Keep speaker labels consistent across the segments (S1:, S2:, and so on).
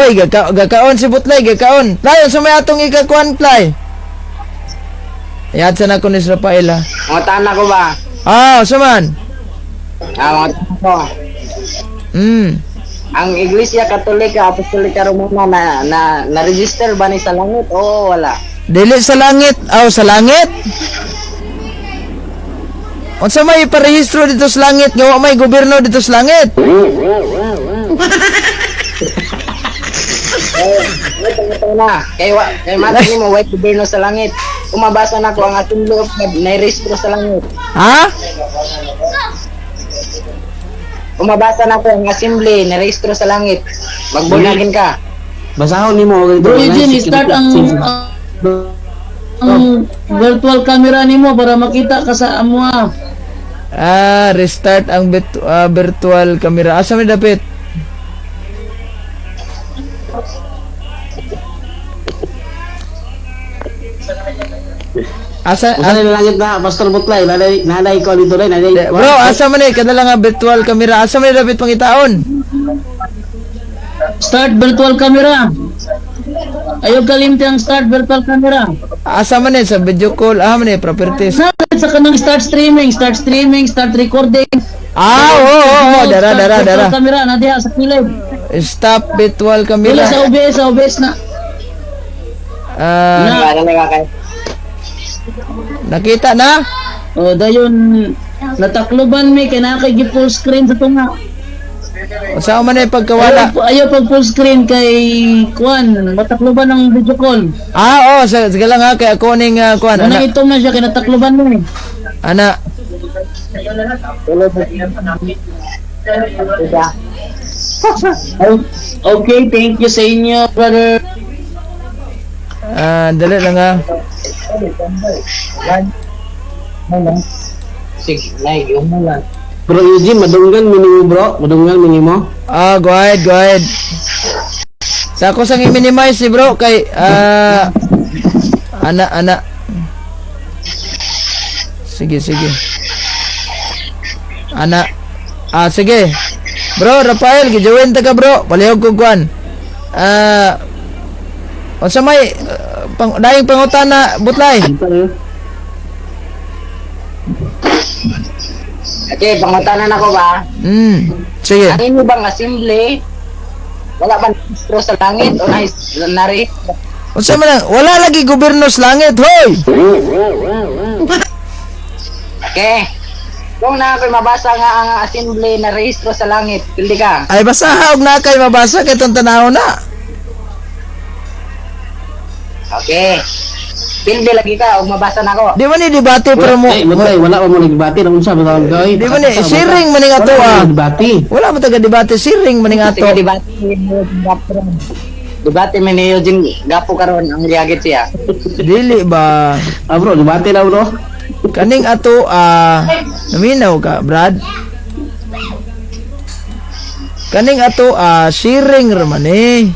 S1: Oy, gakaon si Butlay, gakaon. Play, unsa may atong ikakuan, Play? Ayat sa nako ni Rafael, ha.
S2: Pangutana ko ba?
S1: Ah, unsa man?
S2: Ah, pangutana ko. Ang Iglesia Katolika Apostolika Romana na na na-register ba ni sa langit o wala?
S1: Dili sa langit, aw sa langit. Unsa may iparehistro dito sa langit nga wa may gobyerno dito sa langit?
S2: Eh, may pangutana. Kay wa kay mata nimo way gobyerno sa langit. Umabasa na ko ang Assembly of God na-rehistro sa langit.
S1: Ha?
S2: Umabasa na ko ang Assembly na-rehistro sa langit. Magbunagin ka.
S3: Basahon nimo og
S4: Bro Eugene, start ang virtual camera nimo para makita ka sa amoa.
S1: Ah, restart ang virtual camera. Asa may dapit? Asa,
S3: Usa na langit na Pastor Butlay, nanay nanay ko dito rin, nanay.
S1: Bro, asa man eh kada lang nga virtual camera. Asa man dapit pangitaon?
S4: Start virtual camera. Ayaw kalimti ang start virtual camera.
S1: Asa man eh sa video call, ah man eh properties.
S4: Sa sa kanang start streaming, start streaming, start recording.
S1: Ah, oo, oo, oo, dara,
S4: Start
S1: dara,
S4: virtual
S1: dara.
S4: camera na diha sa kilid.
S1: Stop virtual
S4: Dili
S1: camera.
S4: sa OBS na.
S1: Ah,
S4: Na.
S2: Wala na kay.
S1: Nakita na?
S4: Oh, dayon natakloban mi kay naa kay gi full screen sa tunga.
S1: Unsa man eh pagkawala?
S4: Ayaw, ayaw pag full screen kay kuan, matakloban ang video call.
S1: Ah, oo, sige lang ha, kay ako ning kuan,
S4: Ano
S1: ana.
S4: itom na siya kay natakloban mo eh.
S1: Ana.
S4: Okay, thank you sa inyo, brother.
S1: Ah, dali lang ha.
S2: Sige, nay, yung mula.
S3: Bro Eugene, madunggan minimo bro, madunggan minimo.
S1: Ah, go ahead, go ahead. Sa ako sang i-minimize si bro kay ana ana. Sige, sige. Ana. Ah, sige. Bro, Rafael, gijoin ta ka bro. Palihog ko kuan. Ah, unsa may daing pangutana Butlay?
S2: Okay, pangutana na ko ba?
S1: Sige.
S2: Ang inyo bang assembly? Wala ba rehistro sa langit o na narehistro?
S1: Unsa man ang wala lagi gobyerno sa langit, hoy.
S2: Okay. Kung na ako'y mabasa nga ang assembly na rehistro sa langit, pili ka.
S1: Ay basa og na kay mabasa kay tong tanaw na.
S2: Okay. Pildi lagi ka og mabasa na ko.
S1: Di man ni debate pero mo
S3: Ay, Butlay, wala pa mo nagbati na unsa ba tawag ka oy?
S1: Di ba ni, siring man nga to,
S3: Wala
S1: ah.
S3: mo nagbati.
S1: Wala mo taga debate siring man nga to.
S2: Sige, debate ni Debate mi ni Eugene Gapo karon ang giyagit siya.
S1: Dili ba
S3: Ah bro, debate na bro.
S1: kaning ato ah naminaw ka, Brad? Kaning ato ah siring ra man eh.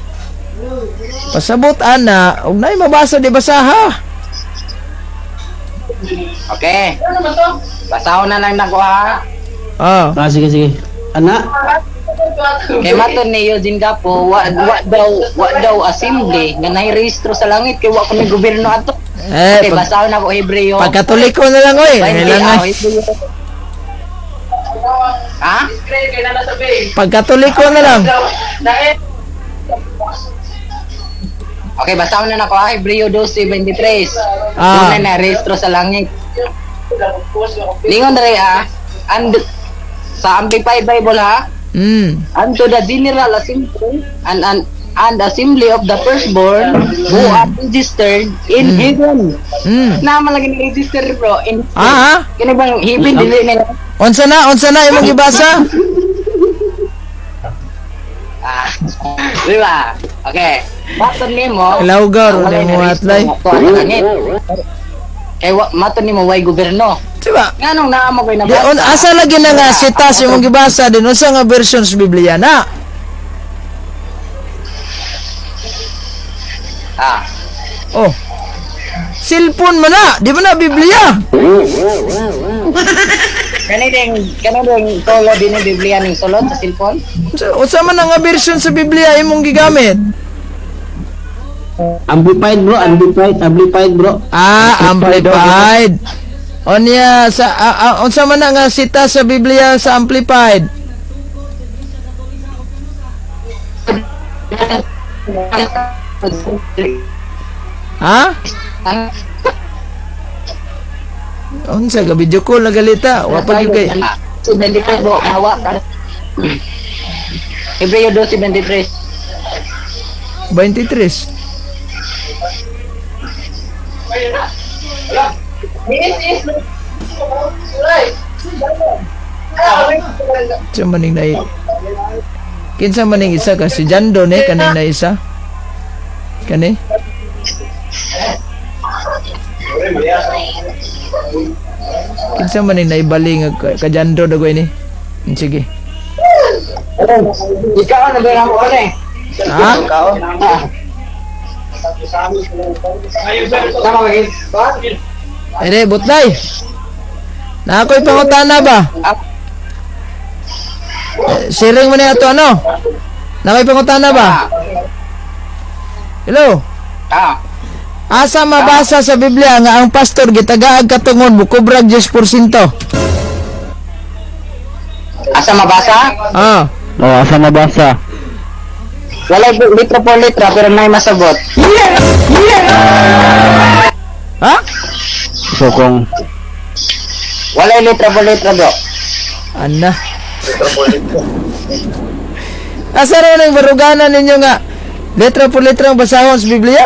S1: Pasabot ana og nay mabasa di basaha.
S2: Okay. Basahon na lang nako ha.
S1: Ah,
S3: Ah, sige sige. Ana,
S2: Kay maton ni Eugene Gapo, wa daw assembly nga nairehistro sa langit kay wa kami gobyerno ato.
S1: Eh,
S2: Okay, basahon na ko Hebreo.
S1: Pagkatoliko na lang oy.
S2: 20,
S1: Kailangan
S2: ah, Hebreo. Ha?
S1: Pagkatoliko na lang.
S2: Okay, basahon na nako ha, Hebreo 12:23.
S1: Ah.
S2: Dunay na rehistro sa langit. Lingon dere ha. And sa Amplified Bible ha, unto the general assembly and assembly of the firstborn who are registered in heaven. Na man lagi ni-register bro in
S1: Ah, ah.
S2: Kini bang heaven dili na
S1: Unsa na? Unsa na imong gibasa?
S2: Ah. Di ba? Okay. Maton nimo.
S1: Ilawgar,
S2: ang walay
S1: wala mo
S2: narehistro
S1: atlay.
S2: nga tuwa sa langit. Kay wa maton nimo way gobyerno.
S1: Diba?
S2: Nganong naa mo koy
S1: Di,
S2: nabasa?
S1: on, asa lagi na nga sitas imong gibasa din unsa nga version sa Biblia na?
S2: Ah.
S1: Oh. Cellphone man na, di ba na Biblia?
S2: Kani ding solo din ni Biblia ning sulod sa cellphone.
S1: Unsa man ang nga version sa Biblia imong gigamit?
S3: Amplified, bro, amplified, amplified, bro.
S1: Ah, Amplified. Onya sa unsa man ang nga sita sa Biblia sa Amplified? Ha? Unsa ga video call na galita? Wa pa gyud kay
S2: 23, bro, mawa ka. Hebreo 12:23.
S1: 23. Kinsa maning nai Kinsa maning isa ka si Jando ni kaning na isa? Kani? Kinsa maning naibali nga ka Jando dagoy ni? Sige.
S2: Ikaw na ba mo eh?
S1: Ha?
S2: Tama ba guys?
S1: Ere, butlay. Na ako'y pangutana ba? Eh, sharing mo na ato ano? Na ako'y pangutana ba? Hello?
S2: Ah.
S1: Asa mabasa sa Biblia nga ang pastor gitagaag katungod mukubrag 10%?
S2: Asa mabasa?
S1: Ah.
S3: Oh, asa mabasa?
S2: Wala litro por litra pero nay masabot.
S1: Ha?
S3: So kung
S2: Wala litra por litra, bro.
S1: Ana. Asa raw nang baruganan ninyo nga letra por letra ang basahon sa Biblia?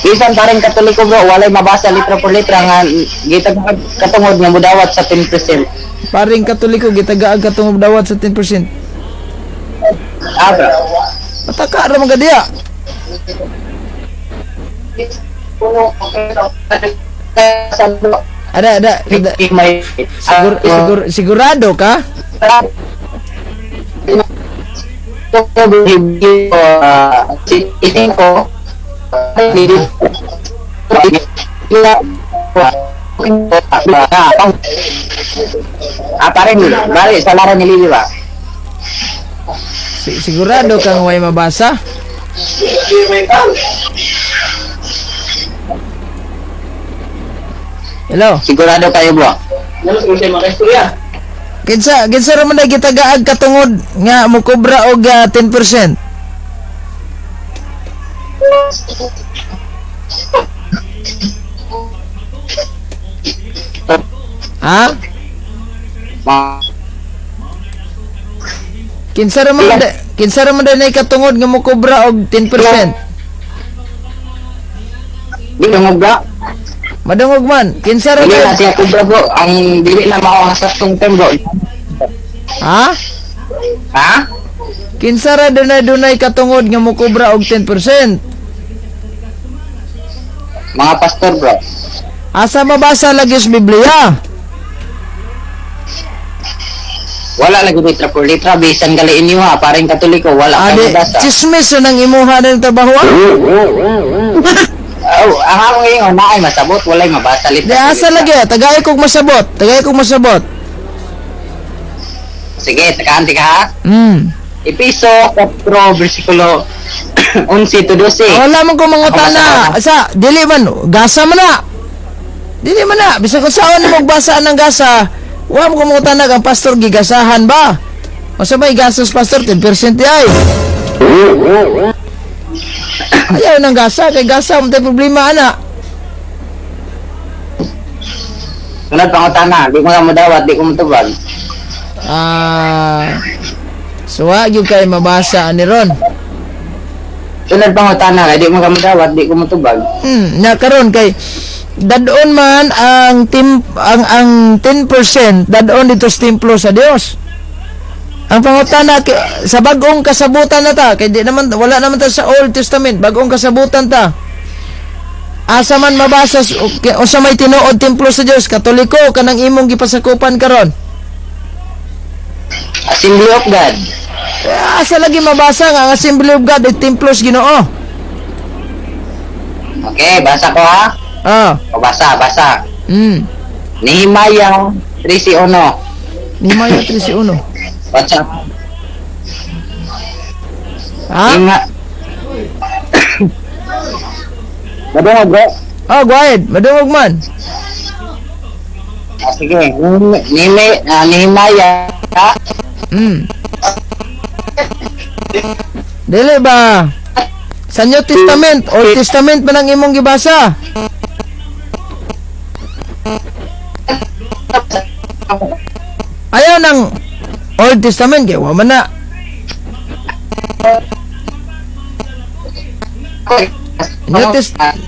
S2: Bisan pa rin Katoliko, bro, walay mabasa litra por litra nga gitag katungod nga mudawat sa 10%.
S1: Paring Katoliko gitagaag katungod dawat sa 10%.
S2: Ah, bro.
S1: Pataka ra man ka diya. Ada ada, ada.
S2: May
S1: Sigurado ka?
S2: Ah, pare, bali sa laro ni Lili ba?
S1: Sigurado kang way mabasa? Hello.
S2: Sigurado kayo, bro.
S1: Kinsa kinsa ra man na gitagaag katungod nga mokobra og 10%? Ha? Kinsa ra man day katungod nga mokobra og 10%?
S2: Di na bro.
S1: Madungog man. Kinsa ra
S2: Dili na
S1: man?
S2: siya kubra, bro. Ang dili na mao ang saktong term, bro.
S1: Ha?
S2: Ha?
S1: Kinsa ra dunay katungod nga mokobra og 10%?
S2: Mga pastor, bro.
S1: Asa mabasa lagi sa Biblia?
S2: Wala lagi litra por litra bisan gali inyo ha, paring Katoliko wala
S1: Adi,
S2: kay mabasa.
S1: chismis na nang imuha ng trabaho ah.
S2: Oh, ang among ingon na ay masabot, walay mabasa
S1: Di
S2: litra. por
S1: asa
S2: litra.
S1: lagi, tagay kog masabot, tagay kog masabot.
S2: Sige, takaan ka ha. Episo 4 versikulo 11 to 12.
S1: Wala man ko mangutana. Asa, dili man, gasa man na. Dili man na, bisag kung saan mo magbasa ng gasa, wa mo ko mangutana ang pastor gigasahan ba? Masa may gastos pastor 10% di ay. Ayaw ng gasa, kay gasa mo problema ana.
S2: Sunod pangutana, di ko lang modawat, di ko motubag.
S1: Ah, so wa gyud kay mabasa ani ron.
S2: Sunod pangutana, kay di mo ka modawat, di ko motubag.
S1: Na karon kay dadon man ang tim ang 10% dadon dito sa templo sa Dios. Ang pangutana sa bagong kasabutan na ta kay di naman wala naman ta sa Old Testament, bagong kasabutan ta. Asa man mabasa usa may tinuod templo sa Dios, Katoliko kanang imong gipasakupan karon?
S2: Assembly of God.
S1: Eh, asa lagi mabasa nga ang Assembly of God ay templo sa Ginoo?
S2: Okay, basa ko ha.
S1: Ah.
S2: O basa, basa. Nehemiah 13:1.
S1: Nehemiah 13:1.
S2: What's up?
S1: Ha?
S2: Madungog, bro.
S1: Oh, go ahead. Madungog man.
S2: Ah, sige. Nehemiah.
S1: Dili ba? Sa New Testament, Old Testament man ang imong gibasa? Ayaw ng Old Testament kay wa man na.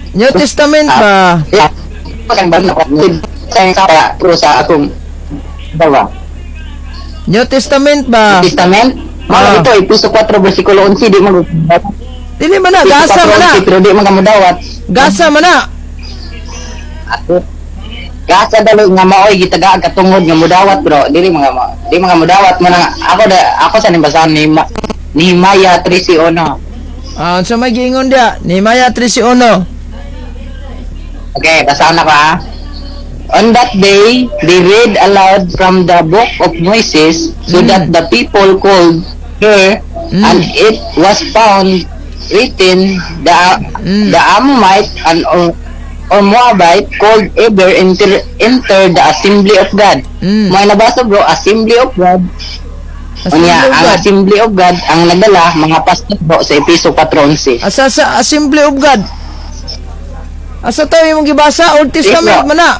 S1: New Testament ba?
S2: Sa akong bawa.
S1: New Testament ba?
S2: Testament?
S1: Ah.
S2: Mga ito, Episo 4, versikulo 11, di mo.
S1: Dili man na, gasa man na.
S2: Pero di man ka mudawat.
S1: Gasa man na.
S2: Gasa dali nga maoy gitagaan katungod nga mudawat, bro. Dili mga di mga mudawat mo na ako da ako sa nimbasahan ni Nehemiah 13:1.
S1: Ah, unsa may giingon dia? Nehemiah 13:1.
S2: Okay, basahan ako ha. On that day, they read aloud from the book of Moses so that the people could hear, and it was found written the Ammonite and or Moabite called Eber enter the assembly of God. May nabasa, bro, assembly of God.
S1: Assembly
S2: Unya,
S1: of
S2: ang
S1: God.
S2: Assembly of God ang nagdala mga pastor, bro, sa Episo 4:11.
S1: Asa sa Assembly of God? Asa tayo imong gibasa? Old Testament
S2: Yes, bro.
S1: man na.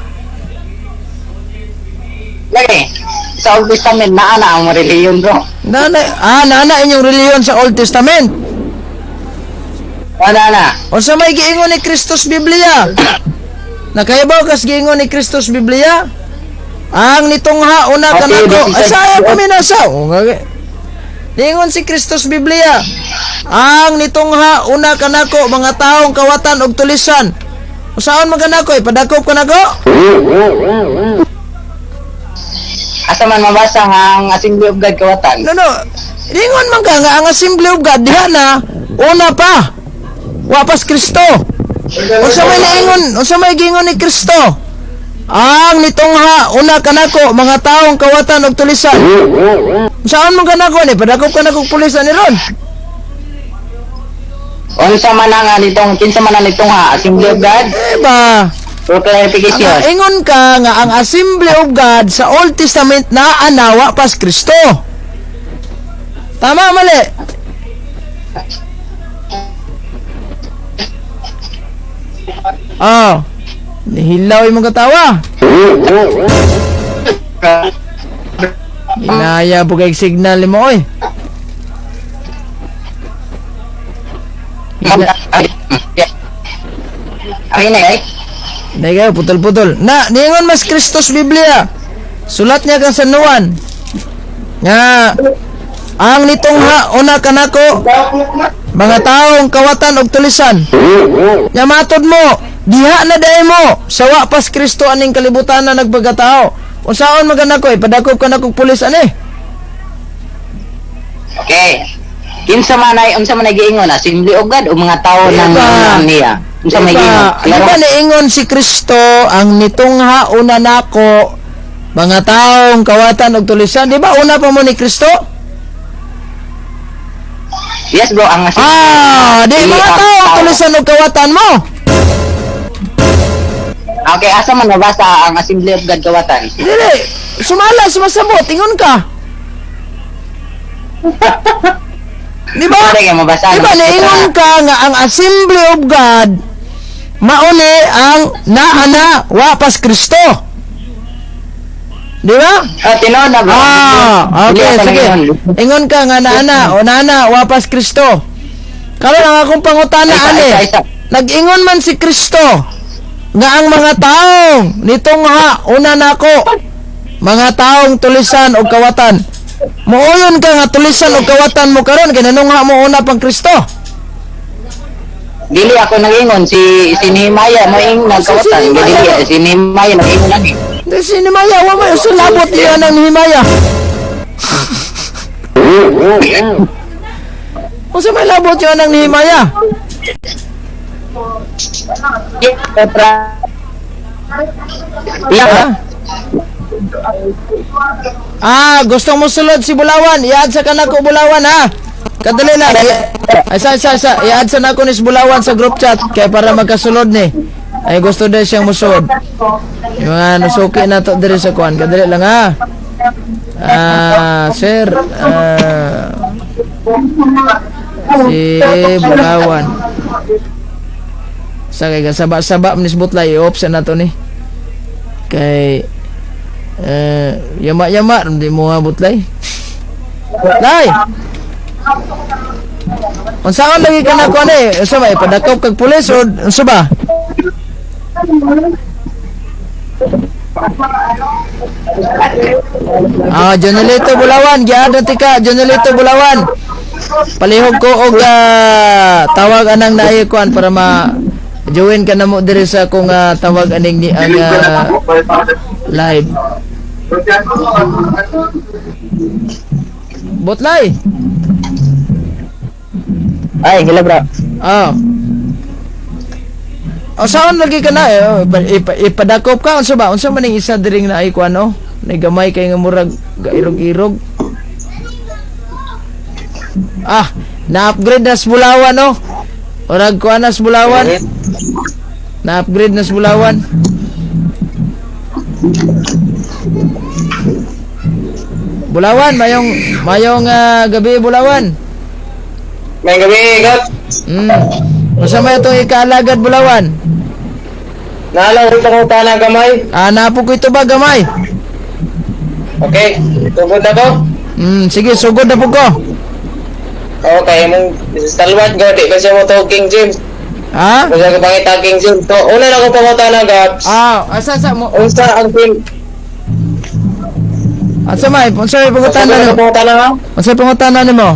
S2: Lagi, sa Old Testament naa na ang reliyon, bro.
S1: Nana, nana inyong reliyon sa Old Testament.
S2: Wala na.
S1: Unsa may giingon ni Kristus Biblia? Nakahibaw kas giingon ni Kristus Biblia? Ang nitungha una
S2: Okay,
S1: kanako.
S2: this is
S1: Asa paminasa? O, nga- Niingon si Kristus Biblia. Ang nitungha una kanako mga taong kawatan og tulisan. Usaon man kanako ipadakop kanako?
S2: Asa man mabasa nga ang Assembly of God kawatan?
S1: No. Niingon man ka nga ang Assembly of God diha na una pa. Wa pas Kristo. Unsa may niingon, unsa may giingon ni Kristo? Ang nitungha una kanako mga taong kawatan og tulisan. Saan man kanako ni padakop kanako pulisan ni ron?
S2: Unsa man ang nitong kinsa man ang nitong ha Assembly of God?
S1: Eh ba?
S2: For clarification.
S1: Ang ingon ka nga ang Assembly of God sa Old Testament na anawa pas Kristo. Tama mali? Oh. Nihilaw imong katawa. Inaya po kay signal mo oy.
S2: Ay na ay.
S1: Hindi kayo, putol-putol. Na, niingon mas Kristus Biblia. Sulat niya kang San Juan. Nga, ang nitungha una kanako, mga taong kawatan og tulisan. Nga matod mo, diha na dahi mo, sawa pas Kristo aning kalibutan na nagpagkatao. Unsaon man kanako, ipadakop kanako pulis ani.
S2: Okay. Kinsa man ay unsa man ay giingon, Assembly of God o mga tao ng
S1: Diba?
S2: ng niya? Unsa may giingon?
S1: Diba, di ba niingon si Kristo ang nitungha una nako mga taong kawatan og tulisan? Di ba una pa mo ni Kristo?
S2: Yes, bro, ang Assembly.
S1: Ah, di mga
S2: ang
S1: taong
S2: tao.
S1: tulisan og kawatan mo.
S2: Okay, asa man nabasa ang Assembly of God kawatan?
S1: Dili, sumala, sumasabot, ingon ka. Di ba?
S2: Pare kay mabasa.
S1: Di ba niingon ka nga ang Assembly of God mauni ang naana wa pas Kristo. Di ba?
S2: Ah, tinuod na, bro.
S1: Ah,
S2: Dili
S1: okay,
S2: ako
S1: sige.
S2: nangingon.
S1: Ingon ka nga naana o naana wa pas Kristo. Karon ang akong pangutana
S2: Isa,
S1: ani.
S2: isa, isa.
S1: Nag-ingon man si Kristo nga ang mga taong nitong ha una nako mga taong tulisan og kawatan. Muuyon ka nga tulisan og kawatan mo karon kay nanungha mo una pang Kristo.
S2: Dili ako nangingon si si Nehemiah mo ing nagkawatan.
S1: Si Nehemiah.
S2: Dili si Nehemiah nangingon ani.
S1: Di si Nehemiah wa may sulabot niya ng Nehemiah. Unsa may labot niya ng Nehemiah?
S2: Yeah.
S1: Ha? Ah, gusto mo sulod si Bulawan. I-add sa kanako Bulawan ha. Kadali lang. Ay, sa, sa, sa. I-add sa nako ni si Bulawan sa group chat kay para magkasulod ni. Ay, gusto din siyang musulod. Yung mga nasuki na to diri sa kuan. Kadali lang ha. Ah, sir. Ah, si Bulawan. Sa kay saba-saba man ni Butlay, i-off sa nato ni. Kay eh yama-yama hindi mo ha Butlay. Lay. Unsaon lagi ka na kuan eh? Unsa ba ipadakop kag pulis o unsa ba? Ah, Jonelito Bulawan, giad na tika, Jonelito Bulawan. Palihog ko og tawag anang naay kuan para ma join ka na mo diri sa akong tawag aning ni ang live. Botlay.
S2: Ay, hello bro.
S1: Ah. O saan lagi ka na eh? Oh, ipadakop ka unsa ba? Unsa man ning isa diri nga naay kuan oh? Nay gamay kay nga murag gairog-irog. Ah, na-upgrade na sa Bulawan oh. Orag kuan na sa Bulawan. Na-upgrade na sa Bulawan. Bulawan, mayong mayong gabi Bulawan.
S2: May gabi, gat.
S1: Unsa may itong ikaalagad Bulawan?
S2: Naalaw ko itong utana gamay.
S1: Ah, napo ko ito ba gamay?
S2: Okay, tugod na ko.
S1: Sige, sugod na po ko.
S2: Okay, mong talwat go, di ba siya mo to King James?
S1: Ha?
S2: Kung siya pangita King James. So, una na ko pangutana, Gaps.
S1: Ah, asa sa mo?
S2: Unsa ang pin...
S1: Asa may? Unsa may
S2: Unsa
S1: pangutana
S2: na
S1: nimo?
S2: pangutana ha?
S1: Unsa may pangutana nimo?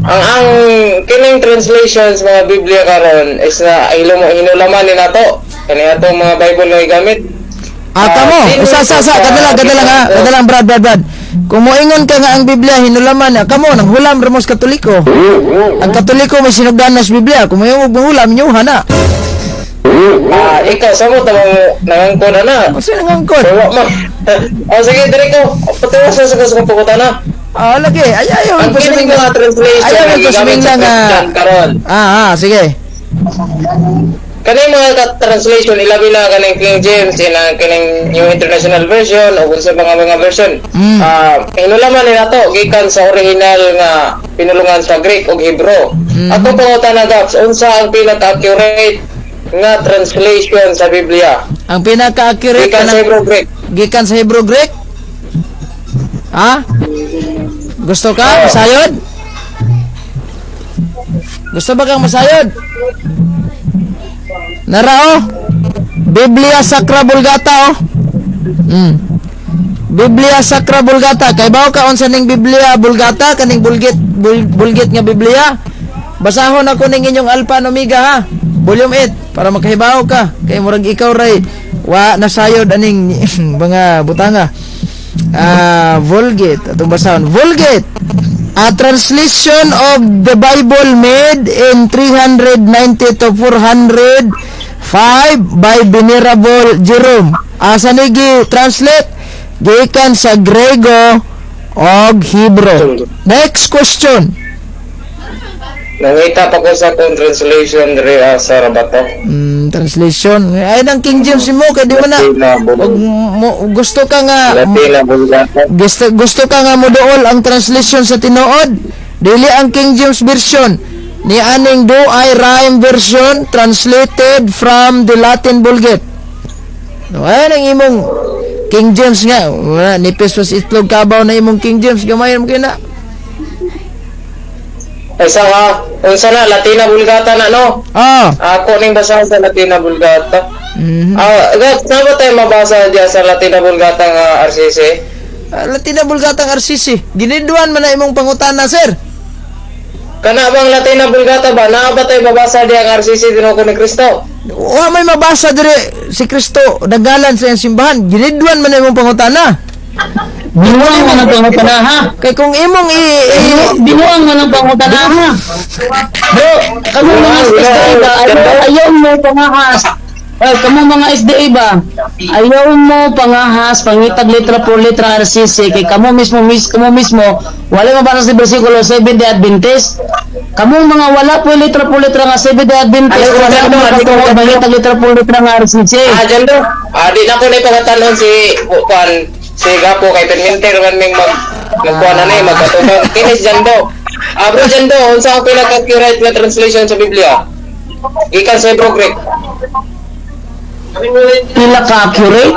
S2: Ang kining translations mga Biblia karon is na hinulaman ni nato. Kani atong mga Bible nga gigamit.
S1: Ah, kamo. Usa sa sa kadala kadala nga, kadala Brad Brad Brad. Kung moingon ka nga ang Biblia hinulaman na kamo nang hulam ramos Katoliko. Ang Katoliko may sinugdan na sa Biblia. Kung mo hulam inyo hana.
S2: Ah, ikaw sa mo tamang nangangkon na na.
S1: Unsa nangangkon?
S2: So, wa ma. Oh, sige, dire ko. Patiwas na sa kung pangutana.
S1: Ah, lagi. Ay ayaw
S2: Ang kining
S1: pasuming
S2: mga translation
S1: Ayaw
S2: nga gigamit
S1: pasuming
S2: sa
S1: lang ah.
S2: Christian karon.
S1: Ah, ah, sige.
S2: Kaning mga translation ilabi na kaning King James ina kining New International Version o kung sa mga version. Ah, hinulaman ni nato gikan sa original nga pinulungan sa Greek ug Hebrew. Ato pangutana Gaps, unsa ang pinaka-accurate nga translation sa Biblia?
S1: Ang pinaka-accurate
S2: Gikan sa Hebrew Greek.
S1: Gikan sa Hebrew Greek? Ha? Gusto ka? Masayod? Gusto ba kang masayod? Nara oh. Biblia Sacra Vulgata oh. Biblia Sacra Vulgata. Kay bawo ka unsa ning Biblia Vulgata kaning Vulgate Vulgate nga Biblia? Basahon ako ning inyong Alpha and Omega ha. Volume 8 para makahibaw ka. Kay murag ikaw ray wa nasayod aning mga butanga. Ah, Vulgate atong basahon. Vulgate. A translation of the Bible made in 390 to 405 by Venerable Jerome. Asa ni gi translate? Gikan sa Grego og Hebrew. Next question.
S2: Nangita pa ko sa akong translation diri sa Rabato.
S1: Translation. Ay nang King James mo kay di man na og mo, gusto ka nga
S2: Latina Vulgata.
S1: gusto ka nga moduol ang translation sa tinuod. Dili ang King James version. Ni aning do I rhyme version translated from the Latin Vulgate. No, ay ang imong King James nga. Wala, nipis was itlog kabaw na imong King James. Gamay mo kina.
S2: Ay sa ha, unsa na Latina Vulgata na no?
S1: Ah.
S2: Ako ning basahan sa Latina Vulgata. Ah, Gaps, na ba tayo mabasa diya sa Latina Vulgata nga RCC?
S1: Latina Vulgata ang RCC. Ginidwan man na imong pangutana, sir.
S2: Kana bang Latina Vulgata ba? Naa ba tayo mabasa diya ang RCC tinuko ni Kristo?
S1: Wa may mabasa dire si Kristo nagalan sa iyang simbahan. Ginidwan man na imong pangutana.
S4: Binuang man ang pangutana ha.
S1: Kay kung imong i,
S4: Binuang man ang pangutana ha. Bro, kamo mga eskwela, ayaw mo pangahas. Ay, kamo mga SDA ba? Ayaw mo pangahas, pangitag letra por letra RCC kay kamo mismo kamo mismo wala mabasa sa bersikulo Seventh Day Adventist. Kamo mga wala po letra por letra nga Seventh Day Adventist,
S5: Ayaw,
S4: wala
S5: wala
S4: mo
S5: mo,
S4: makatuod pangitag letra por letra nga RCC.
S5: Ah, dyan do. Ah, di na ko na ipangatanon si kuan si Gapo kay perminter man ming magkuan na ni magkatubang. Kinis dyan do. Ah, bro dyan do, unsa ang pinaka-accurate nga translation sa Biblia? Gikan sa Hebrew Greek.
S4: Pila ka accurate?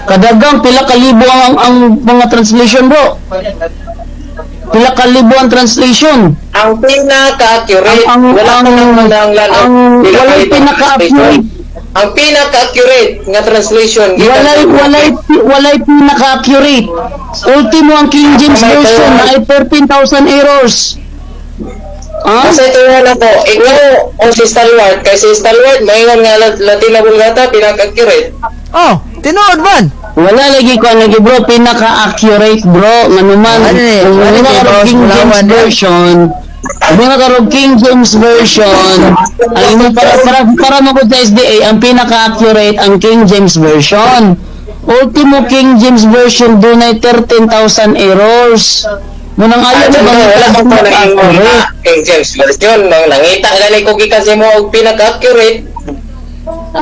S4: Kadagang pila ka libo ang mga translation, bro. Pila ka libo ang translation.
S5: Ang pinaka-accurate, wala ko nang mananglan pila
S4: Walay
S5: ka libong
S4: pinaka-accurate.
S5: translation. Ang pinaka-accurate nga translation gikan sa
S4: Walay
S5: Hebrew
S4: walay
S5: Greek.
S4: Walay pinaka-accurate. Ultimo ang King James Version na ay 13,000 errors. Ah?
S5: Kasi ito ako, ikaw o si Stalwart, kay si Stalwart, maingon nga Latina Vulgata, pinaka-accurate.
S1: Oh, tinuod man.
S4: Wala lagi ko lagi, bro, pinaka-accurate, bro, nganuman
S1: Ano eh,
S4: kung
S1: ano
S4: wala
S1: eh,
S4: ka
S1: boss,
S4: King James
S1: wala man.
S4: Version, kung ka King James Version, ang imo para mo sa SDA ang pinaka-accurate ang King James Version. Ultimo King James Version dunay 13,000 errors. Munang ayaw
S5: Ah,
S4: mo
S5: wala
S4: ba
S5: ko pa nangingon
S4: pinaka-accurate?
S5: nga King James Version, nang nangita gani ko gikan sa imo og pinaka-accurate.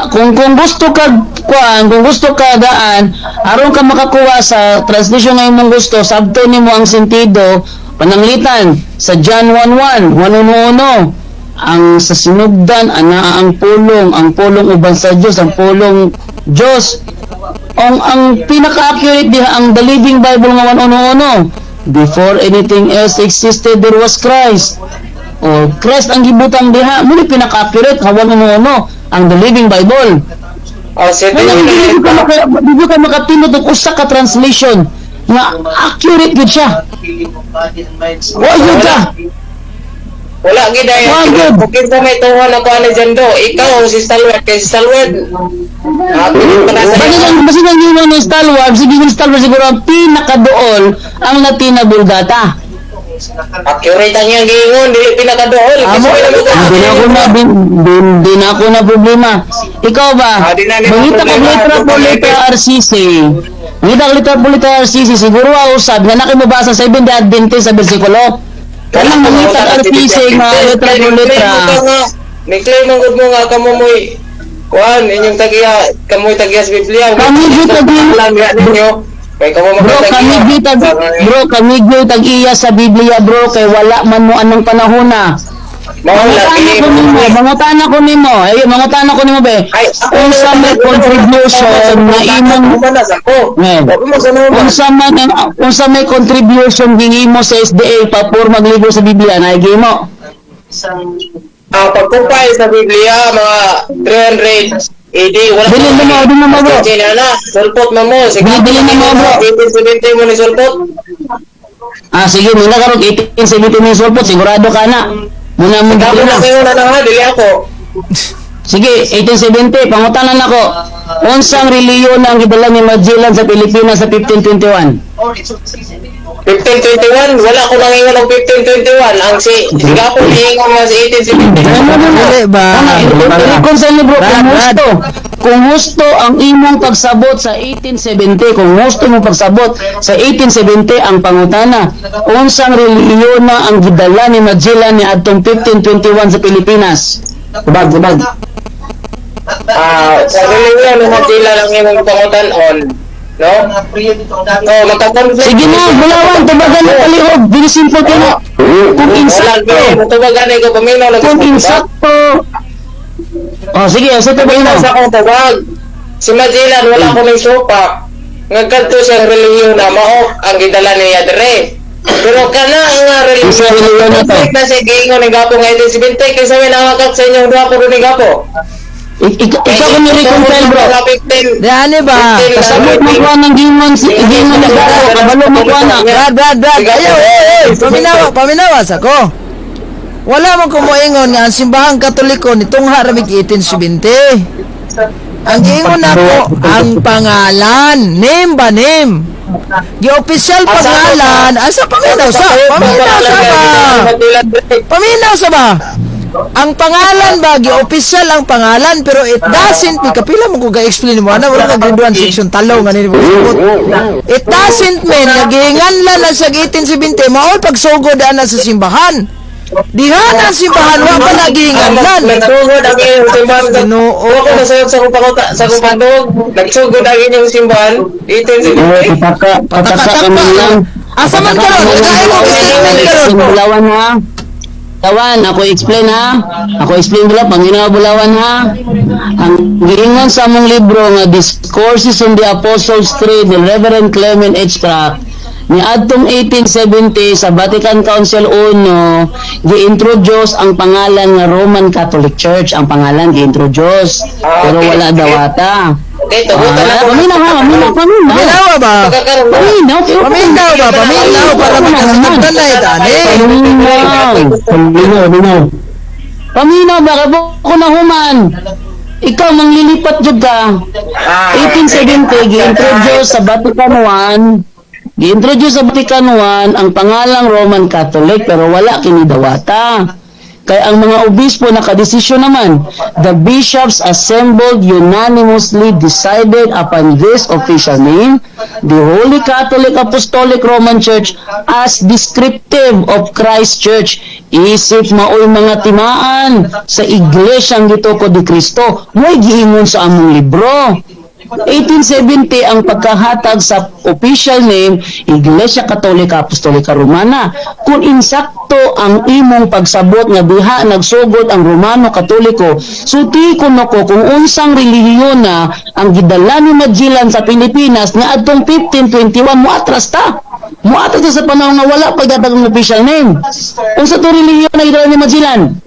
S4: Kung gusto ka kuan, kung gusto ka daan aron ka makakuha sa translation nga imong gusto, sabto nimo ang sentido. Pananglitan sa John 1:1, 1:1, ang sa sinugdan ana ang pulong, ang pulong uban sa Dios, ang pulong Dios. Ang pinaka-accurate diha ang The Living Bible nga 1:1, "Before anything else existed, there was Christ." O Christ ang gibutang diha mo ni pinaka-accurate nga 1:1 ang The Living Bible.
S5: O si
S4: Wala, hindi ka makatinod og usa ka translation nga accurate gud siya. Wa gyud ka.
S5: Wala gid ay.
S4: Wala gyud.
S5: Kung kinsa may tuwa na ko ani dyan do, ikaw o si Stalwart, kay si Stalwart, ah, pilit pa na sa
S4: Basta ang ingon ng Stalwart, sige yung Stalwart siguro ang pinakadool ang Latina Vulgata.
S5: Accurate ang iyang giingon, dili pinakadool.
S1: Amo
S5: Kasi wala mo ka.
S4: Hindi na ako na problema. Ikaw ba?
S5: Ah, di na nila
S4: Mangita kag
S5: problema.
S4: letra po letra RCC. Mangita kag letra po letra RCC, siguro usab nga na kay mabasa sa Seventh Day Adventist sa bersikulo. Kanang mangita kag RCC nga letra po letra.
S5: May claim ang gud mo nga kamo mo'y kuan inyong tagiya, kamoy tagiya sa Biblia.
S4: Kami gyud
S5: lang diha ninyo. Kay kamo
S4: Bro, kami gyud tag bro, kami gyud tag iya sa Biblia, bro, kay wala man mo anong panahon na.
S5: Mao
S4: Mangutana
S5: lagi.
S4: ko nimo, mangutana ko nimo. Ay, mangutana ko nimo be.
S5: Ay, ako
S4: Unsa may contribution na imong
S5: Manas ako.
S4: Ngayon.
S5: Wa mo sa naman.
S4: Unsa may contribution gihimo sa SDA pa por maglibo sa Biblia na gihimo?
S5: Ah, pag-compile sa Biblia mga 300 AD wala.
S4: Dili na mo, dili na mo, bro.
S5: Sige na na, sulpot na mo. Sige,
S4: Dili, dili na mo, bro.
S5: 1870 mo ni sulpot.
S4: Ah, sige, muna karon 1870 ni sulpot, sigurado ka na. Muna mo
S5: Ikaw
S4: dili
S5: na
S4: na.
S5: kayo na nga, dili ako.
S4: Sige, 1870, pangutanan ako. Unsang relihiyon ang gidala ni Magellan sa Pilipinas sa 1521?
S5: 1521, wala ko nangingon ng 1521. Ang si Gapo niingon nga si 1870.
S4: Ano na?
S1: Dili ba?
S4: Kung sa inyo, bro, kung
S1: Brad, Brad.
S4: gusto, kung gusto ang imong pagsabot sa 1870, kung gusto mo pagsabot sa 1870 ang pangutana, unsang relihiyon na ang gidala ni Magellan ni adtong 1521 sa Pilipinas? Tubag, tubag.
S5: Ah, sa relihiyon ni Magellan ang imong pangutan-on. No? Oh, magka-conflict.
S4: Sige na, bulawan, tubagan na palihog. Very simple ka na. Kung
S5: Wala,
S4: insakto,
S5: tubagan ko paminaw lang.
S4: kung insakto. Oh, sige, sa tubag mo.
S5: Sa akong tawag. Si Magellan, wala ko ng sopa. Ngagkadto siyang relihiyon na mao ang gidala niya dire. Pero kana nga relihiyon.
S4: Isa relihiyon na to.
S5: Conflict na siya giingon ni Gapo nga 1870 kaysa may nangakak sa inyong duha ko ni Gapo.
S4: Ikaw kung ni-reconcile, bro.
S1: Di ani ba?
S4: Kasabot mo kuha ng gingon si gingon ni Gapo, kabalo mo kuha na.
S1: Brad, Brad, Brad. Ayaw, eh, eh. Paminawa, paminawa sa ko. Wala man kumuingon nga ang simbahang Katoliko nitungha ramig 1870. Ang giingon nako ang pangalan, name ba name? Gi-official pangalan, asa paminaw sa? Paminaw sa ba? Paminaw sa ba? Ang pangalan ba, gi-official ang pangalan, pero it doesn't, mean, kapila mo ko ga-explain mo, ano, wala ka grade 1 section talaw, nga nini mo sabot. It doesn't mean nga gihinganlan na sa 1870, mao'y pagsugod ana sa simbahan. Diha na ang simbahan, wa pa nagihinganlan.
S5: Nagsugod ang inyong simbahan.
S1: Ginoo.
S5: Wa ko nasayop sa akong panguta, sa akong pandog. Nagsugod ang inyong simbahan. 1870.
S4: Pataka, pataka
S1: Pataka-taka.
S4: kami lang.
S1: Asa man karon? Kaya mo statement karon.
S4: Bulawan ha. Bulawan, ako explain ha. Ako explain bula, Panginoon Bulawan ha. Ang giingon sa among libro nga Discourses on the Apostles' Creed ni Reverend Clement H. Crack, ni adtong 1870 sa Vatican Council I, gi-introduce ang pangalan nga Roman Catholic Church. Ang pangalan gi-introduce, pero wala dawata.
S5: Okay, tugutan
S4: Ah,
S5: ako.
S4: paminaw ha, paminaw, paminaw.
S1: Paminaw ba?
S5: Pagkakaroon ba?
S4: Paminaw,
S1: Paminaw ba? Paminaw para makasabtan na itani.
S4: Paminaw.
S3: Paminaw, paminaw.
S4: Paminaw ba ka ko na human? Ikaw manglilipat jud ka. 1870 gi-introduce sa Vatican I, gi-introduce sa Vatican I ang pangalang Roman Catholic, pero wala kini dawata. Kay ang mga obispo nakadesisyon naman. The bishops assembled unanimously decided upon this official name, the Holy Catholic Apostolic Roman Church, as descriptive of Christ Church. Isip maoy mga timaan sa iglesyang gitukod ni Kristo. Mo'y giingon sa among libro. 1870 ang pagkahatag sa official name Iglesia Katolika Apostolika Romana. Kung insakto ang imong pagsabot nga diha nagsugod ang Romano Katoliko, sulti kuno ko kung unsang relihiyon na ang gidala ni Magellan sa Pilipinas nga adtong 1521, moatras ta. Moatras ta sa panahon nga wala pa ang official name. Unsa to relihiyon na gidala ni Magellan?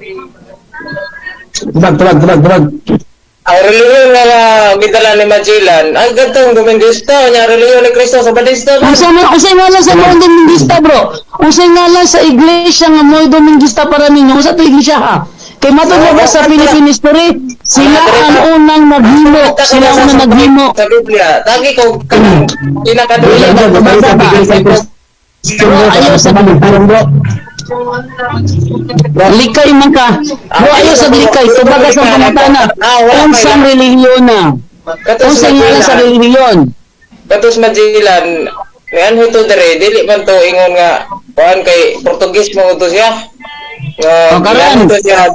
S3: Tubag, tubag, tubag, tubag.
S5: Ang relihiyon nga gidala ni Magellan, ang gantong Domingista, niya relihiyon ni Kristo sa Badista.
S4: Unsa man, unsa ngalan sa mga Domingista, bro? Unsa ngalan sa iglesia nga mo'y Domingista para ninyo? Unsa to iglesia ha? Kay matod ba sa Philippine history, sila ang unang naghimo, sila ang unang naghimo.
S5: Sa Biblia, tagi ko kanang pinakadulo.
S4: Ayaw sa
S3: bro.
S4: Likay man ka. Bro, ayaw sa likay. Tubaga sa pangutana. Unsang relihiyon na?
S5: Katos
S4: Unsang ngalan sa
S5: Magellan,
S4: relihiyon?
S5: katos Magellan, ni anho to dere, dili man to ingon nga kuan kay Portugis mo to siya. Nga
S4: Oh, karon.
S5: nianhi to siya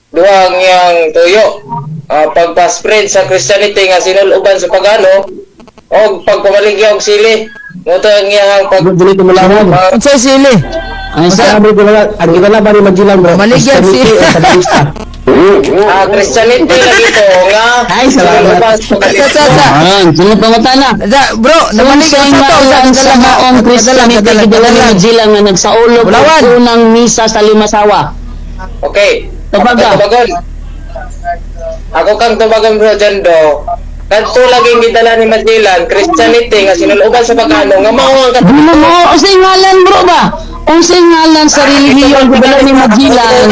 S5: duwang iyang tuyo. Ah, pagpa-spread sa Christianity nga sinuloban sa pagano og pagpamaligya og sili. Mo to ang iyang pag
S3: Dili ko malaman.
S1: Unsay sili?
S4: Ay, sa
S3: Sa bro, ang gidala ba ni Magellan, bro?
S1: Maligyan si-
S3: Christianity o Sabanista?
S5: Ah, Christianity lagi to nga
S3: Ay, salamat.
S5: sinuloban sa
S1: Sa sa sa.
S4: Ayan, sino pangutana?
S1: Sa, bro, namalig
S4: Unsay
S1: sa to sa
S4: ngalan sa
S1: kadala
S4: maong Christianity
S1: kadala
S4: gidala ni
S1: kadala.
S4: Magellan nga nagsaulog og
S1: Bulawan.
S4: unang misa sa Limasawa?
S5: Okay.
S4: Tubaga.
S5: Ako tubagon. Ako kang tubagon, bro Jando. Kadto laging gidala ni Magellan, Christianity nga sinuloban sa pagano nga mao ang
S4: Di mo mo, unsay ngalan, bro ba? Unsay ngalan sa relihiyon gidala ni Magellan?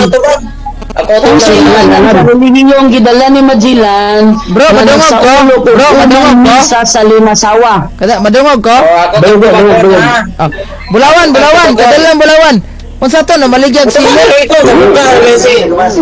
S5: Ako
S4: Unsay
S5: tubagon.
S4: ngalan sa relihiyon gidala ni Magellan?
S1: Bro,
S4: nga
S1: madungog ko.
S4: nagsaulog og
S1: Bro,
S4: unang
S1: madungog ko.
S4: misa sa Limasawa.
S1: Kada madungog ko.
S5: Oh, ako
S3: Bayog, bayog,
S5: tubagon
S3: bayog.
S5: ha.
S1: Ah, Bulawan, Bulawan, kadala Bulawan. Unsa to namaligyan sili?
S5: Tubagon ko sa buka si.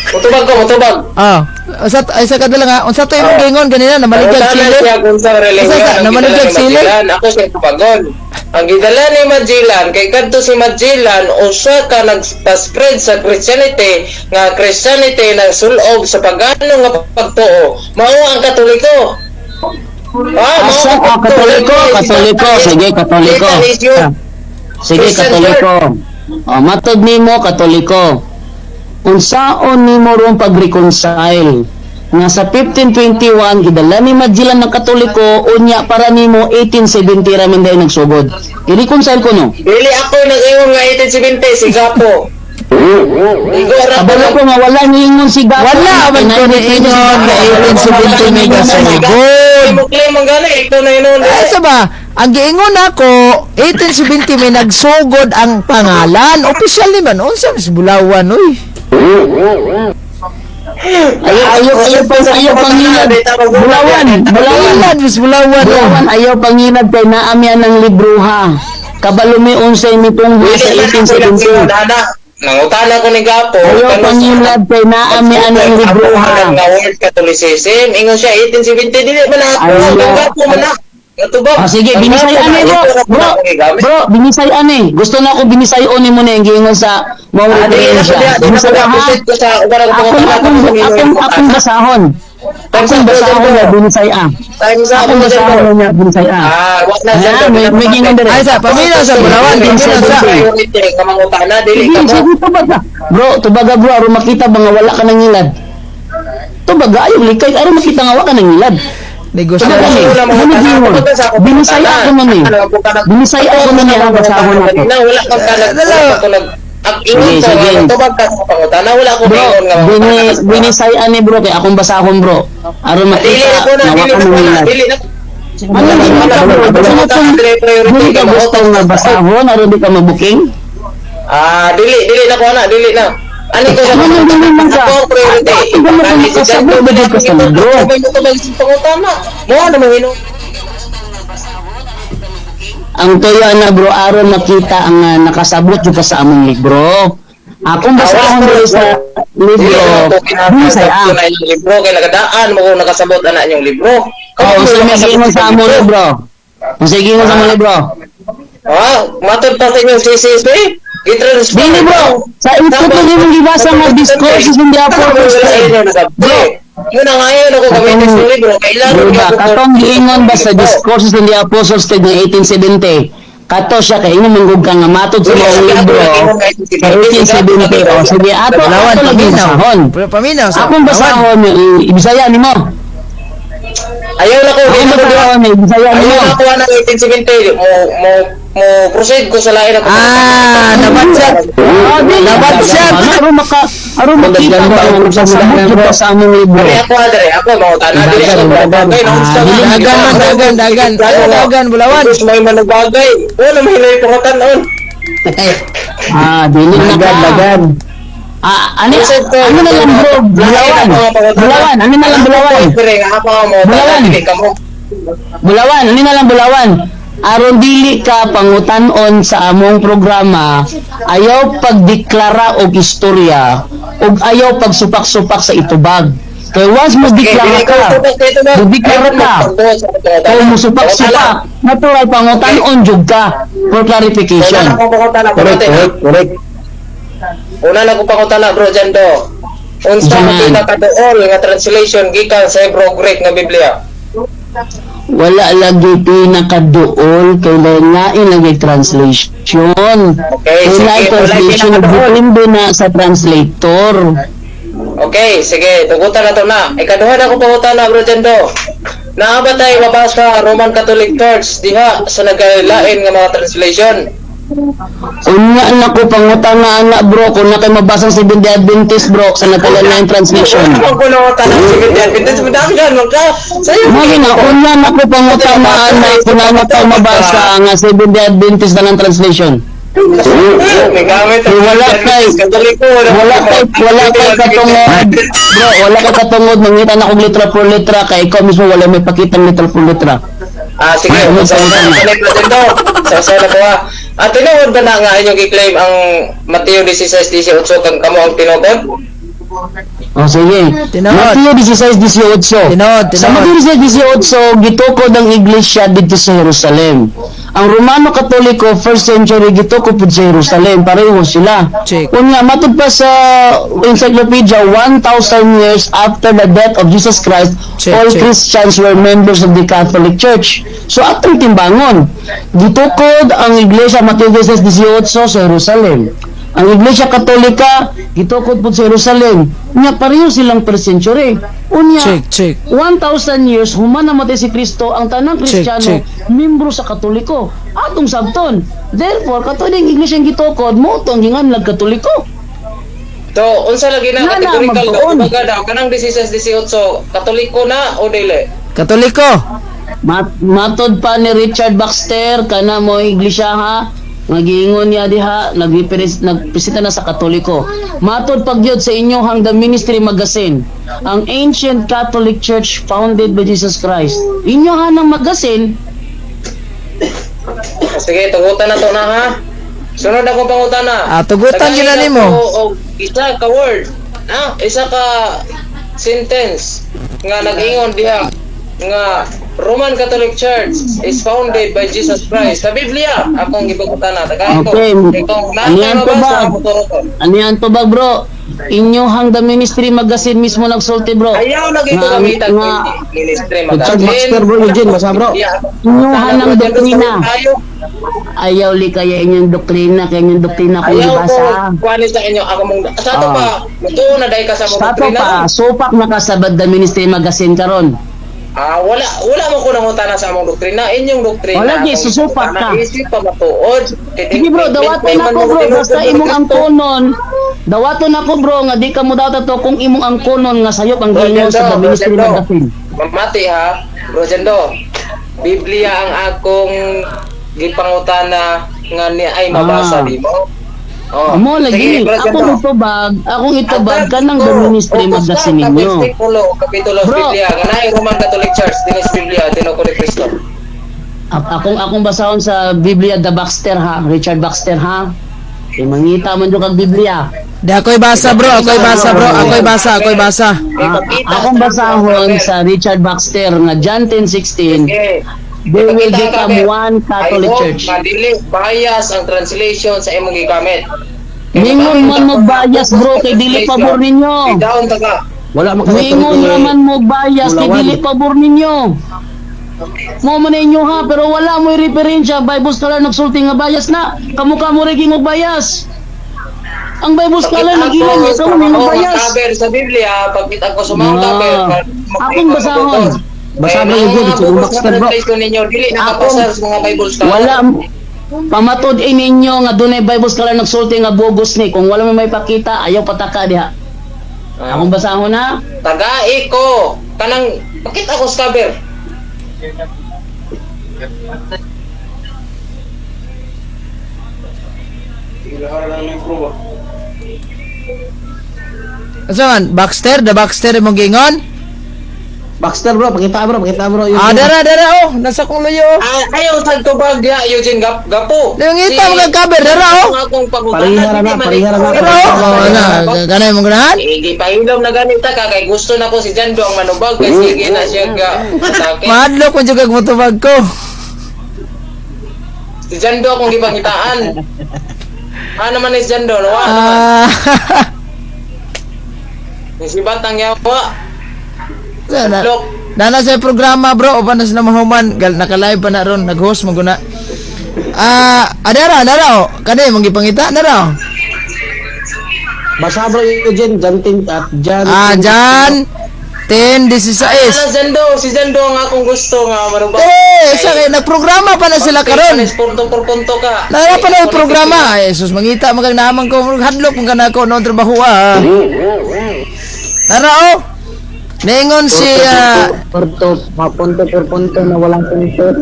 S5: Mutubag ko, mutubag.
S1: Ah, unsa ay sa kadala nga, unsa to imong gingon ganina namaligyan
S5: Pangutana
S1: sili?
S5: siya kung sa relihiyon
S1: Unsa sa
S5: ang gidala
S1: namaligyan
S5: ni
S1: sili?
S5: Magellan. Ako siya tubagon. Ang gidala ni Magellan kay kadto si Magellan usa ka nagpa-spread sa Christianity nga Christianity nang sulob sa pagano nga pagtuo. Mao ang Katoliko. Ah, mao
S4: Asa
S5: ang
S4: ah, Katoliko, Katoliko, sige, Katoliko. Sige, Katoliko. Oh, matod nimo Katoliko. Unsaon nimo ron pag-reconcile nga sa 1521 gidala ni Magellan ng Katoliko, unya para nimo 1870 ra man dahil nagsugod? I-reconcile ko no.
S5: Dili ako nag-ingon nga 1870 si Gapo. Igo ra ko.
S4: Kabalo ko nga wala niingon si Gapo.
S1: Wala man ko niingon nga 1870 may kasugod.
S5: Mo claim ang gani ikaw na inon.
S1: Ay, sa ba? Ang giingon ako, 1870 may nagsugod ang pangalan. Official ni man, unsa mas Bulawan, uy.
S4: Ayaw, ayaw, ayaw, pang, ayaw panginad. Bulawan, Bulawan.
S1: Pangalan, mas Bulawan. Oh.
S4: Bulawan, ayaw panginad kay naamyan ng libroha. Kabalo mi unsay mitungha sa
S5: Dili man ako
S4: 1870.
S5: nangutana. Nangutana ko ni Gapo.
S4: Ayaw pangilad kay naa mi anang libro ha.
S5: Nga word Catholicism. Ingon siya 1870, dili man ako.
S4: Ayaw.
S5: Ang Gapo man na. Natubag.
S4: Ah, sige,
S5: Ang
S4: binisay
S5: Gapo
S4: ani
S5: na,
S4: bro.
S5: ito na
S4: Bro,
S5: akong gigamit.
S4: bro, binisay ani. Gusto na ako binisay ni mo na yung giingon sa mong
S5: Ah, dili na ko
S4: referensya.
S5: diya, dili na ko
S4: Binisay
S5: diya.
S4: ha.
S5: Proceed ko sa uban ako
S4: Akong
S5: pangutana
S4: akong
S5: ko sa
S4: akong akong basahon. Akong basahon na binisay ah.
S5: Times up.
S4: Akong basahon na niya binisay ah.
S5: Ah, wa na
S4: Ah,
S5: siya.
S4: may gingon dire.
S1: Ay, sa, paminaw sa Bulawan, paminaw sa.
S5: Priority nga mangutana dili
S4: Sige,
S5: ka mo.
S4: sige, tubaga. Bro, tubaga bro, aron makita ba nga wala ka nang ngilad? Tubaga, ayaw likay, aron makita nga wala ka nang ngilad.
S1: Negosyo.
S4: Tubaga ni, ano gingon? Binisay ako man eh. Binisay ako man eh, ang basahon ako.
S5: Na wala kang kanag
S1: Dalawa.
S5: wala ka nag ang ingon
S4: Sige,
S5: ko
S4: sige.
S5: nga tubag ka sa pangutana, wala ko
S4: Bro,
S5: ingon nga
S4: bini,
S5: mangutana ka sa-
S4: binisay ani bro, kay akong basahon bro. Aron
S5: Dili
S4: makita
S5: na ko na,
S4: nga
S5: dili
S4: wala
S5: na
S4: ka
S5: ko
S4: nang
S5: na,
S4: ngilad.
S5: dili na.
S4: Ano gingon ka bro? Gusto mo kung dili ka gusto nga basahon, aron di ka mabuking?
S5: Ah, dili dili na ko na, dili na. Ano ko sa
S4: Ano nang dili man ka?
S5: Ako ang priority.
S4: Ano ba mo kasabot ba dito sa libro?
S5: May mo tubag sa pangutana. Mo ano mo hino?
S4: Ang tuyo na bro, aron makita ang nakasabot jud ka sa among libro. Akong basahon bro sa libro, binisay ah.
S5: na inyong libro kay nagadaan mo kung nakasabot ana inyong libro.
S4: Oh, so may gingon sa among libro. Unsay gingon sa among libro?
S5: Ah, matod pa sa inyong CCC. Gitransfer.
S4: Dili bro, sa ito to imong gibasa nga discourses in the Apostles Creed.
S5: Bro, yun ang ngayon ako gamitin sa libro. Kailangan
S4: Bro ba, katong giingon ba sa discourses in the Apostles Creed ng 1870? Kato siya kay imo manggug ka nga matod sa mga libro sa 1870. Oh, sige, ato
S1: Bulawan,
S4: ato lagi
S1: paminaw.
S4: basahon.
S1: Paminaw sa.
S4: Akong basahon, ibisaya nimo.
S5: Ayaw na ko,
S4: Akong
S5: dili na ko.
S4: basahon, ibisaya
S5: Ayaw
S4: nimo.
S5: na ko ng 1870. Mo mo mo proceed ko sa lain ako.
S1: Ah, nabatsat.
S4: Ah, dili.
S1: Nabatsat.
S4: Ano, aron maka aron makita ba ang nagsasabot jud ka sa among libro.
S5: Dali ako dali ako mo tanan dili ako. Okay,
S4: Ah, dili.
S1: Dagan man, dagan, dagan. Ayaw, dagan, Bulawan.
S5: Tapos may managbagay. Wala may hinay pangutanon.
S4: Ah, dili na ka.
S3: Dagan.
S4: Ah, ano, ano na lang bro? Bulawan. Bulawan, ano na lang Bulawan?
S5: Bulawan.
S4: Bulawan. Bulawan, ano na lang Bulawan? Aron dili ka pangutan-on sa among programa, ayaw pagdeklara og istorya ug ayaw pagsupak-supak sa itubag. Kay once mo deklara ka, mo deklara ka, kung musupak-supak, natural pangutan-on jud ka for clarification.
S3: Correct, correct, correct.
S5: Una na ko pangutana bro Jando. Unsa
S4: Diyan.
S5: ang pinakaduol nga translation gikan sa Hebrew Greek nga Biblia?
S4: Wala lagi pinakaduol kay lain lagi translation.
S5: Okay,
S4: Kay
S5: sige,
S4: lain
S5: wala
S4: translation
S5: pinakaduol.
S4: nagdepende na sa translator.
S5: Okay, sige, tugutan na to na. Ikaduha na ko pangutana bro Jando. Naa ba tayo mabasa Roman Catholic Church diha sa nagalain nga mga translation?
S4: Unya na ko pangutang na anak bro kung na kay mabasa sa Seventh Day Adventist bro sa nagkalain translation.
S5: Wala ko na tanang Seventh Day Adventist, madami yan, magka. Sa'yo.
S4: Mali na unya na ko pangutang na anak kung na kay mabasa nga Seventh Day Adventist na ng translation.
S5: May gamit ang
S4: Wala kay
S5: Katoliko,
S4: wala kay katungod bro, wala kay katungod mangita na kog letra por letra kay ikaw mismo wala may pakitang letra por letra.
S5: Ah, sige.
S4: Ay,
S5: Sa
S4: ano,
S5: na
S4: ano?
S5: ko Sa na ko ah. At tinuod ba na nga inyong gi-claim ang Mateo 16:18 kang kamo ang tinukod?
S4: O sige.
S1: Tinuod.
S4: Mateo 16:18.
S1: Tinuod,
S4: Sa
S1: tinuod.
S4: Mateo 16:18 gitukod ang iglesia didto sa Jerusalem. Ang Romano Katoliko first century gitukod pud sa Jerusalem, pareho sila.
S1: Check.
S4: Unya matud pa sa encyclopedia 1,000 years after the death of Jesus Christ,
S1: Check,
S4: all
S1: check.
S4: Christians were members of the Catholic Church. So atong timbangon, gitukod ang iglesia Mateo 16:18 sa Jerusalem. Ang Iglesia Katolika gitukod pud sa Jerusalem. Unya pareho silang first century. Unya
S1: Check, check.
S4: 1,000 years human namatay si Kristo, ang tanang
S1: Check,
S4: Kristiyano
S1: check.
S4: membro sa Katoliko. Atong sabton. Therefore, katolik Iglesia ang gitukod mo to ang ginganlag Katoliko.
S5: So, unsa lagi na
S4: Nga na,
S5: kategorikal
S4: magtuon.
S5: kumbaga daw kanang 16:18 Katoliko na o dili?
S1: Katoliko.
S4: Matod pa ni Richard Baxter kana mo iglesia ha nagiingon niya diha nagpresenta na sa Katoliko. Matod pag gyud sa inyo hang The Ministry magazine, ang ancient Catholic Church founded by Jesus Christ. Inyo ha ng magazine.
S5: Sige, tugutan na to na ha. Sunod akong pangutana.
S1: Ah, tugutan
S5: Tagay
S1: gyud na
S5: na
S1: nimo.
S5: ko og isa ka word. Ah, isa ka sentence nga nag-ingon diha nga Roman Catholic Church is founded by Jesus Christ. Sa Biblia, akong gipangutana. Tagay ko.
S4: Okay.
S5: Kung
S4: Ano yan
S5: naa
S4: po ba?
S5: mabasa, moturo ko.
S4: Ano yan to ba, bro? Inyohang The Ministry Magazine mismo nagsulti, bro.
S5: Ayaw na gito
S4: Nga-
S5: gamitan
S4: nga-
S5: ministry
S3: Richard
S5: magazine.
S3: Baxter, bro, Eugene, basa, bro.
S4: Inyuhan ng doktrina.
S5: Ayaw,
S4: Ayaw li kaya inyong doktrina, kaya inyong doktrina kung
S5: ayaw ko
S4: gibasa.
S5: kuhanin sa inyo ako mong sa ato
S4: Ah.
S5: pa mutuo na dahil ka sa mong
S4: Sa ato
S5: doktrina.
S4: pa, supak na ka sa The Ministry Magazine karon.
S5: Ah, wala wala mo ko nangutana sa among doktrina, inyong doktrina.
S4: Wala, gi,
S5: Akong
S4: susupak
S5: gitutana,
S4: ka.
S5: Isip pa matuod.
S4: Sige bro, dawaton ako bro, basta imong angkonon. Dawaton ako bro, nga di ka mo dawat to kung imong angkonon nga sayop ang
S5: Bro,
S4: giingon sa
S5: Jendo,
S4: The
S5: Bro,
S4: Ministry
S5: Jendo.
S4: Magazine.
S5: Mamati ha, Bro Jendo. Biblia ang akong gipangutana nga ni ay mabasa
S4: Ah.
S5: di mo. Oh.
S4: Amo lagi,
S5: Sige, Bro
S4: akong
S5: Jendo.
S4: itubag, akong itubag kanang The Ministry
S5: Ang
S4: Magazine ninyo.
S5: Kapitulo, kapitulo
S4: Bro.
S5: Biblia, nga naay Roman Catholic Church dinis Biblia tinuod ni Kristo.
S4: Akong akong basahon sa Biblia The Baxter ha, Richard Baxter ha. Kay mangita man jud kag Biblia.
S1: Di ako'y basa bro, ako'y basa bro, ako'y basa, ako'y basa.
S4: Ah, akong basahon sa Richard Baxter nga John 10:16,
S5: Okay.
S4: they will
S5: Ipakita
S4: become
S5: ang cover.
S4: one Catholic
S5: I hope
S4: Church.
S5: Madili bias ang translation sa imong gigamit.
S4: Ningon man mo bias bro kay dili pabor ninyo.
S5: Down ta ka.
S3: Wala
S4: Ningon raman mo bias kay
S3: Bulawan.
S4: dili pabor ninyo. Mo man inyo ha, pero wala mo referensya Bible scholar nagsulti nga bias na. Kamu kamo rin og bias. Ang Bible scholar nagilan ikaw mo
S5: Ang
S4: bias.
S5: cover sa Biblia, pagkita ko sa mga
S4: Ah.
S5: cover,
S4: Akong basahon.
S3: Basa bro, Eugene, sa Baxter, bro.
S5: Translation ninyo dili nakapasar sa mga Bible scholar.
S4: Wala pamatod ninyo nga dunay Bible scholar nagsulti nga bogus ni kung wala mo may pakita ayaw pataka diha.
S5: Ah.
S4: Akong basahon ha.
S5: Tagai ko kanang pakita ko sa cover.
S1: Asa man, Baxter, the Baxter imong giingon?
S3: Baxter bro, pakita bro, pakita bro.
S1: Ah, dara dara oh, nasa kong luyo oh.
S5: Ah, ayaw tagtubag diha Eugene Gap Gapo.
S1: Yung ita mga cover dara oh.
S5: Ang akong pangutana,
S3: Parihara na,
S5: dili man
S3: parihara na.
S5: ikaw.
S1: Dara oh. Oh, na, ganay mong ganahan?
S5: Sige, pahilom na ganita ka kay gusto na ko si Jando ang manubag kay sige na siya ga atake.
S1: Mahadlok man jud kag motubag ko.
S5: Si Jando akong gipangitaan. Ano man ni si Jando, no? Wa naman.
S1: Ah.
S5: Ni si Batang yawa.
S1: Na,
S5: Look,
S1: nana sa programa bro, uban na sila mahuman, gal naka-live pa na ron, nag-host mo guna. Ah, adara, adara oh. Kani mong gipangita na raw.
S3: Basa bro, Eugene, John 10 at John.
S1: Ah, John 10:16.
S5: ano Jando, si Jando ang akong gusto nga manubag.
S1: Eh, sa kay nagprograma pa na sila karon.
S5: Punto por punto ka.
S1: Nara pa na yung programa. Ay, sus, mangita magang naman ko. Hadlok mong kanako noon trabaho ah. Nara oh. Ningon si
S2: Punto, punto por punto na walang punto.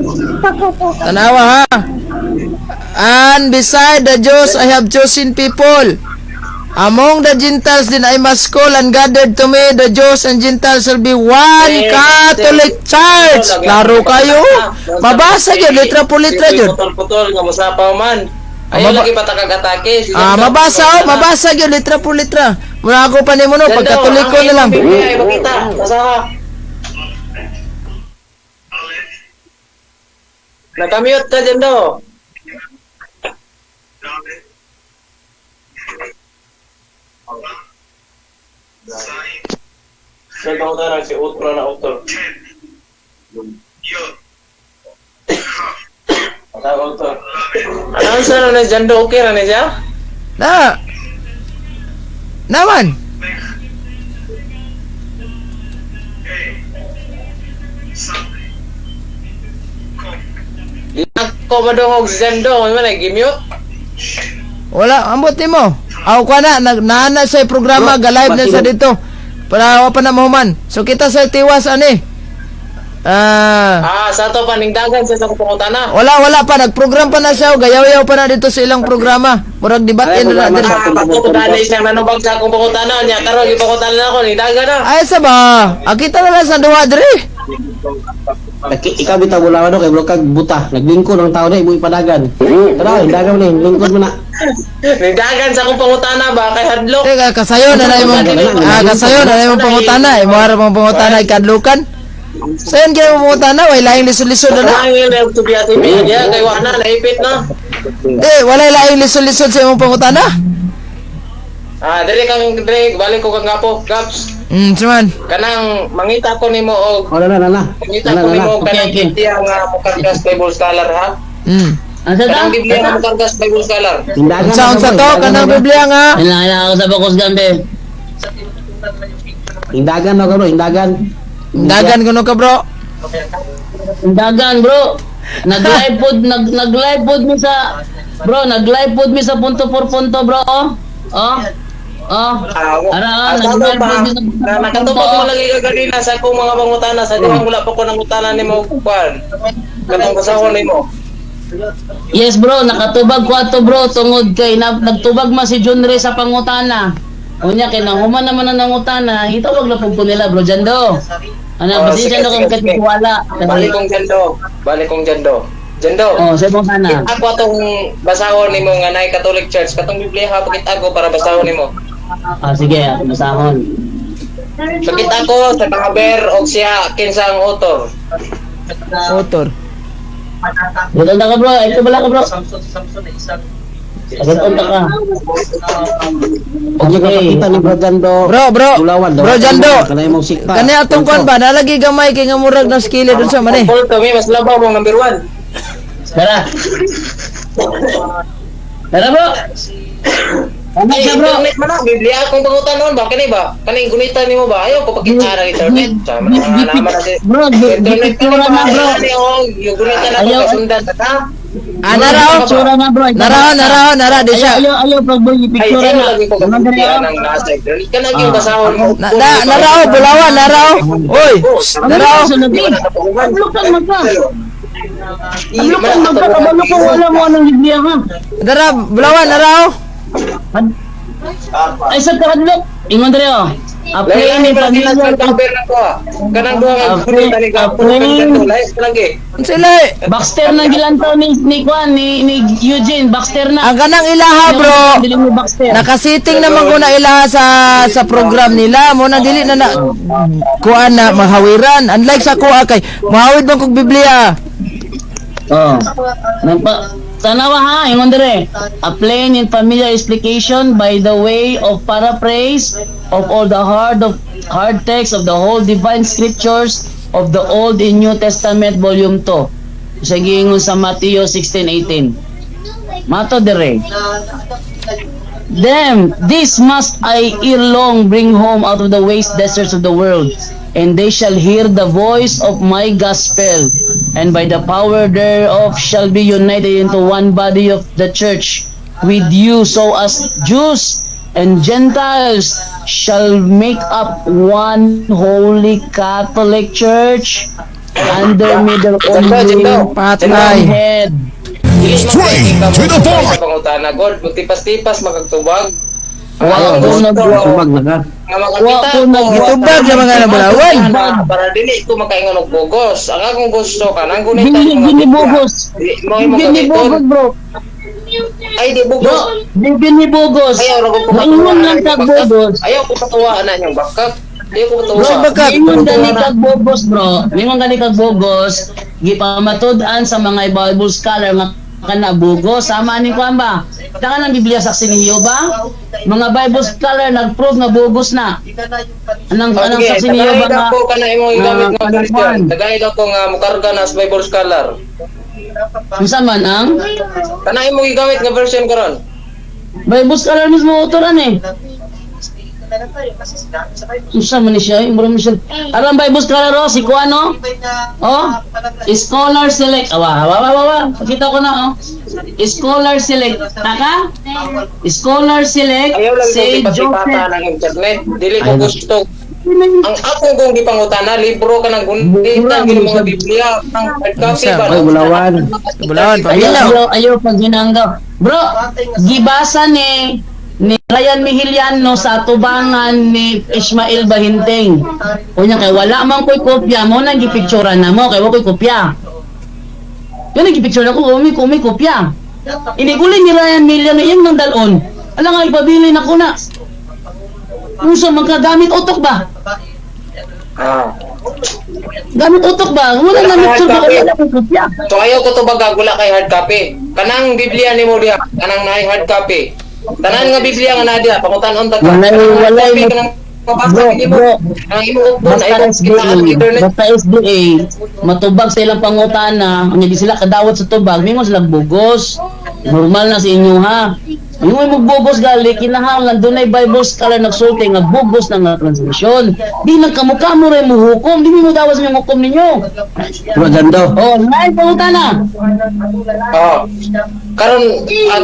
S1: Tanawa ha. And beside the Jews, I have chosen people. Among the Gentiles then I must call and gathered to me the Jews and Gentiles shall be one Catholic Church. Klaro kayo. Mabasa yun, letra po letra yun.
S5: Putol-putol nga musapaw man. Ayaw lagi patakag atake. Si
S1: Ah,
S5: Jando,
S1: mabasa oh, mabasa yun, letra po letra. Muna ako pa nimo no,
S5: Jando,
S1: pagkatoliko
S5: ang
S1: na lang.
S5: imong Biblia, ipakita. Basa ka. Nakamute ka Jando. Si Utro na Utro. Utro. Ano sa na Jando okay ra ni siya?
S1: Na. Naman.
S5: Di ako madungog si Jando, man ay gimute.
S1: Wala, ambot nimo. Aw ko na nag naana sa programa ga live na sa dito. Para wa pa na mahuman. So kita sa tiwas ani. Ah,
S5: Ah, sa to paningdagan sa sa pangutana.
S1: wala wala pa nagprogram pa na siya oh. Gayaw-yaw pa na dito sa ilang programa. Murag debate
S3: Ay,
S1: na na
S3: programa
S1: diri.
S3: sa-
S5: Ah, bato dali siya nanubag sa akong pangutana niya karon gipangutana na ako ningdagan na.
S1: Ay sa ba? Ah, kita na lang sa duha diri.
S3: Ikaw bitaw bulawan do kay bro kag buta. Naglingkod ang tao na imo ipadagan. Tara, hindagan mo ni, lingkod mo na.
S5: Nidagan sa akong pangutana ba kay hadlok.
S1: Teka, kasayo na na imong kasayo na na imong pangutana, imo ara mong pangutana ikadlukan. Sayon kay imong pangutana, way laing lisod-lisod na na.
S5: Ang yung to be at ya kay wa na naipit na.
S1: Eh, walay laing lisod-lisod sa imong pangutana.
S5: Ah, diri kang diri balik ko kang Gapo, Gaps.
S1: Suman.
S5: Kanang mangita ko nimo og
S3: Oh, na na na na.
S5: mangita
S3: Na
S5: ko
S3: na na.
S5: nimo og
S4: Okay,
S5: kanang
S4: okay.
S5: Biblia nga mokargas Bible scholar ha.
S4: Ang sa
S5: Kanang Biblia nga mokargas Bible scholar.
S3: Hindagan
S1: Unsa
S3: na,
S1: unsa
S3: bro,
S1: to
S3: hindagan
S1: kanang
S3: na, bro.
S1: Biblia nga?
S4: Kailangan ako sa Bokos Gambe.
S3: Hindagan na ka, bro, hindagan.
S1: Dagan kuno ka, bro.
S4: Dagan, bro. Nag-live pod nag-live pod mi sa bro, nag-live pod mi sa punto por punto, bro. Oh. Oh. Oh.
S5: Ah,
S4: Ara,
S5: ah,
S4: nag-live
S5: pa,
S4: pod mi sa punto
S5: na
S4: por
S5: nakatubag
S4: punto.
S5: mo lagi ka ganina sa akong mga pangutana sa dihang wala pa ko nangutana nimo kuan. Katong basahon nimo.
S4: Yes, bro, nakatubag ko ato, bro, tungod kay nagtubag man si John Ray sa pangutana. Unya kay nanghuman naman ang nangutana, itawag na pud ko nila, bro, Jando. Ano,
S5: Oh,
S4: pasensya
S5: sige,
S4: na kung
S5: sige, sige.
S4: katiwala.
S5: Balik kong Jando. Balik kong Jando. Jando.
S4: Oh, sa pangutana.
S5: Ako atong basahon nimo nga naay Catholic Church katong Biblia ha pakita ko para basahon nimo.
S4: Ah, sige, basahon.
S5: Pakita ko sa cover og siya kinsa ang author.
S1: Author.
S4: Ganda ka, bro, ito bala ka, bro. Ganda ka.
S3: Huwag niyo kapakita ni Bro Jando.
S1: Bro, bro.
S3: Bulawan,
S1: Bro Jando.
S3: Kanay mong sikta.
S1: Kani atong kuan ba nalagi gamay kay nga murag na skillet unsa man eh.
S5: Paul kami mas labaw mong number 1.
S4: Tara. Tara, bro. Tama
S5: Ay,
S4: siya, bro.
S5: internet man na Biblia akong pangutanon ba kani ba? Kaning gunitan nimo ba? Ayaw ko pakita ng internet. Sama na naman na si
S4: Bro,
S5: internet
S4: gipictura
S5: kani
S4: na,
S5: ba?
S4: bro.
S5: Ani oh, yung gunitan ako
S4: Ayaw.
S5: kay sundan ta.
S1: Ah, narao.
S4: Gipictura na, bro.
S1: Narao, narao, nara di siya.
S4: Ayaw, ayaw, bro, bro,
S5: Ay,
S4: gipictura
S5: ayaw
S4: na.
S5: lagi ko
S4: Naman dali,
S5: kapakita
S4: oh.
S5: ng nasa internet. Kanang yung basahon mo.
S1: Na, na narao bulawan, narao. Oy,
S4: Ano
S1: narao.
S4: yung sunod, eh? Kablo kang magka. Kablo kang magka. Kabalo ko wala mo anong Biblia ka.
S1: Dara, bulawan, narao.
S4: Ay, sa kahadlok. Ingon dali, oh. A plain
S5: Lahi
S4: and
S5: pa sila
S4: familiar
S5: sa cover na ko. Ah. Kanang duha nga
S4: A
S5: gunitan ni Gapo
S4: plain-
S5: kang Jando. Lahi pa lagi.
S1: Unsa ilay?
S4: Baxter na gilantaw ni Kwan, ni Eugene. Baxter na.
S1: Ang kanang ilaha, bro.
S4: Dili mo Baxter.
S1: Nakasiting naman ko na ilaha sa program nila mo na dili na na kuan na mahawiran. Unlike sa kuha kay mahawid man kog Biblia.
S4: Oh. Nagpa Tanawa ha, ingon dire. A plain and familiar explication by the way of paraphrase of all the hard text of the whole divine scriptures of the Old and New Testament volume 2. Sa giingon sa Mateo 16:18. Mato dire. Them, this must I ere long bring home out of the waste deserts of the world, and they shall hear the voice of my gospel, and by the power thereof shall be united into one body of the church with you, so as Jews and Gentiles shall make up one holy Catholic Church under me their own
S5: Jando, Jando.
S1: Patay.
S4: head.
S5: Dili man
S6: Straight
S5: kay
S6: to the point.
S5: Sa pangutana god, magtipas-tipas magagtubag.
S4: Wa
S5: Ang
S4: ko
S5: gusto
S3: Tubag na ka.
S5: nga makakita
S4: Wa ko nag-
S1: Gitubag na mga nabulawan.
S5: Para dili ko makaingon og bugos. Ang akong gusto kanang gunitan
S4: Dili
S5: mga
S4: dili
S5: Biblia.
S4: bugos.
S5: Di mo imong
S4: Dili
S5: gamiton.
S4: bugos, bro.
S5: Ay di
S4: Bro,
S5: bugos.
S4: di bugos.
S5: Ayaw ra ko
S4: Maingon lang kag bugos.
S5: Ayaw ko patuwa ana niyang bakak. Di ko patuwa.
S1: Bro, bakak.
S4: Maingon gani kag bugos, bro. Maingon gani kag bugos. Gipamatud-an sa mga Bible scholar nga kana bugos. Sama ni kuan ba? Taka ng Biblia saksi ni Jehovah. Mga Bible scholar nag-prove nga bugos na. Anang anang
S5: Okay,
S4: saksi ni Jehovah
S5: tagay
S4: nga
S5: ko kana imong gigamit
S4: nga
S5: nga version.
S4: kuan.
S5: Tagay ko nga mukarga na sa Bible scholar.
S4: Unsa man ang
S5: Kana imong gigamit nga version karon.
S4: Bible scholar mismo autoran eh. Unsa man ni siya, eh? Mura man siya. Aron Bible scholar oh, si kuan oh. Oh, scholar select. Awa, awa, awa, awa. Pakita ko na oh. Scholar select. Taka? Scholar select
S5: Ayaw lang
S4: si
S5: itong tipatipata
S4: Joseph.
S5: ng internet. Dili ko gusto. Ang ako kong gipangutana, libro ka ng gunitan, gini mga Biblia, ang hard copy
S1: Unsa?
S5: ba?
S3: Ay, bulawan.
S1: Bulawan,
S4: Ayaw,
S1: paminaw.
S4: ayaw, ayaw pag ginanggaw. Bro, gibasa ni ni Ryan Mihiliano sa atubangan ni Ismail Bahinting. Unya kay wala man ko'y kopya mo nang gipicturan na mo kay wa ko'y kopya. Yun ang gipicture ako, umi umi kopya. Inigulin ni Ryan Mihiliano iyang nang dalon. Ala nga ipabili na ko na. Unsa man ka gamit utok ba?
S5: Ah.
S4: Gamit utok ba? Wala na picture ba wala ko'y kopya.
S5: So ayaw ko tubag wala kay hard copy. Kanang Biblia nimo diha, kanang naay hard copy. Tanan nga Biblia nga naa diha, pangutan-on ta ka.
S4: Walay-
S5: Kanang hard
S4: walay
S5: copy,
S4: mo-
S5: kanang mabasa
S4: Bro,
S5: nimo.
S4: bro.
S5: Ang imong upon ay
S4: Basta
S5: kita
S4: SDA,
S5: ang internet.
S4: basta SDA, matubag sa ilang pangutana, ang hindi sila kadawat sa tubag, mingon sila bugos. Normal na sa inyo ha. Yung may magbugos gali, kinahanglan dunay Bible scholar nagsulti nga bugos na nga translation. Di lang kamukha mo rin mo hukom, di mo dawas yung hukom ninyo.
S3: Bro Jando.
S4: Oh, naay pangutana.
S5: Oh. Karon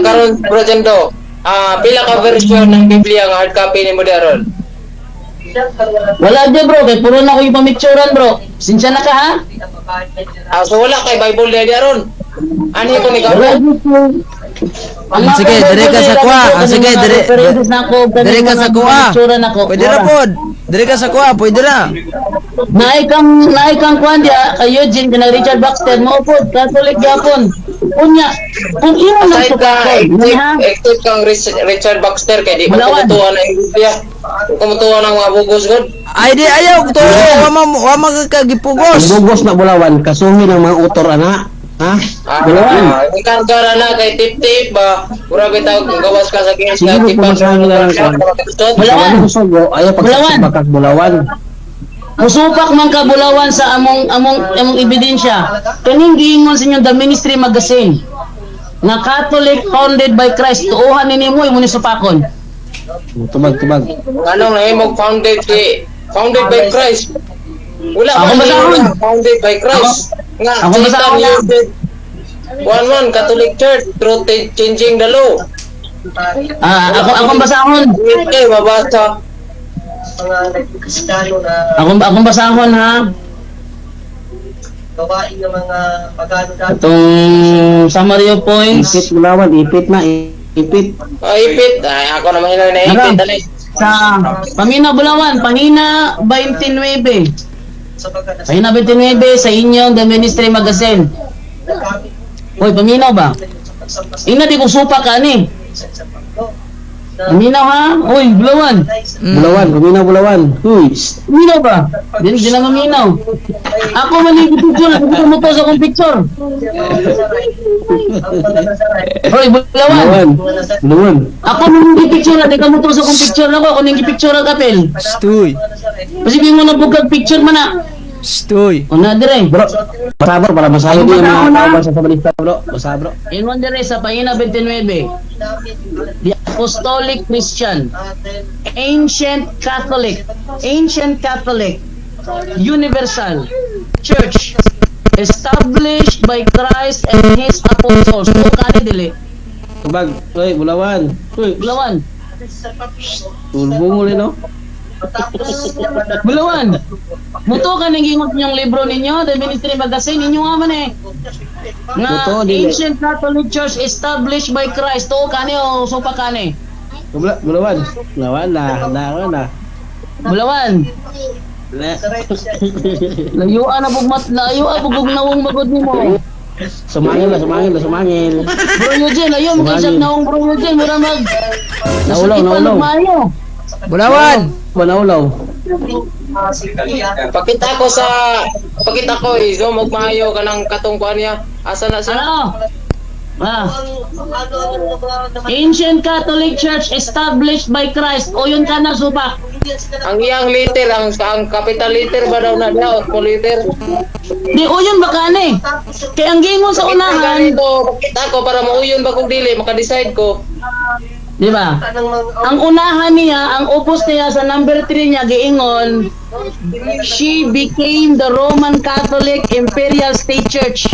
S5: karon bro Jando, pila ka version ng Biblia nga hard copy nimo diha ron?
S4: Wala di bro, kay puro na ko yung pamicturan bro. Sinsya na ka ha?
S5: So wala kay Bible diha diha ron. Ani ko ni
S4: Wala
S5: Gabo.
S4: di bro. Ang
S1: Sige,
S4: mga
S1: dire ka sa
S4: Bible
S1: kuha.
S4: nila,
S1: Sige,
S4: mga
S1: dire
S4: references na ako,
S1: dire
S4: kaning
S1: ka sa
S4: mga
S1: kuha.
S4: pamicturan ako.
S1: Pwede ra
S4: Wala.
S1: pod. Dire ka sa kuha, pwede ra.
S4: Naay kang kwan diya kay Eugene kanang Richard Baxter mao pod Catholic gyapon. Unya kung imo lang
S5: Aside ka,
S4: supakon,
S5: except,
S4: ha?
S5: except kang Richard Baxter kay di mo
S4: Bulawan.
S5: kumutuwa na yung Biblia. Kumutuwa ng mga bugos god.
S1: Ay di ayaw to, wa ma ka gipugos.
S3: Ang bugos na bulawan, kasuhin ang mga utor ana. Ha?
S4: Bulawan.
S5: Ang karga na kay tip-tip ba. Mura bitaw kung gawas ka sa kiyas
S3: Sige,
S5: na tipan.
S3: pumasahan nila ng kuwan.
S4: Bulawan.
S3: Bulawan. Sugo, ayaw
S4: Bulawan.
S3: pagsasabakas bulawan.
S4: Musupak man ka Bulawan sa among among among ebidensya. Kaning giingon sa inyong The Ministry magazine nga Catholic founded by Christ tuohan ni nimo imo ni supakon.
S3: Tubag, tubag.
S5: Anong nahimog founded by Christ. Wala
S4: Ako
S5: man
S4: basahon.
S5: nga founded by Christ. Nga
S4: Ako
S5: Satan
S4: basahon na.
S5: used it. One one Catholic Church through changing the law.
S4: Ah, ako akong basahon.
S5: Okay, mabasa.
S4: Akong akong basahon ha.
S6: Gawain ng mga pagano dati.
S4: Itong summary of points.
S3: Ipit bulawan, ipit na, ipit.
S5: Oh, ipit. Ay, ako naman yun na ipit.
S4: Nara.
S5: Dali.
S4: Sa Pamina Bulawan, Pahina 29.
S6: Sapagkat
S4: Pahina 29 sa inyong The Ministry Magazine.
S6: nagamit
S4: Hoy, paminaw ba?
S6: sa pagsamba sa
S4: Ina di ko supa ka ni.
S6: sa isang panglo.
S4: Paminaw ha? Hoy, Bulawan.
S3: Bulawan, ruminaw bulawan. Huy, shh.
S4: Paminaw ba? Di di na maminaw. Ako man yung picture, ako mo to sa akong picture. Hoy, Bulawan.
S3: Bulawan. Bulawan.
S4: Ako man yung picture, di ka mo to sa akong picture nako, ako ning picture ang kapil.
S1: Stoy.
S4: Kasi di mo na bugag picture man na.
S1: Stoy.
S4: Una dire.
S3: Bro, basa bro, para masayo din yung mga tao sa balista bro. Basa bro.
S4: Ingon dire sa pahina 29. The Apostolic Christian, Ancient Catholic, Ancient Catholic, Universal Church, established by Christ and His apostles. O kani dili.
S3: Tubag, uy, bulawan. Uy,
S4: Bulawan.
S3: tulbong ulit no.
S4: Bulawan. Muto ka ning ingon inyong libro ninyo, The Ministry Magazine, ninyo nga man eh. Nga
S3: Muto, dili.
S4: Ancient Catholic Church established by Christ. To kani o supa kani.
S3: Bulawan. Bulawan na, na, na.
S4: Bulawan.
S3: Na.
S4: Layuan na bugmat, layuan bugog nawong magod nimo.
S3: Sumangil na, sumangil na, sumangil.
S4: Bro Eugene, layo mo kay
S3: Sumangil.
S4: nawong Bro Eugene, mura mag
S3: Naulaw,
S4: Nasukipan
S3: naulaw.
S4: og maayo.
S1: Bulawan.
S3: Ba naulaw?
S5: Pakita ko i-zoom og maayo kanang katong kuan niya. Asa na siya?
S4: Ano? Ah. Ancient Catholic Church established by Christ. O yun ka na supak.
S5: Ang iyang liter ang capital letter ba daw na diha o small letter?
S4: Di o yun baka ni. Kay ang gingon sa unahan,
S5: Ganito, pakita ko para mauyon ba kung dili maka-decide ko.
S4: di ba? Ang unahan niya, ang upos niya sa number 3 niya giingon, she became the Roman Catholic Imperial State Church.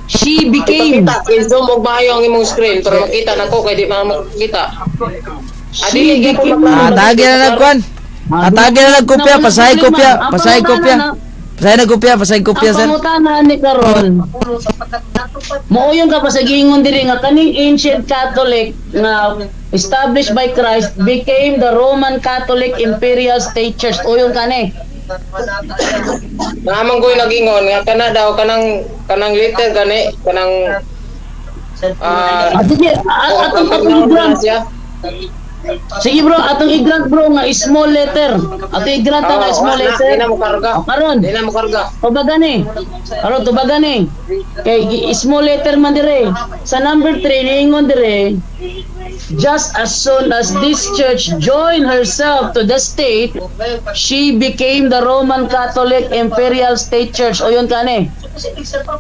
S4: She became
S5: Pakita, i-zoom og maayo ang imong screen para makita nako kay di man makita.
S4: She became
S1: Atagi na nagkuan. Atagi na nagkopya, pasahay kopya, pasahay kopya. Pasay na kopya, pasay kopya,
S4: Ang
S1: sir.
S4: pangutana ni karon, mooyon ka pa sa giingon diri nga kaning ancient Catholic nga established by Christ became the Roman Catholic Imperial State Church. Uyon kani.
S5: Naamang ko'y nagingon nga kana daw kanang kanang letter gani kanang ah
S4: Ah, sige, atong i-grant.
S5: siya.
S4: Sige bro, atong i-grant bro nga small letter. Atong i-grant nga
S5: Oo,
S4: small
S5: na,
S4: letter.
S5: Di na mo karga.
S4: O, karon.
S5: Di na mo karga.
S4: Tubagan eh. Karon tubagan eh. Kay small letter man dire. Sa number 3 niingon dire, just as soon as this church joined herself to the state, she became the Roman Catholic Imperial State Church. O yun kani.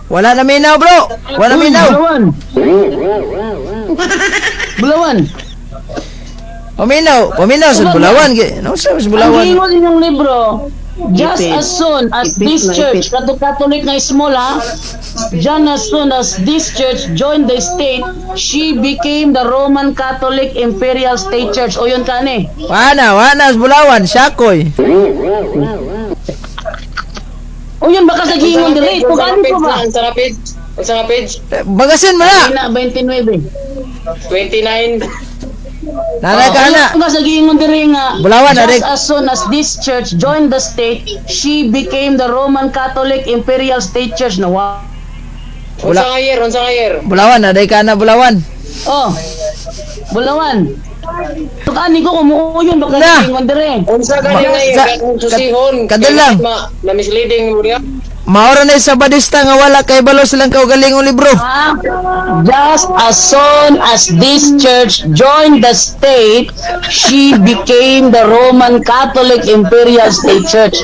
S1: Wala na minaw, bro. Wala
S4: Uy,
S1: minaw.
S4: Bulawan. Bulawan.
S1: Paminaw, paminaw sa Bulawan. No, sa
S4: Ang
S1: Bulawan.
S4: giingon inyong libro, just
S3: Ipit.
S4: as soon as
S3: Ipit
S4: this
S3: na
S4: church,
S3: ipit.
S4: kato Catholic nga small ha, just as soon as this church joined the state, she became the Roman Catholic Imperial State Church. O yun kani.
S1: Wala, wala sa Bulawan, Shakoy.
S4: O yun baka sa giingon dire.
S5: Unsa nga
S4: Tugani
S5: page
S4: ko ba?
S5: na? Unsa nga page? Unsa nga page?
S1: Eh, bagasin mo na.
S4: Ina 29.
S5: 29.
S1: Nanay ka na.
S4: Ano ba sa giingon dire nga
S1: Bulawan,
S4: just
S1: adik.
S4: as soon as this church joined the state, she became the Roman Catholic Imperial State Church. Na wa.
S5: Unsa nga year? Unsa nga year?
S1: Bulawan, naday ka na Bulawan.
S4: Oh. Bulawan. Tukani ko kumuuyon baka
S1: Na.
S4: giingon dire.
S5: Unsa gani nga year? Kung susihon.
S1: Kadal lang.
S5: Na misleading mo niya.
S1: Maura na sa badista nga wala kay balo silang kaugalingong libro.
S4: Ah, just as soon as this church joined the state, she became the Roman Catholic Imperial State Church.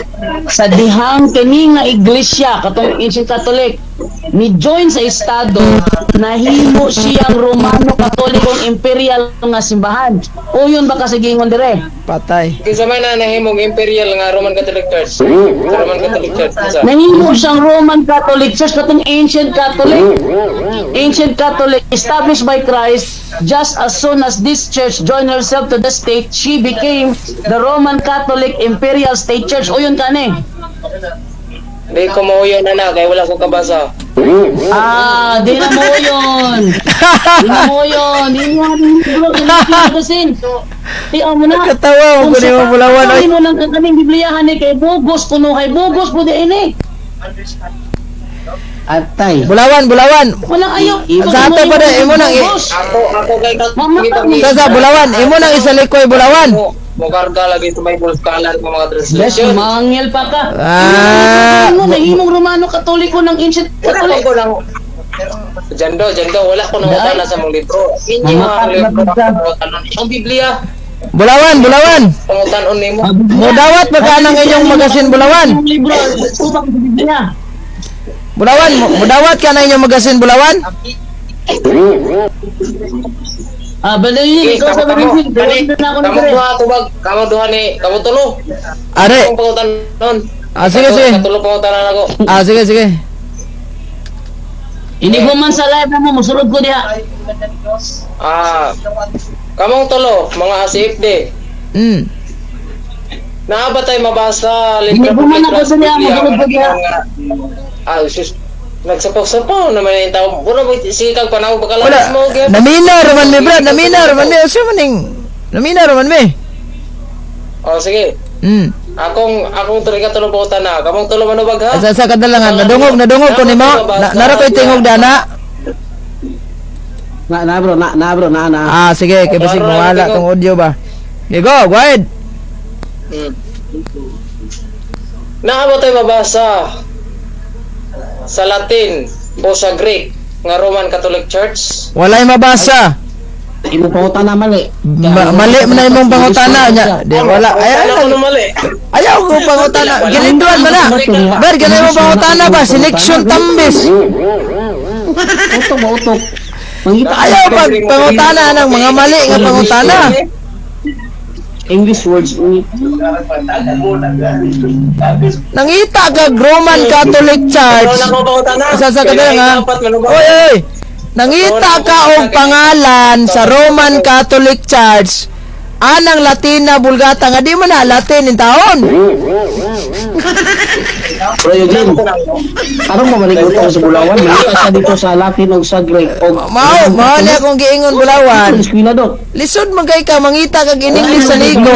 S4: Sa dihang kini nga iglesia, katong ancient Catholic, ni join sa estado, nahimo siyang Romano Katolikong Imperial nga simbahan. O yun ba kasi giingon dire?
S1: Patay.
S5: Kinsa man na nahimong imperial nga Roman Catholic Church? Sa Roman Catholic Church unsa?
S4: Nahimo siyang Roman Catholic Church katong ancient Catholic. Ancient Catholic established by Christ, just as soon as this church joined herself to the state, she became the Roman Catholic Imperial State Church. O yun kani.
S5: Di ko mauyon na na kay wala ko kabasa.
S4: Ah, di na mo yun. Di na mo yun. Di mo bro, di mo. Di mo na.
S1: Katawa mo kunin mo Bulawan oy.
S4: Kung mo nang kaning Bibliyahan ni kay bugos kuno kay bugos po di ini.
S3: Atay.
S1: Bulawan, Bulawan.
S4: Walang ayaw.
S1: Sa ato pa di, imo nang
S4: Bugos.
S5: Ako ako kay
S4: Mamatay mo.
S1: Sa Bulawan, imo nang isalikoy Bulawan.
S5: Mo karga lagi sa Bible scholar ng mga
S4: Yes,
S5: translation.
S4: mangil pa ka.
S1: Ah.
S4: Ano, nahimong Romano Katoliko ng ancient
S5: Wala
S4: Catholic.
S5: ko lang. Jando, Jando, wala ko nang utana sa mong libro. Inyo
S4: Mamatay
S5: ang libro
S4: na ka.
S5: pangutanon. Ang Biblia,
S1: Bulawan, Bulawan.
S5: pangutanon nimo.
S1: Mudawat ba ka ng inyong magasin Bulawan?
S4: Ang libro, upak sa Biblia.
S1: Bulawan, mudawat ka na inyong magasin Bulawan?
S4: Ah, balay,
S5: Eh,
S4: ikaw sa
S5: kamo,
S4: balay,
S5: kani,
S4: na ako
S5: kamo
S4: nagre.
S5: duha tubag, kamo duha ni, kamo tulo.
S1: Are.
S5: Akong pangutanon.
S1: Ah, sige, sige.
S5: Katulo pangutanan ako.
S1: Ah, sige, sige.
S4: Hindi ko man sa live mo, musulod ko diha.
S5: Ah, kamong tulo, mga CFD. Naa ba tayo mabasa
S4: Hindi ko man ako sa diha, musulod ko diha.
S5: Ah, sus. Nagsapaw-sapaw naman yung tao. Mura mo sige kag panaw baka
S1: Wala.
S5: lawas mo gyud.
S1: Namina raman mi, brad. Namina raman mi. Asa man ning Namina raman mi.
S5: Oh, sige. Akong akong tuloy ka tulo pangutana na. Kamong tulo manubag ha.
S1: Asa sa kadalangan nadungog nadungog ko nimo. Na, nara ko'y tingog dana.
S3: Na na bro, na na bro, na na.
S1: Ah, sige, kay basig mawala tong audio ba. Okay, go, go ahead.
S5: Naa ba tayo mabasa sa Latin o sa Greek nga Roman Catholic Church?
S1: Walay mabasa.
S3: Imo pangutana mali.
S1: Mali man na imong pangutana nya. Di wala. Ay,
S5: Ay,
S1: ay,
S5: ko na mali.
S1: ayaw ko pangutana. Gilinduan man na. Ber, ganun mo pangutana ba? Selection tambis.
S3: Utok ba utok? Mangita ka
S1: Ayaw pag pangutana ng mga mali nga pangutana.
S3: English words.
S1: Nangita kag Roman Catholic Church.
S5: Wala ko pangutana.
S1: Isa sa kadang ha.
S5: Dapat manubag.
S1: Oy, oy. Nangita ka og pangalan sa Roman Catholic Church anang Latina Vulgata nga di man na Latin in taon.
S3: Bro Eugene, aron mamalig utong sa Bulawan, malita siya dito sa Latin og sa Greek og
S1: Mao, mao na akong giingon, Bulawan.
S3: Eskwela dok.
S1: Lisod man kay ka mangita kag in English sa ligo.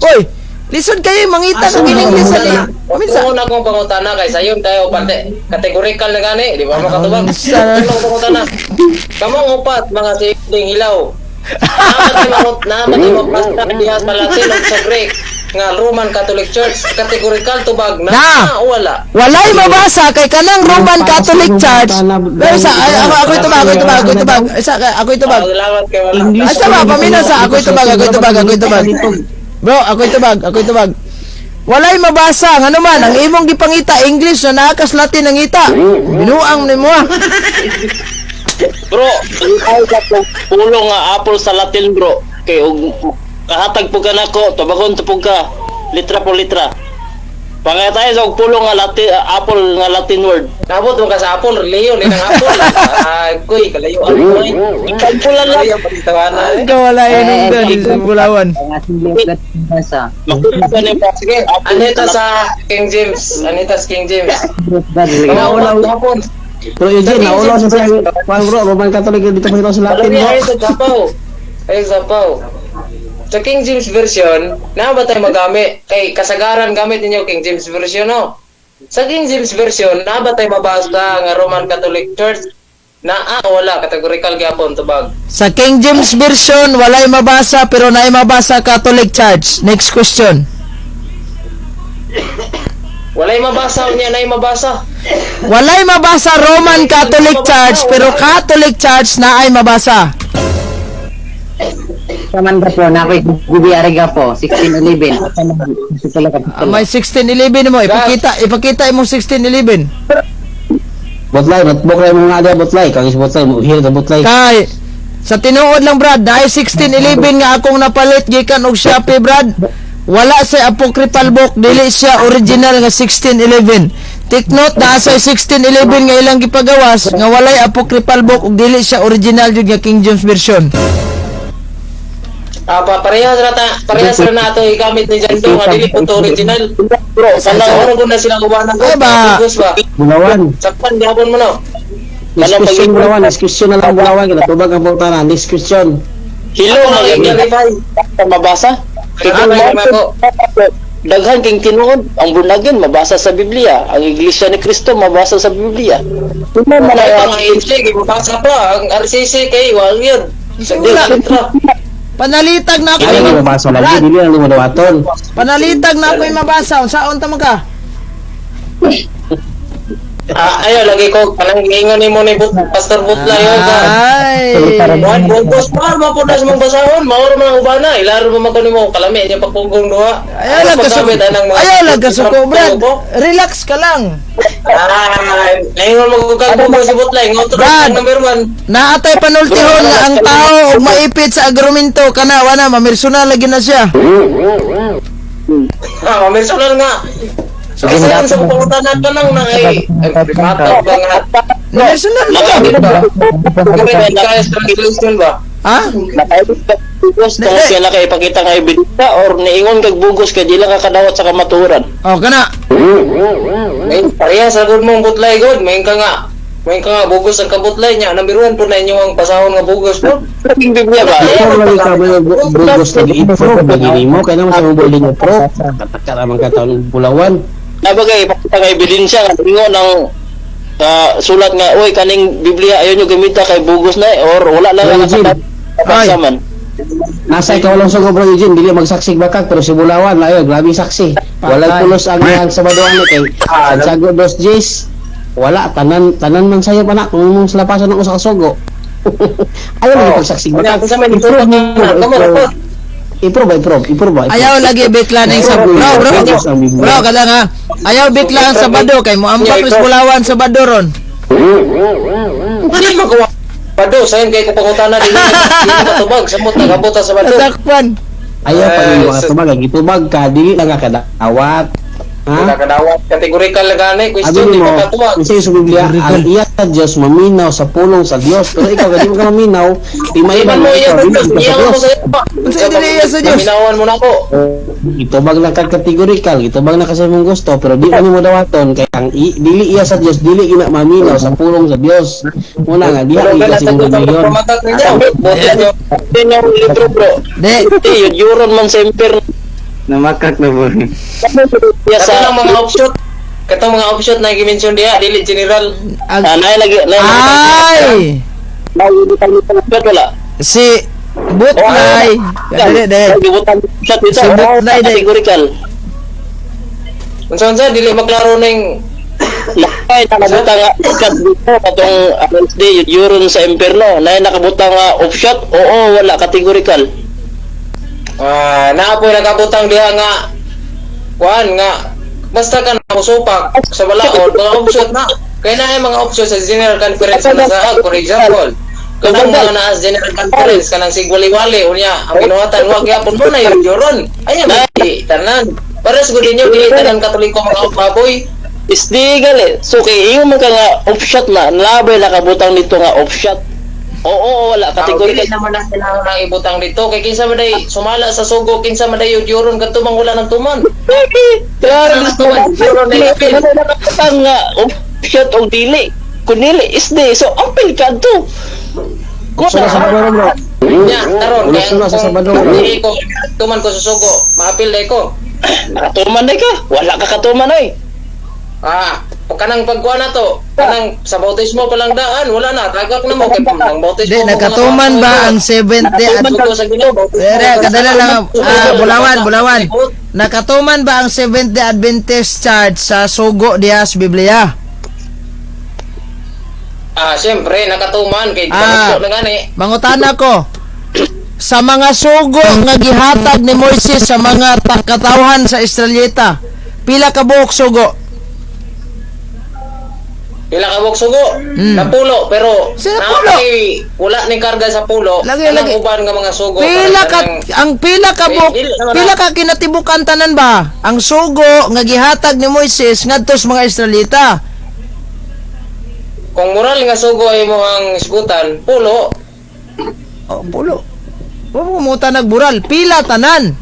S1: Oy, lisod kayo mangita kag in English sa ligo. Minsa
S5: Kung una kong pangutana kay sayon tayo parte kategorikal na gani, di ba makatubag?
S1: Sa-
S5: Unang pangutana. Kamong upat mga sinding hilaw. Namatay namatay mapasta diha sa Latin ug sa Greek nga Roman Catholic Church kategorikal tubag na,
S1: Na.
S5: wala.
S1: Walay mabasa kay kanang Roman Catholic Church. Pero sa ay, ako ako'y tubag, ako'y tubag, ako'y tubag. Isa ako'y tubag.
S5: Ah, salamat kay wala.
S3: English.
S1: Asa ba? Paminaw sa ako'y tubag, ako'y tubag, ako'y tubag. Bro, ako'y tubag, ako'y tubag. Walay mabasa ngano man ang imong gipangita English na naakas Latin ang ita. Binuang nimo ah.
S7: Bro, ang ka po pulo nga apple sa Latin bro. Kay og kahatag po ka nako, tubagon tupog ka. Litra po litra. Pangay tayo sa og pulo nga Latin apple nga Latin word.
S5: Nabot mo ka sa Apple, reliyon din ang Apple. Ah, kuy, kalayo ang kuy.
S7: Ikampulan lang.
S5: Kalayo pagtawanan.
S1: Ang kawala yun sa Bulawan.
S2: Ang Assembly of God sa
S7: Makita ka nimo.
S5: Sige, anita sa King James, anita sa King James.
S2: Assembly of God.
S5: Mga upat hapon.
S3: Bro Eugene, naulo sa siya. Kuan bro, Roman Catholic dito pa sa Latin
S5: Alam
S3: bro.
S5: niya, ay sa Japaw. Ay sa Japaw. Sa King James Version, na ba tayo magamit? Kay kasagaran gamit ninyo King James Version, no? Sa King James Version, na ba tayo mabasa nga Roman Catholic Church? Na ah, wala, kategorikal gyapon tubag.
S1: Sa King James Version, walay mabasa pero naay mabasa Catholic Church. Next question.
S5: Walay mabasa unya nay mabasa.
S1: Walay mabasa Roman Catholic Church pero Catholic Church na ay mabasa.
S2: Saman ka po, na ako'y gubi ariga po, 1611. Kapitulo,
S1: Ah,
S2: kapitulo.
S1: may 1611 mo ipakita ipakita imong 1611.
S3: Botlay, notebook ra imong nga botlay, kagis botlay, mo hir ta botlay.
S1: Kay sa tinuod lang Brad, naay 1611 nga akong napalit gikan og Shopee Brad. Wala sa apocryphal book, dili siya original nga 1611. Take note naa sa 1611 nga ilang gipagawas nga walay apocryphal book ug dili siya original jud nga King James version.
S5: Ah, pa, parehas ra ta, parehas ra na ato igamit ni Jando nga dili po to original.
S7: Bro,
S5: Kanang
S7: kanang
S5: oro ko na sila kubanan ko.
S1: Ay ba?
S5: Bugos ba?
S3: Bulawan.
S5: Sakpan gyapon mo no.
S3: Next question Bulawan, next question na lang Bulawan, kita tubag ang pangutana. Next question.
S7: hilo
S5: Ako
S7: nga
S5: lang
S7: gyud
S5: i-clarify.
S7: mabasa. Kay kung
S5: Ano
S7: mao-
S5: ako?
S7: daghan king tinuod ang bunagan mabasa sa Biblia, ang Iglesia ni Kristo mabasa sa Biblia. Tuma man
S5: Wala
S7: ang
S5: pa nga HJ, kay mabasa pa. Ang RCC kay wala yun. Sa
S1: Wala.
S5: letra.
S1: Panalitag na ako.
S3: Dili na mabasa lagi,
S1: Brad,
S3: dili na mo dawaton.
S1: panalitag na ako yung mabasa. Unsaon ta man ka?
S5: Ah, ayo lagi ko kanang giingon nimo ni Pastor Butla yun ka.
S1: Ay.
S5: Juan bugos pa mapunas mong basahon, mauro man ang ubana, ilaro mo man ko nimo kalami niya pagpugong duha.
S1: Ayaw lang kasuko.
S5: Paggamit anang mga-
S1: Ayaw lang kasuko, Brad. Relax ka lang.
S5: Ah, naingon mo kag bugos si Butla, ingon to
S1: Brad.
S5: ang number 1.
S1: Naatay panultihon nga ang tao og maipit sa argumento kana wana mamersonal lagi na siya.
S5: Ah, mamersonal nga.
S2: Sige,
S5: Kasi ang
S2: dapat
S5: sa pangutanan pa lang na ay ay primato ba nga.
S1: Mamersonal ba?
S5: Correct kaya sa translation ba?
S1: Ha?
S7: Bugos tungod kay na kay ipakita nga ebidensya or niingon kag bugos kay di lang ka kadawat sa kamatuoran.
S1: Oh, kana.
S5: May parehas sa good mong butlay god, may ka nga. May ka nga bugos ang kabutlay niya. Number 1 po na inyo ang basahon nga bugos po.
S7: Laging Biblia ba?
S3: Ikaw lagi ka ba bugos lagi i-prove lagi nimo kay naman sa mobile ninyo pro. Kataka ra man ka taon Bulawan.
S7: Nabagay ipakita nga ebidensya nga ingon ang sulat nga oy kaning Biblia ayon nyo gamita kay bugos na eh, or wala lang
S3: Bro
S7: nga
S3: Eugene.
S7: nakabasa man.
S3: Nasa ikaw lang sugo bro Eugene, dili magsaksi bakak pero si Bulawan layo grabe saksi. Walay
S1: Patay.
S3: pulos ang iyang Sabado ani kay Santiago dos Jis. Wala tanan tanan man sayo pa na kung imong lapasan ang usa ka sugo. Ayaw lagi pagsaksi bakak.
S5: Kung sa may
S3: Improve
S5: nitutok
S3: nimo,
S5: na, kamo
S3: improve.
S5: report.
S3: Improve, improve, improve. Improve.
S1: Ayaw lagi bikla ning sa bro, bro. Bro, kada nga. Ayaw bikla ang Sabado kay moambak mis Bulawan Sabado ron.
S5: Hindi magawa. Bado, sayon kay ko pangutana dili dili matubag samot nagabot sa bado.
S1: Nasakpan.
S3: Ayaw pa
S5: Eh,
S3: nimo ka tubag, gitubag ka dili lang ka kadawat. Ha?
S5: Wala ka dawat. Categorical na gani.
S3: Abi
S5: Question, di
S3: mo,
S5: pa katuwa.
S3: kasi sa Biblia, ang iya sa Diyos maminaw sa pulong sa Diyos. Pero ikaw, hindi mo ka maminaw, di maiban
S5: Iban
S3: mo
S5: mo iya
S3: ikaw,
S5: sa
S3: dili
S5: Diyos.
S3: ka sa
S5: Iya mo
S3: Diyos.
S5: sa
S1: Unsa dili iya sa Diyos?
S5: Paminawan mo na ako.
S3: Itubag lang kag categorical, itubag na kasi mong gusto, pero di man mo dawaton kay ang dili iya sa Dios, dili gina maminaw sa pulong sa Dios. Muna nga diha
S5: Pero
S3: gid
S5: ka
S3: kasi
S5: na
S3: mong
S5: sa
S3: relihiyon.
S5: pamatak ninyo. Bote nyo.
S7: Din yung libro bro.
S1: Di.
S7: Di yun yuron man sa impyerno.
S2: Namakak na po.
S7: Ya
S5: Sa
S7: sa
S5: mga offshoot. Katong mga offshoot na gi-mention diha, dili general.
S1: Ag-
S7: Ah, naay lagi naay
S1: ay!
S7: lagi wala.
S1: Si Butlay. Dali, dali.
S7: Gibutan shot dito.
S1: Si Butlay, di.
S7: Categorical.
S5: Unsa-unsa dili maklaro ning
S7: Naay nakabutang nga offshot dito katong LSD yuron sa impyerno. Naay nakabutang nga offshot. Oo, wala categorical.
S5: ah naa po'y nakabutang diha nga kuan nga basta ka na musupak sa balaod mga offshoot na. Kaya na ay mga offshoot sa General Conference na sa for example. Kanang mga naa sa General Conference kanang sigwali-wali unya ang binuhatan wa gyapon mo na yun yoron. Ay may tanan. Para sa ninyo dili tanan Katoliko mga baboy.
S7: Isdi gali. So kay ingon man ka nga offshot na, labay nakabutang nito nga offshot. Oo, wala
S5: Kategori
S7: categorical.
S5: naman ang kailangan ng ibutang dito kay kinsa man day sumala sa sugo kinsa man day yoron kadto mang wala ng tuman.
S7: Klaro
S5: Wala ng
S7: gusto
S5: tuman. Yoron na ipil.
S7: nakabutang nga offshot og dili. Kun dili isdi so apil ka to.
S3: So sa Sabado bro.
S5: Nya karon
S3: Ulo
S5: kaya
S3: suna sa
S5: kung
S3: Sabado bro.
S5: dili ko tuman ko sa sugo, maapil day ko.
S7: Nakatuman day ka. Wala ka katuman oy.
S5: Ah, kanang pagkuha na to, kanang sa bautismo pa lang daan, wala na, tagak na mo kay nang bautismo.
S1: Di,
S5: mo,
S1: nakatuman ba ang 70 at
S5: Sugo sa Ginoo, bautismo.
S1: Ere, kadala lang ah, Bulawan, Bulawan. Nakatuman ba ang Seventh Day Adventist Church sa sugo diha sa Biblia?
S5: Ah, siyempre nakatuman kay
S1: Ah.
S5: ah. na gani.
S1: Mangutana ko. Sa mga sugo nga gihatag ni Moises sa mga katawhan sa Israelita, pila ka buok sugo?
S5: Pila ka buok sugo? Napulo pero
S1: Sa napulo?
S5: naapay, wala ni karga sa pulo.
S1: Lagi,
S5: Kanang
S1: lagi.
S5: uban nga mga sugo.
S1: Pila ka
S5: kanang-
S1: ang pila ka buok,
S5: Eh, dili naman
S1: pila
S5: na.
S1: ka kinatibukan tanan ba? Ang sugo nga gihatag ni Moises ngadto sa mga Israelita.
S5: Kung moral nga sugo ay mo ang isgutan, pulo.
S1: Oh, pulo. Wa mo kumuta nagbural, pila tanan.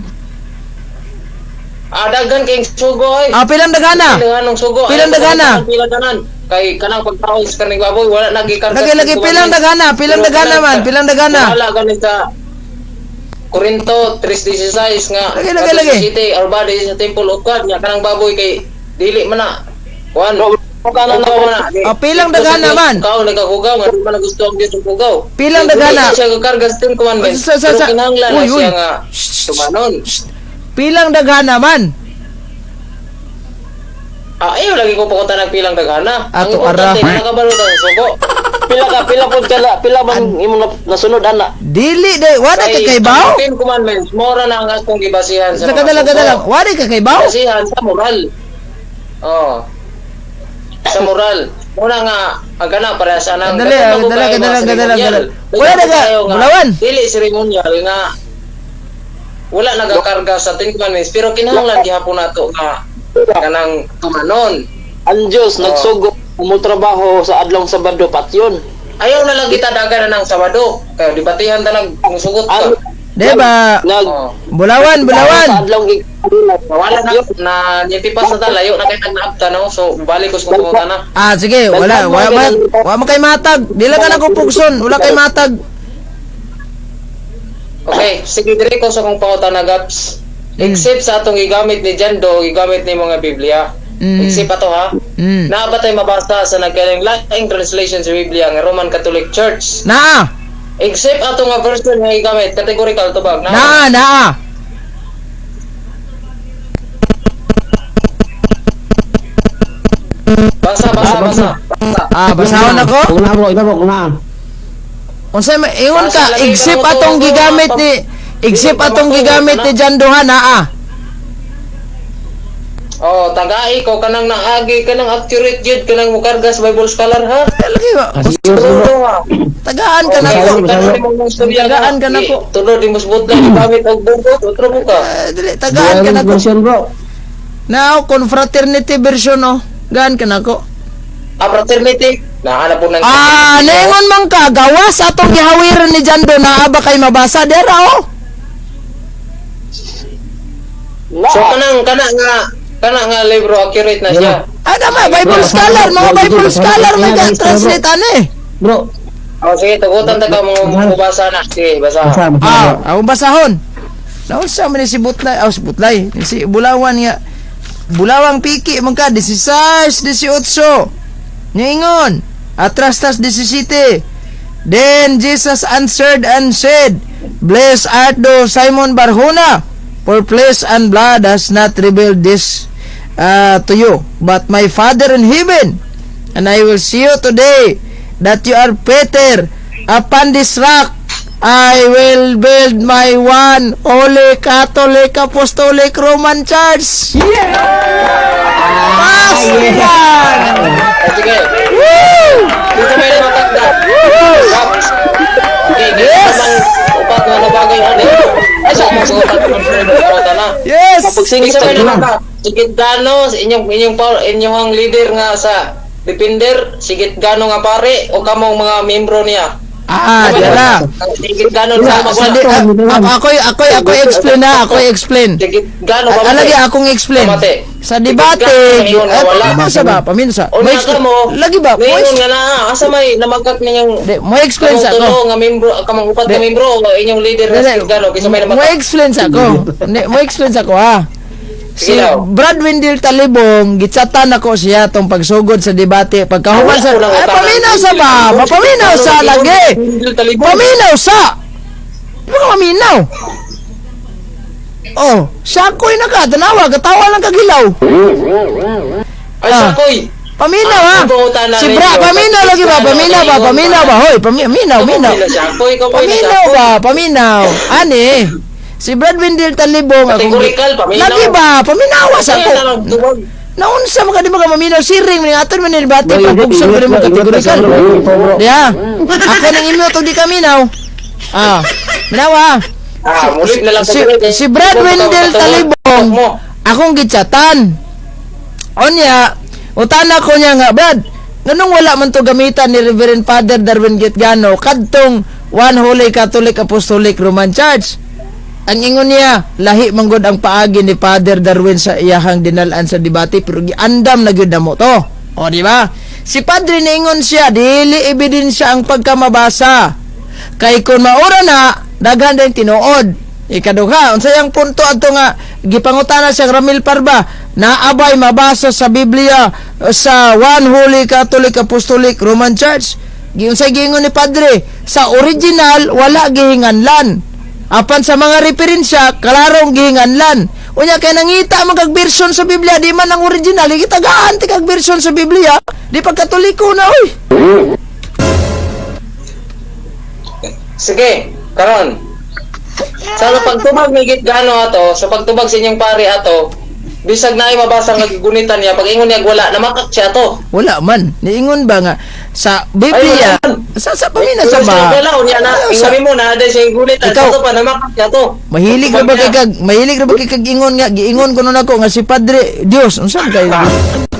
S5: Ah, daghan kay sugo ay.
S1: Ah, pilang daghana?
S5: Pila ng sugo.
S1: Pilang
S5: Ay,
S1: daghana?
S5: Pila tanan. Kay kanang pagtaon sa kaning baboy wala nagikarga.
S1: Lagi lagi pilang daghana, pilang
S5: Pero
S1: daghana man, pilang daghana.
S5: Wala gani sa Corinto 3:16 nga.
S1: Lagi, lagi, lagi.
S5: City, our body is a temple of God. Nya kanang baboy kay dili man na. Kuan.
S7: Kano na
S5: Hugaw man na.
S1: Ah, pilang daghana man?
S5: Ikaw nagahugaw nga di man na gusto ang Diyos ang hugaw.
S1: Pilang
S5: Dili
S1: daghana?
S5: siya gakarga sa Ten Commandments. Pero kinahanglan na
S1: Uy, uy.
S5: siya nga tumanon.
S1: Pilang daghana man?
S5: Ah, ayaw lagi ko pakunta ng pilang daghana. Ang
S1: Ato, ara.
S5: importante, nakabalo ta sa sugo.
S7: Pila ka pila pud ka na- pila bang imong nasunod ana?
S1: Dili day, wala ka
S5: Kay,
S1: kay baw?
S5: ang Ten Commandments, mora na ang akong gibasihan sa
S1: Sa
S5: mga
S1: kadala
S5: sugo.
S1: kadala, wala ka kay baw?
S5: Basihan sa moral. Oh. Sa moral. Muna nga, ang kana para sa anang
S1: Kadali,
S5: daghan
S1: kadala,
S5: ko kayo mga
S1: kadala, kadala,
S5: seremonyal.
S1: kadala. Wala
S5: Daghan
S1: na ka,
S5: kayo nga,
S1: Bulawan.
S5: Dili seremonyal nga wala nagakarga sa Ten Commandments pero kinahanglan gihapon nato nga kanang tumanon.
S7: Ang Diyos
S5: Oh.
S7: nagsugo mo trabaho sa adlong Sabado patyon.
S5: Ayaw na lang kita dagan na ng Sabado. Kaya dibatihan ta nang musugot ka.
S7: Ang
S1: Di ba?
S7: nag
S5: Oh.
S1: Bulawan, Bulawan.
S7: Sa adlong
S5: Wala na na nitipas na ta layo na kay tagnaabta no. So balik ko sa kung na.
S1: Ah, sige, wala, wala, wala, wala mo kay matag. Dili ka na ko pugson, wala kay matag.
S5: Okay, sige dire ko sa kung pangutana gaps. Except sa atong gigamit ni Jando, gigamit ni mga Biblia. Except ato ha. Naa ba tay mabasa sa nagkaling laing translation sa Biblia nga Roman Catholic Church?
S1: Naa,
S5: Except ato nga version nga gigamit, categorical tubag na.
S1: naa, naa.
S5: Basa, basa, basa. Basa.
S1: Ah, basahon ako.
S3: Kung na bro, ina bro, kung na.
S1: Unsa may ingon ka,
S5: Basa lagi
S1: except
S5: ka mo
S1: atong
S5: to,
S1: gigamit ni except atong gigamit ni Jando ha, naa.
S5: Oh, tagai ko kanang naagi kanang accurate jud kanang mukarga sa Bible scholar ha.
S1: Lagi ba?
S3: Ah, sige, sige, bro.
S5: True ha.
S1: Tagaan ka na
S3: Bro,
S1: ko.
S5: Tagaan
S1: Tagaan ka na ko.
S5: Tulo di mo subot lang gamit og bugo, otro mo ka.
S1: Eh, dili, tagaan ka na ko.
S3: Version bro.
S1: Now, confraternity version oh. Gaan ka nako.
S5: Ah, fraternity. Nahanap po ng
S1: Ah, ningon man ka gawas atong gihawiran ni Jando naa ba kay mabasa dira oh.
S5: So kanang kana nga libro accurate na siya.
S1: Ada ma Bible scholar, mga Bible scholar may translate ani.
S3: Bro,
S5: Oh, sige, tugutan ta ka mo mabasa na. Sige, basa.
S3: basa, basa.
S1: Ah, akong basahon. Naunsa man ni si Butlay, oh, si Butlay, si Bulawan nga. Bulawang piki man ka 16, 18. Niingon, atras tas 17. Then Jesus answered and said, "Blessed art thou, Simon Barjona, for flesh and blood has not revealed this to you, but my Father in heaven. And I will see you today that you are Peter. Upon this rock I will build my one holy Catholic Apostolic Roman Church." Yeah! Pastilan!
S5: Oh, sige.
S1: Woo!
S5: Dito may namatagda.
S1: Woo!
S5: Okay,
S1: Yes!
S5: Upat nga na bagay ani. Ay, sa mga upat nga na.
S1: Yes!
S5: Isa may namatag. Sigit gano sa inyong inyong power, inyong leader nga sa defender, sigit gano nga pare o kamong mga membro niya.
S1: Ah, dara.
S5: Sigit gano sa
S1: Sa, di,
S5: magwala.
S1: ako explain na, ako explain.
S5: Sigit gano
S1: At alagi akong explain.
S5: Pamate.
S1: Sa debate,
S5: Ngayon,
S1: eh,
S5: wala.
S1: paminsa sa ba? Paminsa.
S5: O
S1: Mo
S5: na
S1: explain.
S5: ka mo.
S1: Lagi ba? Mo
S5: Ngayon
S1: explain.
S5: nga na, asa may namagkat ninyong
S1: Di, mo explain sa
S5: kamong
S1: ako.
S5: tulo nga membro, kamong upat
S1: Di.
S5: nga membro o inyong leader nga
S1: Dili,
S5: sigit gano kaysa may
S1: mo
S5: namagkat.
S1: explain sa ako. Hindi, mo explain sa ako ha. Si
S5: Sige daw.
S1: Brad Wendell Talibong, gitsatan ako siya tong pagsugod sa debate. Pagkahuman sa...
S5: Wala ko
S1: Ay,
S5: nang
S1: paminaw sa ba? Mapaminaw sa lagi.
S5: Wendell Talibong.
S1: Paminaw sa! Di ba ka maminaw? Oh, sakoy na ka. Tanawa, katawa lang kagilaw.
S5: Ay,
S1: Ah.
S5: sakoy.
S1: Paminaw ha.
S5: Ang pangutana
S1: Si Bra,
S5: ninyo,
S1: paminaw lagi ba? Paminaw ba? Paminaw ba? Hoy, paminaw, minaw.
S5: Sakoy, kapoy na
S1: Paminaw
S5: sakoy.
S1: ba? Paminaw. Ani? Si Brad Wendell Talibong akong
S5: Kategorikal, paminaw.
S1: Lagi ba? Paminawa sa
S5: Kaya
S1: ako.
S5: na lang, tubag.
S1: Naunsa man ka di ba ka maminaw siring man aton man ni debate
S3: Bro,
S1: pag bugso
S3: ingat,
S1: pa mo
S3: ingat,
S1: kategorikal.
S3: ingat, bro.
S1: Diya. Ako nang imo to di ka minaw. Ah, minaw ah.
S5: Ah, mulit na lang
S1: Si,
S5: kategorikal.
S1: si Brad Wendell Talibong
S5: Mo.
S1: akong gitsatan. Onya, utana ko niya nga, Brad, nganong wala man to gamitan ni Reverend Father Darwin Gitgano kadtong One Holy Catholic Apostolic Roman Church? Ang ingon niya, lahi manggod ang paagi ni Father Darwin sa iyahang dinalan sa debate pero giandam na gyud namo to. O di ba? Si Padre niingon siya, dili ebidensya ang pagkamabasa. Kay kung maura na, daghan din tinuod. Ikaduha, unsay ang punto adto nga gipangutana siyang Ramil Parba, naabay mabasa sa Biblia sa One Holy Catholic Apostolic Roman Church. Giunsay giingon ni Padre, sa original wala gihinganlan. Apan sa mga referensya, klarong gihinganlan. Unya kay nangita man kag version sa Biblia, di man ang original, gitagaan ti kag version sa Biblia, di pag Katoliko na oy.
S5: Sige, karon. Sa pagtubag ni Gitgano ato, sa pagtubag sa inyong pare ato, bisag naay mabasa nga gunitan niya, pag ingon niya wala, namakak siya ato.
S1: Wala man. Niingon ba nga sa Biblia
S5: Ay, wala man.
S1: sa pamina sa ba?
S5: Wala unya na,
S1: Ayaw sa-
S5: ingon mo na dahil siya gunitan,
S1: Ikaw-
S5: ato pa namakak siya ato.
S1: Mahilig ra ba kay kag mahilig ra ba kay kag ingon nga giingon ko nun ako nga si Padre Dios unsa man kay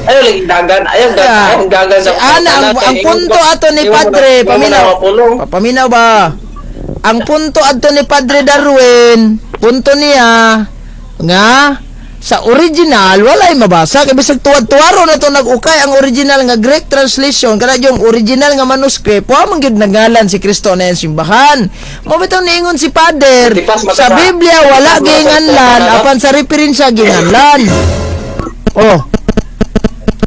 S5: Ayaw lagi dagan, ayaw dagan, ayaw dagan
S1: Si ana ang punto ato ni Padre paminaw. Paminaw ba? Ang punto adto ni Padre Darwin, punto niya nga sa original walay mabasa kay bisag tuwad-tuwaro na to nag-ukay ang original nga Greek translation kada yung original nga manuscript wa man gyud nagalan si Kristo na iyang simbahan. Mo bitaw niingon si Father
S5: Tipas
S1: sa
S5: matasa.
S1: Biblia wala
S5: Tipas matasa.
S1: gihinganlan apan sa referensya gihinganlan. Oh,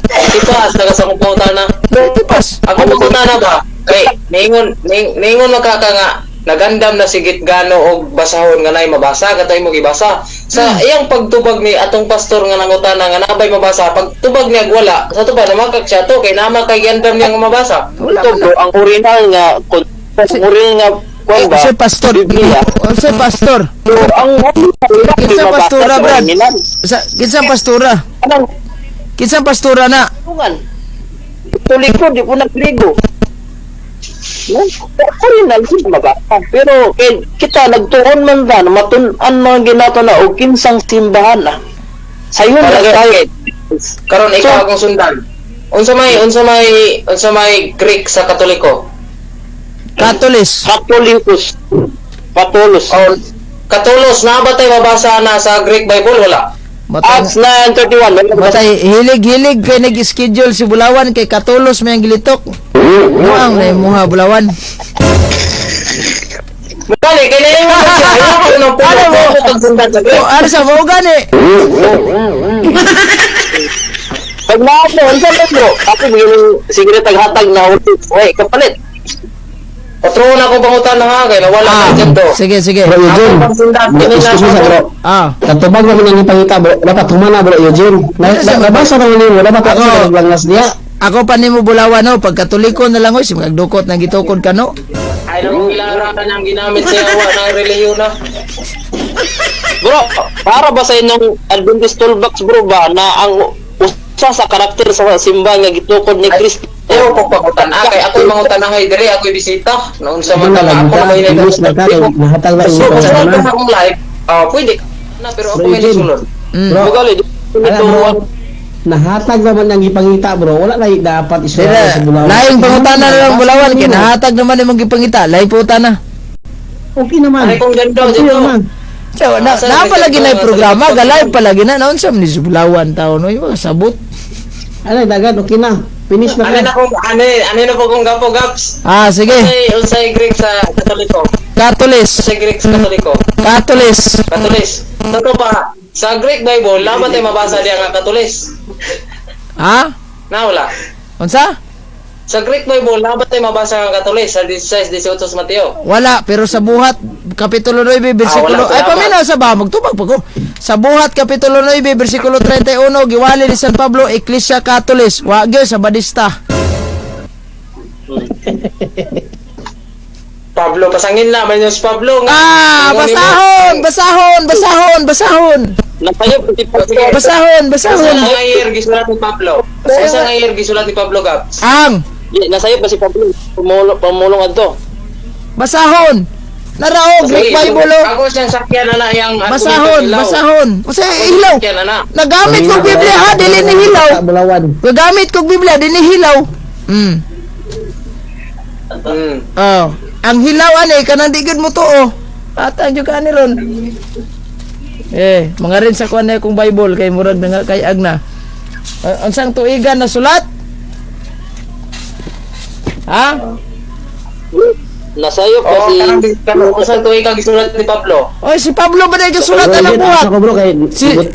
S5: Tipas, taga sa kong na.
S1: tipas.
S5: Ako pangutana ba? Kay ningon ningon makaka nga nagandam na si Gitgano og basahon nga nay mabasa katay mo gibasa. Sa iyang pagtubag ni atong pastor nga nangutana nga nabay mabasa, pagtubag niya wala, sa to ba namakak siya to kay nama kay giandam niya nga mabasa.
S1: Wala
S7: Ito
S1: man.
S7: bro, ang original nga ang original nga kuwan ba?
S1: Sa pastor.
S7: Biblia.
S1: Sa pastor.
S7: Bro, ang
S1: Kinsa pastora, Brad?
S7: Original.
S1: Sa kinsang pastora?
S7: Anong
S1: Kinsang pastora na?
S7: tungan? Katoliko, di po nagrigo. No? Original sila mabasa. Pero kay, kita nagtuon man ba na matun-an mga ginato na o kinsang simbahan na. Sayon
S5: Palagi,
S7: lang tayo.
S5: okay. Karon ikaw akong sundan. Unsa may Greek sa Katoliko?
S1: Katolis.
S7: Katolikos. Patolos.
S5: Oh, Katolos na ba tayo mabasa na sa Greek Bible wala?
S1: Matay,
S7: Acts 9:31.
S1: matay hilig-hilig kay nag-schedule si Bulawan kay Katolos may ang gilitok. Muang na imuha Bulawan.
S5: Bali kay na yung ayaw ko ng pulo
S1: Ano mo?
S5: ko kag sundan sa Greek.
S1: O, ano sa mo gani?
S7: Pag naat mo, unsa man bro? Ako yung sige na taghatag na uy, kapalit.
S5: Patro na akong pangutan na ha kay nawala
S1: Ah,
S5: na dyan to.
S1: sige, sige.
S3: Bro Eugene,
S5: Ako pang sundan,
S3: bro, excuse me sa bro. Katubag naman ang ipangita bro. Dapat humana bro Eugene. Nabasa naman nimo, dapat ako
S1: Ako.
S3: langlas niya.
S1: Ako pa nimo Bulawan no, pag Katoliko na lang oy, magdukot na gitukod ka no.
S5: Ay nang kilara ka nang ginamit sa yawa ng relihiyon na.
S7: Bro, para ba sa inyong Adventist toolbox bro ba na ang usa sa karakter sa simbahan nga gitukod ni Kristo?
S5: Ayaw ko pangutan ah kay ako'y mangutan na hay diri ako'y bisita. Noon sa
S3: Ano
S5: man
S3: na
S5: ka
S3: lang
S5: ako
S3: ka,
S5: may
S3: English na ka, kay nahatag na
S5: So,
S3: imong
S5: kung
S3: pangutana.
S5: sa akong live, ah pwede na pero ako
S3: Bro
S5: may
S3: Eugene.
S5: nisulod.
S3: Bro,
S7: Bugali,
S3: alam bro, nahatag naman ang ipangita bro. Wala na dapat isulat
S1: Dira,
S3: sa Bulawan.
S1: laing pangutana na lang Bulawan kay nahatag naman imong gipangita, laing pangutana.
S3: Okay naman.
S5: Ano kung ganda
S3: Okay
S5: dito?
S3: naman.
S1: So, na,
S5: Ah,
S1: na palagi na yung programa, galay palagi na, naon sa ni si Bulawan tao no, yung mga sabot.
S3: Ano, dagat, okay na. Finish na
S5: Ano
S3: ka.
S5: na kung ano ano na po kung gapo gaps?
S1: Ah, sige.
S5: Unsay unsay Greek sa Katoliko?
S1: Katolis.
S5: Unsay Greek sa Katoliko?
S1: Katolis.
S5: Katolis. Totoo ba? Sa Greek Bible, laban tayo mabasa diya nga Katolis.
S1: Ha?
S5: Na wala.
S1: Unsa?
S5: Sa Greek Bible, laban tayo mabasa nga Katolis sa 16, 18 sa Mateo.
S1: Wala, pero sa buhat kapitulo 9 bersikulo
S5: Ah, wala,
S1: ay
S5: salamat.
S1: paminaw sa ba magtubag pa ko. Sa buhat kapitulo 9 bersikulo 31 giwali ni San Pablo Iglesia Katolis. Wa gyud sa Badista.
S5: Pablo, pasangin na, may si Pablo nga.
S1: Ah,
S5: Ingon ni mo.
S1: basahon, basahon, basahon, basahon.
S7: Napayo pati
S5: Sige.
S1: Basahon,
S5: Usa
S1: basahon.
S5: nga year gisulat ni Pablo? Usa nga year gisulat ni Pablo Gaps?
S1: Ang
S7: Nasayo pa si Pablo pamulong pamulong adto.
S1: basahon. Narao Greek Bible oh.
S5: Ako siyang sakyan na na yang
S1: Basahon, basahon. Usa hilaw.
S5: Sakyan na na.
S1: Nagamit kog Biblia ha, dili ni hilaw.
S3: Bulawan.
S1: Gagamit kog Biblia dili hilaw. Oh, ang hilaw ani kanang di gyud mo tuo. Ata jud ka ani ron. Eh, mga rin sa kuan na akong Bible kay murag na nga kay agna. Unsang tuigan na sulat? Ha?
S7: Nasayo pa
S5: Oh,
S7: si
S5: kanang kanang usa tuig ka gisulat ni Pablo.
S1: Oy, si Pablo ba na gasulat
S3: Bro,
S1: ang
S3: Eugene,
S1: buhat?
S3: asa ko bro, kay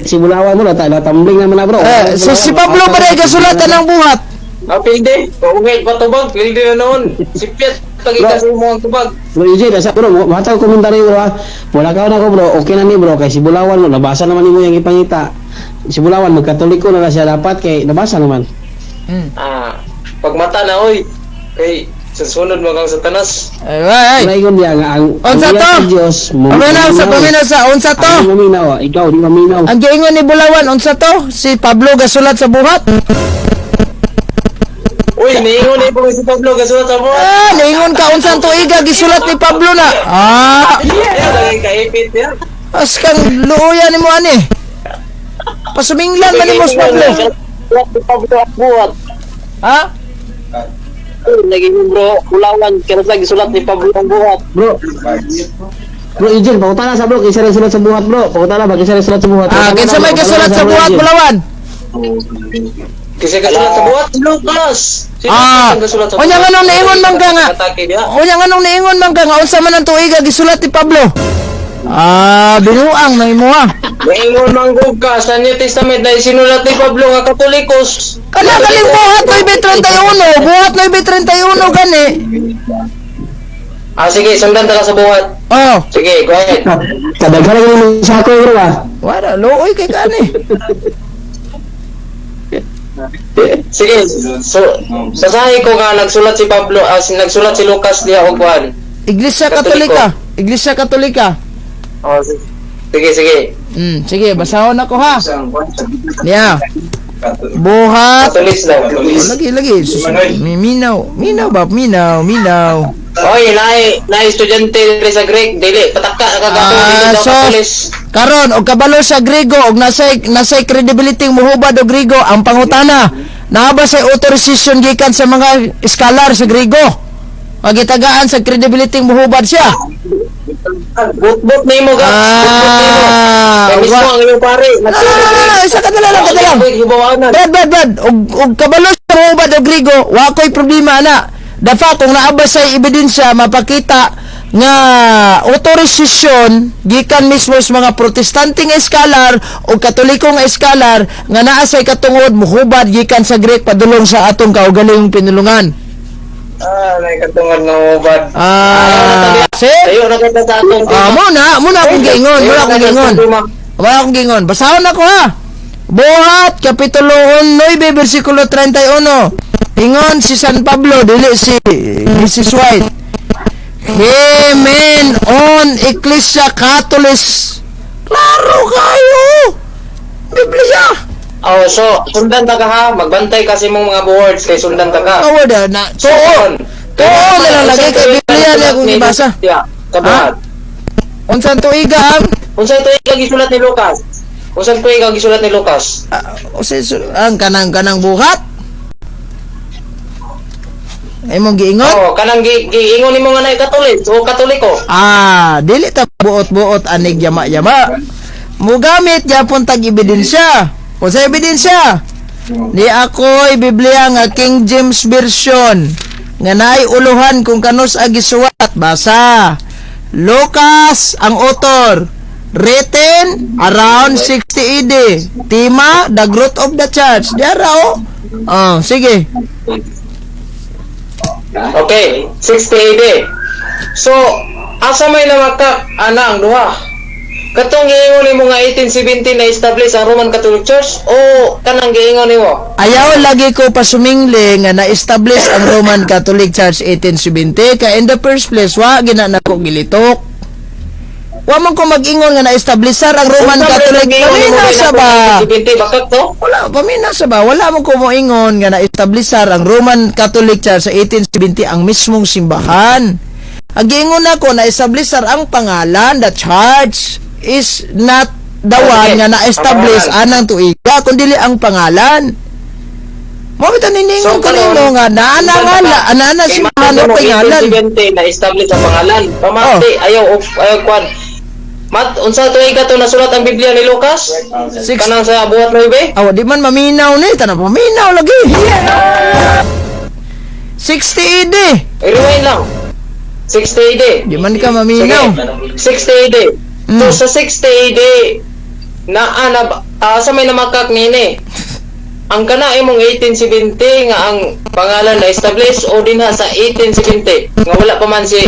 S3: si Bulawan mo, natambling naman na bro.
S1: Eh, si Pablo ba na gasulat ang buhat?
S5: Ah, pilde. Oo, ngay patubag, pilde na noon. Si Piet pagikasi mo ang tubag.
S3: Bro, Eugene, asa bro, matag komentaryo bro ha. Wala ka na ko bro, okay na ni bro, kay si Bulawan mo, nabasa naman nimo yung ipangita. Si Bulawan, magkatoliko na na siya dapat, kay nabasa naman.
S5: Ah, pagmata na oy. Kay susunod mo kang Satanas.
S1: Ay, ay, ay.
S3: Wala ingon niya nga, ang
S1: Unsa
S3: ang
S1: to?
S3: iya sa Diyos,
S1: Paminaw sa paminaw sa unsa to?
S3: Ang maminaw, ikaw, di maminaw.
S1: Ang giingon ni Bulawan unsa to? Si Pablo gasulat sa buhat.
S5: Uy, niingon ni po si Pablo gasulat sa buhat.
S1: Ah, niingon ka unsang tuiga gisulat ni Pablo na. Ah,
S5: Yeah, lagi kaipit ya.
S1: as kang luoya nimo ani. Pasuminglan man nimo si Pablo.
S7: Sulat ni Pablo ang buhat.
S1: Ha?
S7: Naging bro, kulawan kaya sa gisulat ni Pablo ang buhat.
S3: Bro, Bro, Eugene, pangutana sa bro, kinsa rin sulat sa buhat bro. Pangutana ba, kinsa rin sulat sa buhat?
S1: Ah, kinsa may
S3: Pangutana
S1: gasulat sa
S3: bro,
S1: buhat
S3: Eugene.
S1: Bulawan?
S5: Kasi gasulat sa buhat, Lucas. Sino
S1: Ah,
S5: ang gasulat sa
S1: unya
S5: buhat?
S1: nganong niingon man ka nga.
S5: Atake niya.
S1: Unya nganong niingon man ka nga unsa man ang tuiga gisulat ni Pablo? Ah, binuang na imo ha.
S5: Niingon man gud ka sa New Testament na isinulat ni Pablo nga Katolikos.
S1: Kana kaling buhat 9:31, buhat 9:31 gani.
S5: Ah, sige, sundan ta ka sa buhat.
S1: Oh,
S5: Sige, go ahead.
S3: Kadaghan lang yung sako bro ah.
S1: wala luoy kay kani.
S5: Sige, so basahin ko nga nagsulat si Pablo, nagsulat si Lucas diha og kuan.
S1: Iglesia Katolika, Iglesia Katolika.
S5: Oh, sige, sige.
S1: Sige, basahon ako ha. Niya. Buhat.
S5: Katolis daw.
S1: Oh, lagi, lagi. Sus, minaw. Minaw ba? Minaw, minaw.
S5: Oy, naay estudyante diri sa Greek, dili pataka ka gato dili
S1: Ah,
S5: sa
S1: so
S5: Katolis.
S1: Karon og kabalo sa Griego og nasay credibility muhubad og Griego, ang pangutana, naa ba say authorization gikan sa mga scholar sa Griego? Magitagaan sa credibility muhubad siya.
S5: Bot-bot nimo ga.
S1: Ah,
S5: Kay mismo ang imong pare.
S1: No, no, no, no, no, isa ka na lang, ka na lang. Brad, Brad, Brad, og kabalo sa muhubad og Griego, wa ko'y problema ana. The fact kung naa ba say ebidensya mapakita nga authorization gikan mismo sa mga Protestante nga scholar o Katoliko nga scholar nga naa say katungod muhubad gikan sa Greek padulong sa atong kaugalingong pinulungan.
S5: Ah, nay katungod nga mubad.
S1: Ah, see?
S5: Ayo na kita sa atong
S1: Ah, mo na akong giingon, mo na akong giingon. Wala akong giingon. Basahon ako ha. Buhat, Kapitulo 9, versikulo 31. Ingon si San Pablo, dili si Mrs. White. Hemen on Ecclesia Catholis. Klaro kayo. Biblia.
S5: Oh, so sundan ta ka ha, magbantay kasi mong mga words kay sundan ta ka.
S1: Award na. Tuo. Tuo na lang lagi kay Biblia na akong gibasa.
S5: Yeah, kabuhat.
S1: Unsan tuiga ang
S5: Unsay tuig gisulat ni Lucas? Unsay tuig gisulat ni Lucas?
S1: Ah, ang kanang kanang buhat? Ay mong giingon?
S5: Oh, kanang giingon nimo nga nay Katolik o Katoliko.
S1: Ah, dili ta buot-buot anig yama-yama. Mugamit gyapon tag ebidensya. Unsa ebidensya? Ni ako'y Biblia nga King James Version nga naay uluhan kung kanus agi suwat. Basa. Lucas ang author. Written around 60 AD. Tema, the growth of the church. Diara oh. Oh, sige.
S5: Okay, 60 AD. So, asa may namaka ana ang duha? Katong giingon nimo nga 1870 na establish ang Roman Catholic Church o kanang giingon nimo?
S1: Ayaw lagi ko pasumingli nga na-establish ang Roman Catholic Church 1870 kay in the first place wa gina nako gilitok. Wa man ko mag-ingon nga na-establishar ang Roman
S5: Unsa man
S1: Catholic.
S5: ang giingon nimo
S1: Pamina
S5: nga
S1: sa ba?
S5: 1870 bakit to?
S1: Wala, pamina sa ba? Wala mo ko moingon nga na-establishar ang Roman Catholic Church sa 1870 ang mismong simbahan. Ang giingon nako na-establishar ang pangalan, the church is not the one
S5: Sige,
S1: nga na-establish
S5: ang pangalan.
S1: anang tuiga, kundi ang pangalan. Mo bitaw niningon ko
S5: karon,
S1: nimo nga naa na nga ana na
S5: Kay
S1: simbahan
S5: matod
S1: o
S5: mo,
S1: pangalan.
S5: 1870 na establish ang pangalan. Pamati ayaw of ayaw kwan. Mat unsa tuig to nasulat ang Biblia ni Lucas?
S1: Six-
S5: Kanang sa buhat 9?
S1: Awa di man maminaw ni, tanang paminaw lagi. 60 AD.
S5: I-rewind lang. 60 AD.
S1: Di man ka maminaw.
S5: Sige. 60 AD. So sa 60 AD naa na sa may namakak nini. Ang kana imong 1870 nga ang pangalan na establish o dinha sa 1870 nga wala pa man si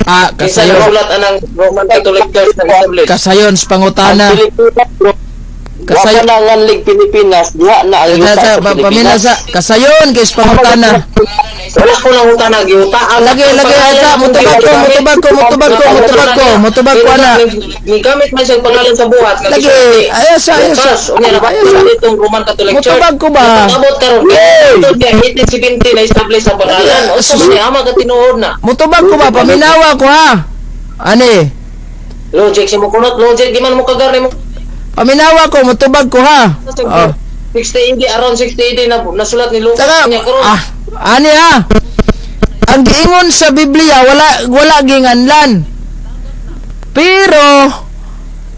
S1: Ah,
S5: kinsa
S1: kasayon.
S5: nasulat anang Roman Catholic Church na establish.
S1: Kasayon sa pangutana.
S7: Ang Pilipinas, bro. Wa
S1: Kasayon.
S7: pa na nganlig Pilipinas, diha na ang yuta
S1: Sa,
S7: sa
S1: pamina
S7: Pilipinas.
S1: sa kasayon kay sa pangutana.
S5: Wala ko nang utana giutaan.
S1: Lagi, lagi, asa, mutubag ko, mutubag ko, mutubag ko, mutubag ko, mutubag ko na.
S5: Gigamit man siyang pangalan sa buhat nga
S1: Lagi,
S5: gisulti.
S1: ayos, ayos.
S5: Lucas, unya na
S1: Ayos.
S5: itong Roman Catholic Church.
S1: Mutubag ko ba?
S5: Abot karon.
S1: Yay!
S5: Ito niya 1870 na establish ang pangalan. Unsa man ni ama ka tinuod na.
S1: Mutubag ko ba? Paminawa ko ha. Ani?
S5: Logic si mo kunot, logic di man mo kagar nimo.
S1: Paminawa ko, mutubag ko ha. Oh.
S5: 60 AD, around 60 AD na nasulat ni Lucas
S1: Saka,
S5: niya karon.
S1: ah, ani ha. Ang giingon sa Biblia wala wala ginganlan. Pero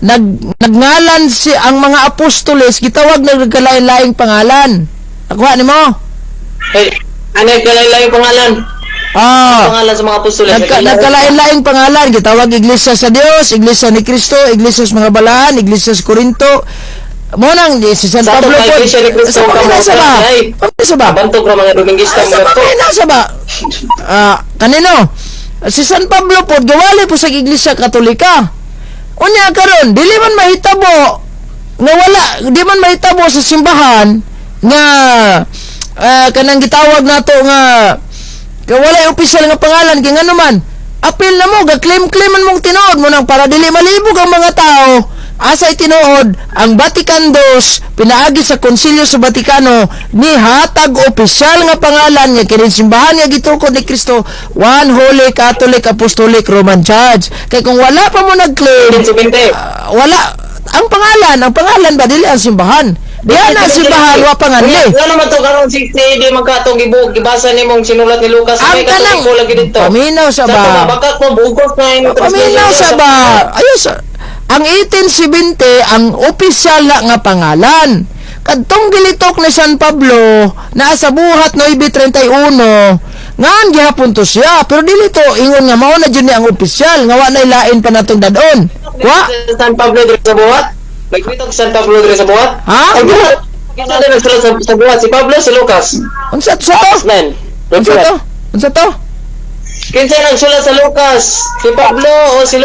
S1: nagngalan si ang mga apostoles gitawag na nagkalain-laing pangalan. Nakuha nimo?
S5: Hey, ano yung kalain-laing pangalan?
S1: Ah.
S5: Pangalan sa mga apostoles.
S1: Nagkalain-laing pangalan gitawag Iglesia sa Dios, Iglesia ni Kristo, Iglesia sa mga balaan, Iglesia sa Korinto. Mo nang di si San
S5: Sa
S1: Pablo
S5: atong
S1: pod.
S5: Iglesia ni Kristo,
S1: Sa pamina sa ba?
S5: ay.
S1: Pamina sa ba?
S5: Bantog ra mga Domingista
S1: Ah, sa
S5: mga to.
S1: pamina sa ba? Ah, kanino? Si San Pablo pod gawali po sa Iglesia Katolika. Unya karon, dili man mahitabo nga wala, di man mahitabo sa simbahan nga kanang gitawag nato nga kay walay opisyal nga pangalan kay ngano man apil na mo ga claim claim man mong tinuod mo nang para dili malibog ang mga tao. Asay tinuod ang Vatican II pinaagi sa Konsilyo sa Vatikano ni hatag opisyal nga pangalan nga kining simbahan nga gitukod ni Kristo, One Holy Catholic Apostolic Roman Church. Kay kung wala pa mo nag-claim,
S5: 1870.
S1: Wala ang pangalan ba, dili ang simbahan. Diha na ang simbahan wa panganli.
S5: Nga naman to karon 60 AD man ka tong gibuok gibasa nimong sinulat ni Lucas
S1: Ang
S5: may
S1: kanang
S5: Katoliko lagi dito.
S1: Paminaw sa
S5: Sa
S1: ba?
S5: Bakak mo bugos na imong
S1: Paminaw sa ba? Ayos. Ang 1870 ang opisyal na nga pangalan. Kadtong gilitok ni San Pablo naa sa buhat 931 ngan gihapon to siya, pero dili to ingon nga mao na jud ni ang opisyal nga wa nay lain pa natong dadon. Wa?
S5: San Pablo diri sa buhat? Nagbitok San Pablo diri sa buhat?
S1: Ha?
S5: Ay, buhat. Kinsa na nagsulat sa buhat? Si Pablo, si Lucas?
S1: Unsa to sa to?
S5: Acts 9.
S1: Unsa to? Unsa to?
S5: Kinsa nagsulat sa Lucas? Si Pablo o si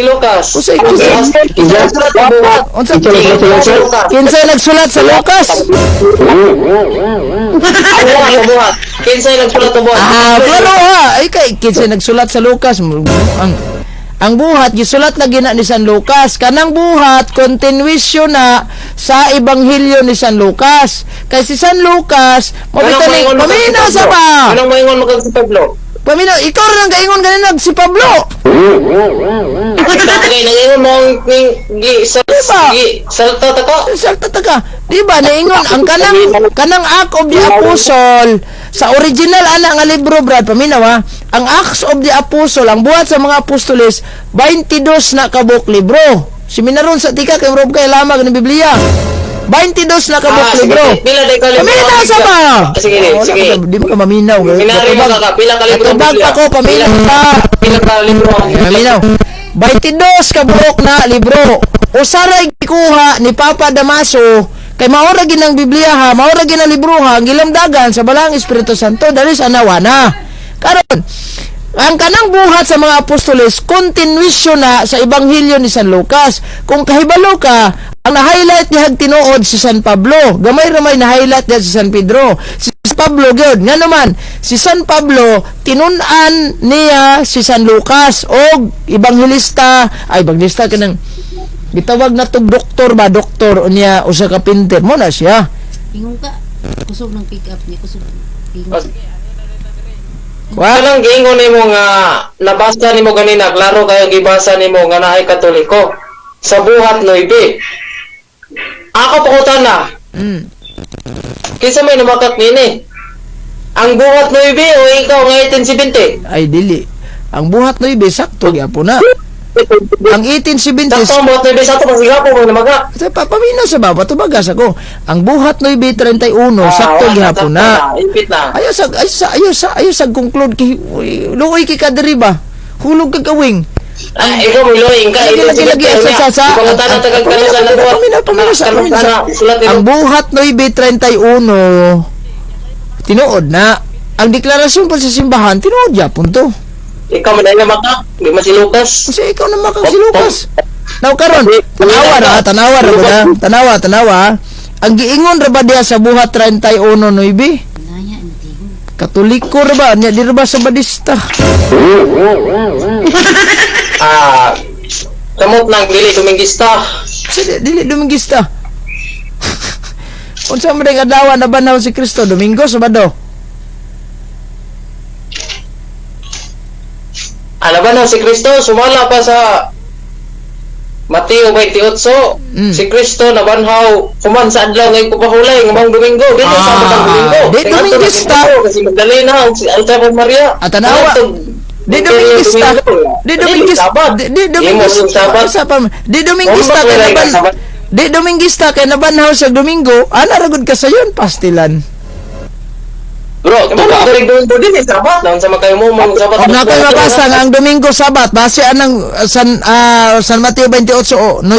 S5: Lucas?
S1: Unsay
S5: Kinsa nagsulat sa buhat?
S1: Unsa
S5: Si Lucas.
S1: Kinsa nagsulat sa Lucas?
S5: Ang buhat sa buhat. Kinsa nagsulat sa buhat?
S1: Ah, klaro ha. Ay kay kinsa nagsulat sa Lucas, ang buhat gisulat na gina ni San Lucas. Kanang buhat continuation na sa ebanghelyo ni San Lucas. Kay si San Lucas, mo
S5: Anong
S1: bitaw ni
S5: maingon mo kag si
S1: paminaw sa
S5: Pablo?
S1: ba?
S5: Anong maingon mo kag si Pablo?
S1: Paminaw, ikaw ra nang gaingon ganina si Pablo.
S5: Kay nangingon mo ang ning gi sa
S1: Diba?
S5: gi salta ta ka.
S1: Salta ta ka. Di ba naingon ang kanang kanang Act of the Apostle sa original ana nga libro, Brad, paminaw ha. Ang Acts of the Apostle, ang buhat sa mga apostoles, 22 na kabuk libro. Seminaron sa tika kay Rob kay lamag ng Biblia. 22 na kabuk
S5: Ah, sige.
S1: libro.
S5: Pila day ka libro
S1: Paminaw
S5: ang
S1: sa
S5: Biblia?
S1: ba?
S5: Ah, sige,
S1: Wala
S5: sige.
S1: ka, di mo ka maminaw.
S5: Minari mo ka, pila ka libro ang
S1: Katubag
S5: Biblia?
S1: pa ko, paminaw pa.
S5: Pila ka libro ang
S1: Ay,
S5: Biblia?
S1: maminaw. 22 ka buok na libro. Usaray gikuha ni Papa Damaso kay maora gid ang Biblia ha, maora gid ang libro ha, ang gilamdagan sa Balaang Espiritu Santo dali sa nawana. Karon, ang kanang buhat sa mga apostoles continuation na sa ebanghelyo ni San Lucas. Kung kahibalo ka, ang na-highlight niya tinuod si San Pablo. Gamay ra may na-highlight niya si San Pedro. Si San Pablo gyud nga naman si San Pablo tinun-an niya si San Lucas og ebanghelista, ay ebanghelista kanang gitawag na tog doktor ba, doktor unya usa ka pinter mo na siya.
S8: Ingon ka, kusog ng pick up niya, kusog. Ingon.
S1: Wa?
S5: Kanang giingon nimo nga nabasa nimo ganina, klaro kayo gibasa nimo nga naay Katoliko sa buhat 9. Ako pakutan na. Kinsa may numakak nini? Ang buhat 9 o ikaw nga 1870?
S1: Ay dili. Ang buhat 9 sakto gyapon na. Ang 1870
S5: Sakto ang buhat 9 sakto kasi gapo mo namakak.
S1: Sa papaminaw sa baba, tubagas ako. Ang buhat 9.31, sakto
S5: Ah,
S1: gihapon na.
S5: Ipit na.
S1: Ayaw sa ayaw sa ayaw sa ayaw sa conclude kay uy, luoy kay kadiri ba? Hulog kag kawing.
S5: Ah, ikaw mo luoy ka.
S1: Lagi lagi lagi sa
S5: Pangutan na tagal kanu sa buhat.
S1: Paminaw, paminaw sa paminaw sa.
S5: Sulat
S1: Ang buhat 9.31 tinuod na. Ang deklarasyon pa sa simbahan tinuod gyapon to.
S5: Ikaw man ay namakak, di man si Lucas.
S1: Kasi ikaw na makang si Lucas. Now karon, tanawa ra, tanawa ra ba na? Tanawa, tanawa. Ang giingon ra ba diha sa buhat 31.9?
S8: Naya, hindi.
S1: Katoliko ra ba? Nya di ra ba sa Badista?
S5: Ah, kamot nang dili Dominguista.
S1: Sa dili Domingista. Unsa man ding adlaw na banhaw si Kristo? Domingo, Sabado.
S5: Ano ba na si Kristo sumala pa sa Mateo 28. Si Kristo nabanhaw human sa adlaw ngay kupahulay ngumang Domingo dili
S1: Ah,
S5: sa batang Domingo.
S1: di
S5: Kay ngadto na
S1: Domingista.
S5: Domingo, Kasi Magdalena ug si Alta Maria.
S1: Ah, tanawa. Di Domingista. Di Domingista. Di Domingista. Sa pa. Di Domingista kay naban. Di Domingista kay nabanhaw sa Domingo. Ana ra gud ka sayon pastilan.
S5: Bro, tuba ka rin Domingo din eh, Sabat. Naon sa makayo mo mong Sabat.
S1: Og na ko'y mabasa nga ang Domingo Sabat base anang San San Mateo 28 o, 1.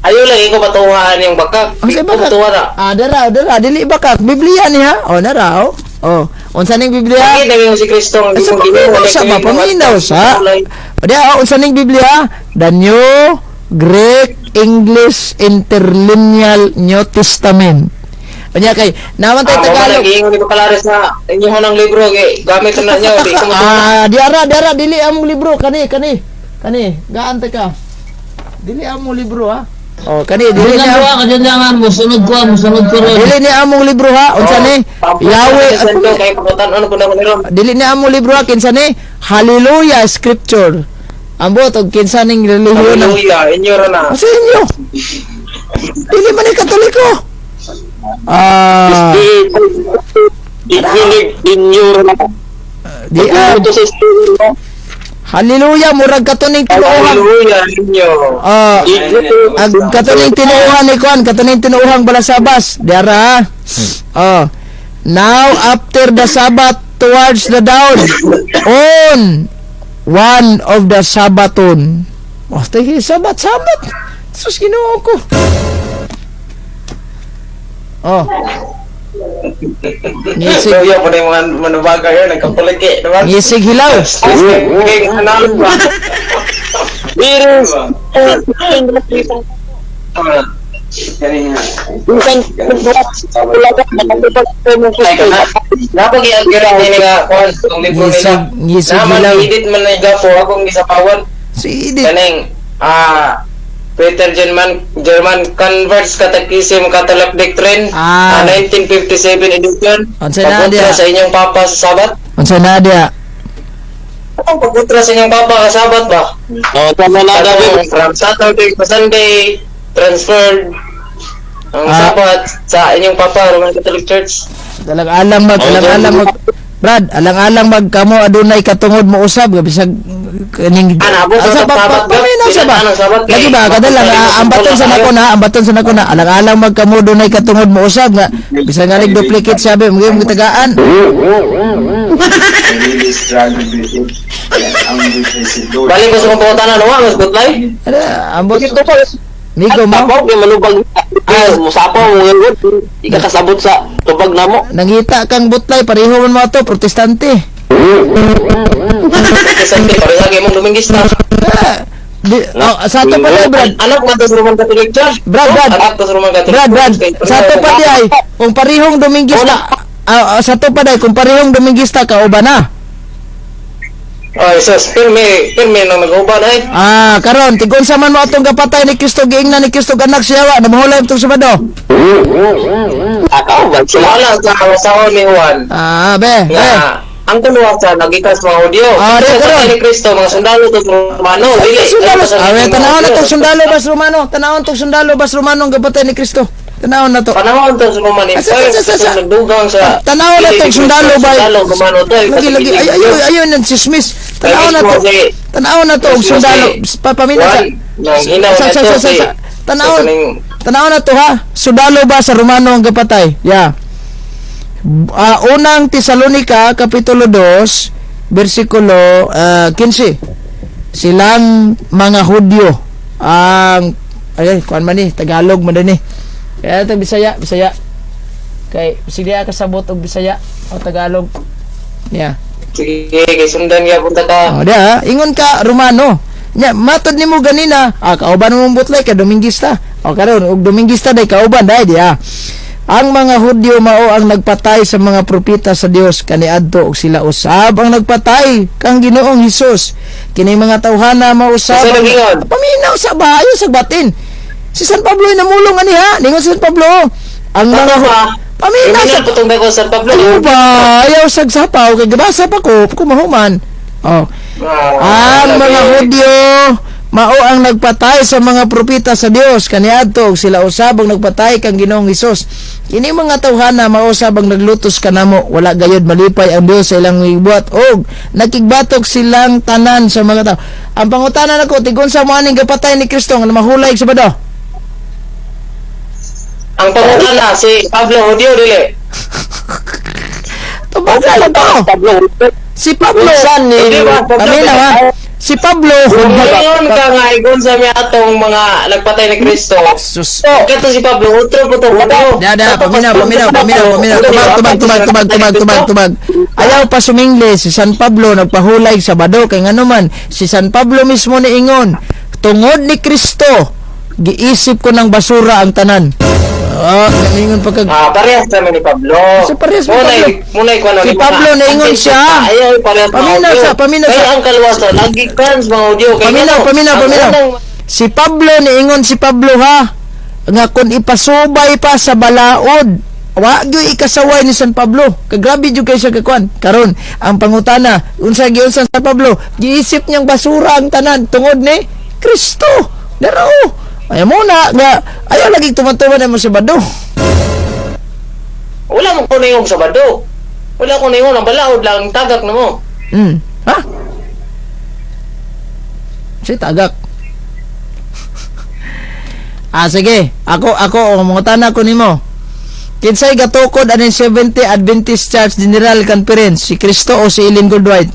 S5: Ayaw lang ikaw patuhaan yung bakak.
S1: Ang sa
S5: Ikaw
S1: bakak.
S5: patuha na.
S1: Ah, dara, dara, dili bakak. Biblia ni ha. Oh, nara oh. Oh, unsa ning Biblia?
S5: Bakit naging si Kristo ang
S1: Sa
S5: imong Ginoo,
S1: paminaw sa ba? Paminaw sa. O diya, oh, unsa ning Biblia? The New Greek English Interlineal New Testament. Unya kay naman
S5: Ah,
S1: tay
S5: mo
S1: Tagalog.
S5: lagi ingon ni Bacalares na inyo ng libro kay gamit na niyo di ko matuha.
S1: Ah, diara, diara dili ang libro kani, kani. Kani, gaan ta ka. Dili among libro ha. Oh, kani dili
S4: Dili
S1: ni
S4: lang
S1: am-
S4: ko kadyangan mo sunod ko, mo sunod ko ron.
S1: dili ni among libro ha. Unsa ni? Yahweh
S5: Jando kay pangutanon ko na ko niron.
S1: Dili ni among libro ha kinsa ni? Hallelujah Scripture. Ambot og kinsa ning relihiyon ang
S5: Hallelujah, inyo ra na.
S1: Asa inyo? Dili man ni Katoliko. Ah,
S7: Inyo ra na.
S1: di ah,
S7: Ito sa
S1: Hallelujah murag katuning tinuohan.
S5: Hallelujah, inyo.
S1: Ah, ang katuning tinuohan ni kuan, katuning tinuohang balasabas. Diara ha. Oh. Now after the Sabbath towards the dawn on one of the Sabbaton. Oh, tayo Sabat, Sabat. Sus, Ginoo ko. Oh. Ngisig,
S5: Hallelujah po na yung mga manubaga yun, nagkapuliki, diba?
S1: ngisig hilaw.
S5: Okay, ano ba?
S7: Virus.
S5: Napag i-agree ni nga kuan tong libro nila.
S1: Ngisig, ngisig
S5: Naman
S1: hilaw.
S5: edit man na gapo akong gisapawan
S1: Si Edith.
S5: kaning Peter German German Converts Catechism Catholic Doctrine, 1957 edition.
S1: Unsa na
S5: Pagkontra
S1: diya?
S5: sa inyong papa sa Sabat.
S1: Unsa na diya?
S5: Anong pagkontra sa inyong papa sa Sabat ba?
S7: Oh, tama na
S5: Katong from Saturday to Sunday transferred ang Sabat sa inyong papa Roman Catholic Church.
S1: Alang-alang mag, alang-alang mag, Brad, alang-alang mag kamo adunay katungod mo usab bisag kaning
S5: Ah, nabot
S1: Asa
S5: sa
S1: pa
S5: Sabat,
S1: pa paminaw sa ba?
S5: Pinatanan Sabat kay-
S1: Lagi ba kadala nga ang baton sa nako na, ang baton sa nako na alang-alang mag kamo dunay katungod mo usab nga bisag nga duplicate sabi mo mo tagaan.
S5: Balik ko sa kong pangutana no, mas butlay.
S1: Ano, ambot. Migo mo.
S7: Sapaw kay manubag.
S1: Ah.
S7: Musapaw mo yun. Ikakasabot sa tubag namo.
S1: Nangita kang butlay pareho man mo ato protestante.
S5: Protestante pare sa mong Dominguista.
S1: Ah, di, oh, sa ato pa day, Brad.
S5: Anak man to sa Roman Catholic Church.
S1: Brad, Brad.
S5: Anak to sa Roman Catholic
S1: Brad, Brad,
S5: Church.
S1: sa ato pa di ay, kung parehong Domingista, sa ato pa di ay, kung parehong Domingista ka, uba na.
S5: Ay, sus, pirmi, pirmi nang nag-uban ay.
S1: Ah, karon tigon sa man mo atong gapatay ni Kristo giingnan ni Kristo anak siya wa namuhulay itong Sabado.
S7: Akaw ba sila?
S5: Wala sa asawa ni Juan.
S1: Ah, be, be.
S5: Nga, ang kuluwasan, nagikas mga Hudyo.
S1: Ah,
S5: Sa
S1: re, karon.
S5: patay ni Kristo, mga sundalo to sa Romano. Dili,
S1: Sundalo.
S5: ay, sa
S1: Ah, we,
S5: mga
S1: tanawon na
S5: Hudyo.
S1: tong sundalo bas Romano. Tanawon tong sundalo bas Romano ang gapatay ni Kristo. Tanawon na to.
S5: Panahon to sa Roman
S1: Asa,
S5: Empire,
S1: asa, asa, asa.
S5: itong nagdugang sa...
S1: Tanawon na
S5: dili
S1: tong
S5: ni Kristo,
S1: sundalo ba?
S5: Sundalo, Romano to. eh,
S1: Lagi lagi ay ayo ayo nang sismis. Tanawon na to. Tanawon na to og sundalo. Papamina sa
S5: Juan, nang hinaw
S1: sa
S5: na
S1: sa
S5: to
S1: sa sa.
S5: si-
S1: Tanawon.
S5: sa kaning-
S1: Tanawon na to ha. Sundalo ba sa Romano ang gapatay? Yeah. Unang Tesalonika kapitulo 2 bersikulo 15. Silang mga Hudyo ang ay kuan man ni Tagalog man din ni. Kaya ito Bisaya, Bisaya. Kay sige kasabot og Bisaya o Tagalog. Yeah.
S5: Sige, kay sundan nga punta ka.
S1: Oh, di ha? Ingon ka Romano. Nya matod nimo ganina, kauban mo butlay ka Domingista. O karon og Domingista day kauban day di ha. Ang mga Hudyo mao ang nagpatay sa mga propeta sa Dios kaniadto og sila usab ang nagpatay kang Ginoong Hesus. Kini mga tawhana mao usab.
S5: Sa nagingon?
S1: Paminaw sa bayo sa batin. Si San Pablo ay namulong ani ha. Ningon si San Pablo. Ang mga
S5: pa.
S1: Paminaw sa
S5: Kriminal po itong dako San Pablo.
S1: Ano ba? Ayaw sagsapaw kay gabasa pa ko kumahuman. Oh.
S5: Ah,
S1: Ang mga Hudyo mao ang nagpatay sa mga propeta sa Dios kaniadto og sila usab ang nagpatay kang Ginoong Hesus. Kini mga tawhana mao usab ang naglutos kanamo, wala gayud malipay ang Dios sa ilang gibuhat og nakigbatok silang tanan sa mga tao. Ang pangutana nako tigon sa mo aning gapatay ni Kristo nga mahulay sa Sabado.
S5: Ang pangutana si Pablo Hudyo dili.
S1: Tubaga lang to. Si Pablo.
S7: Minsan ni
S5: Hindi ba? Pablo,
S1: Paminaw ha. Si Pablo Hudyo.
S5: Ngayon ka nga igon sa mi atong mga nagpatay ni Kristo.
S1: Sus.
S5: Kato si Pablo, utro po to Hudyo.
S1: Da, da, paminaw, paminaw, paminaw, paminaw. Tubag, tubag, tubag, tubag, tubag, tubag, tubag. Ayaw pa sumingli si San Pablo nagpahulay sa Sabado kay ngano man si San Pablo mismo niingon tungod ni Kristo giisip ko ng basura ang tanan. Ah, ningon pa kag
S5: Ah, parehas kami ni Pablo.
S1: Si parehas ni
S5: Munay,
S1: Pablo.
S5: munay ko ano
S1: Si
S5: ni
S1: Pablo,
S5: mga-
S1: naingon
S5: ang
S1: siya.
S5: Ay, ay, parehas mga
S1: Paminaw
S5: Hudyo.
S1: sa, paminaw
S5: Kaya
S1: sa.
S5: ang kalwasan, nagikan sa mga Hudyo. Kaya
S1: Paminaw,
S5: ano,
S1: paminaw,
S5: ang
S1: paminaw.
S5: unang
S1: Si Pablo, niingon si Pablo ha, nga kung ipasubay pa sa balaod, wa gyud ikasaway ni San Pablo. Kagrabe jud kay siya kakuan. Karon, ang pangutana, unsa giunsa San Pablo? Giisip niyang basura ang tanan tungod ni Kristo. Daro. Ay mo na nga ayaw lagi tuman-tuman mo si Bado.
S5: Wala mo ko ningong Sabado. Wala ko ningon ang balaod lang tagak na mo.
S1: Ha? Si tagak. Ah, sige. Ako mangutana ko nimo. Kinsay gatukod aning 70 Adventist Church General Conference, si Kristo o si Ellen Goldwhite?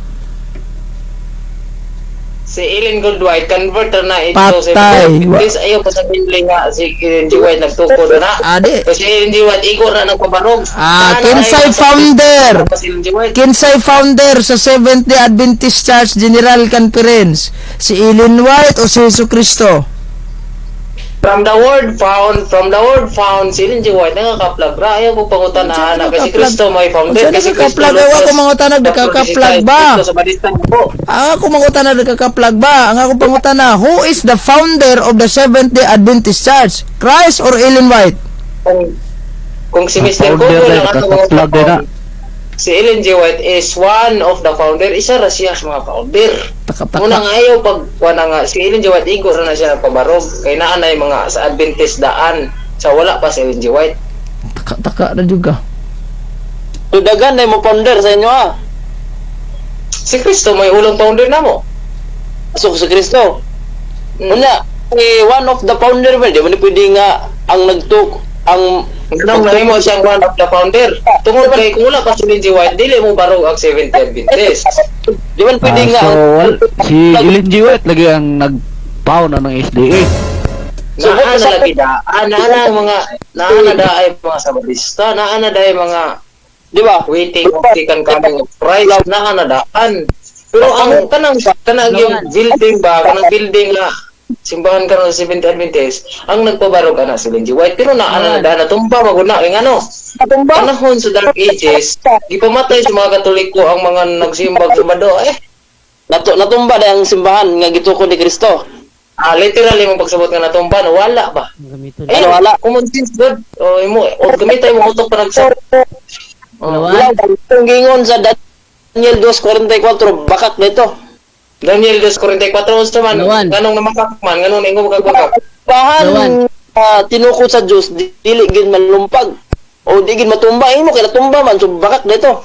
S5: Si Ellen Goldwhite converter na ito
S1: Patay.
S5: Please ayaw pa sa Biblia nga si Ellen G. White nagtukod na.
S1: Adi.
S5: Kasi Ellen G. White igor na nagpabarog.
S1: Ah,
S5: Sana
S1: kinsay
S5: ayaw pa sa-
S1: founder?
S5: Pa si Ellen G. White.
S1: Kinsay founder sa Seventh Day Adventist Church General Conference? Si Ellen White o si Jesu Kristo?
S5: From the word found, si Ellen G. White nagakaplag ra. Ayaw ko pangutanahan na kasi
S1: Unsa
S5: Kristo may founder.
S1: Unsa
S5: Kasi Kristo
S1: nagakaplag? Ayaw ko mangutana, nagakaplag ba?
S5: Kristo sa badista po.
S1: Ang ako mangutana, nagkakaplag ba? Ang ako pangutana, who is the founder of the Seventh Day Adventist Church? Christ or Ellen White?
S5: Kung si Mr.
S9: Founder
S5: Google
S9: na,
S5: ang atong
S9: kakaplag din na.
S5: Si Ellen G. White is one of the founder. Isa ra siya sa mga founder.
S1: Taka-taka.
S5: Una nga ayaw pag wala nga si Ellen G. White igo ra na siya nagpabarog kay naa na yung mga sa Adventist daan sa wala pa si Ellen G. White.
S1: Taka-taka na juga.
S7: So dagan na mo founder sa inyo ah.
S5: Si Kristo may ulong founder na mo.
S7: So si Kristo. Una, eh, one of the founder ba di man pwede nga ang nagtuk ang
S5: Nganong nahimo siyang one of the founder? Tungod kay kung wala pa si Ellen G. White, dili mo barog ang Seventh Adventist.
S7: Di man pwede
S9: Ah,
S7: nga
S9: so,
S7: ang
S9: wal, si Ellen G. White lagi ang nag-pound na ng SDA.
S7: So,
S5: Naa na lagi daan, naa na ang mga naa na daay mga Sabadista, naa na daay mga
S7: di ba?
S5: Waiting of second coming of Christ, naa na daan. Pero ang kanang yung building ba, kanang building nga simbahan karon sa Seventh Adventist, ang nagpabarog ana si Ellen G. White, pero naa na daan natumba magud na kay ngano.
S7: Natumba.
S5: Panahon sa Dark Ages, gipamatay sa mga Katoliko ang mga nagsimbag sa Sabado eh.
S7: Natumba na ang simbahan nga gitukod ni Kristo.
S5: Ah, literally mong pagsabot nga natumba, no, wala ba?
S8: Gamiton.
S5: Eh,
S7: Ano, wala.
S5: Common sense good. O imo, o gamitay mo utok pa nagsab. Oh,
S7: Wala ang gingon sa Daniel 2:44 bakak nito.
S5: Daniel 2:44 unsa man?
S4: Lawan.
S5: Nganong namakak man, nganong ingo makakbakak?
S7: Bahan
S4: Lawan.
S7: Tinukod sa Dios dili gid malumpag o di gid matumba imo kay natumba man, so bakak nito.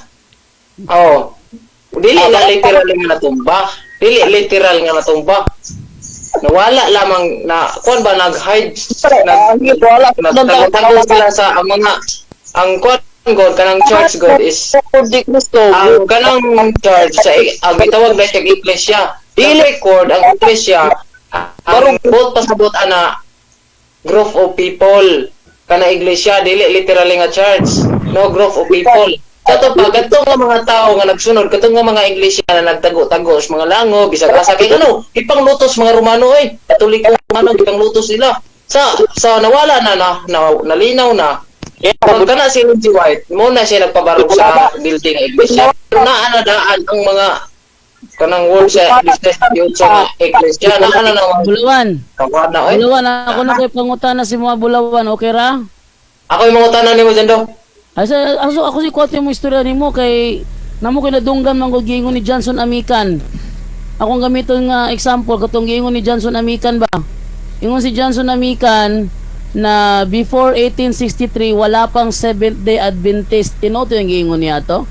S5: Oo. Dili na literal nga natumba. Dili literal nga natumba. Nawala lamang na kuan ba, nag-hide, nag
S7: Wala.
S5: nagtago sila sa ang mga ang kuan God, kanang church God is
S7: Di Kristo.
S5: Ang kanang church sa ang gitawag na siyang iglesia. Dili record ang iglesia, ang buot pasabot ana group of people. Kana iglesia dili literally nga church, no, group of people. Kato pa kadto nga mga tao nga nagsunod kadto nga mga iglesia na nagtago-tago sa mga lango bisag asa kay ano ipanglutos mga Romano eh, Katoliko Romano, gipanglutos nila sa nawala na na, na nalinaw na. Pag kana si Ellen G. White, mo na siya nagpabarog sa building ng iglesia. Pero naa na daan ang mga kanang word sa iglesia, yun sa iglesia, naa na na mga
S4: Bulawan.
S5: kawana oy.
S4: Bulawan, ako na kay pangutana si mga Bulawan, okay ra?
S5: Ako yung mga tanan nimo dyan do.
S4: Ay sa aso ako si kwate mo istorya nimo kay namo kay nadunggan man gud giingon ni Johnson Amican. Akong gamiton nga example katong giingon ni Johnson Amican ba. Ingon si Johnson Amican na before 1863 wala pang Seventh Day Adventist. Tinuod yung giingon niya to?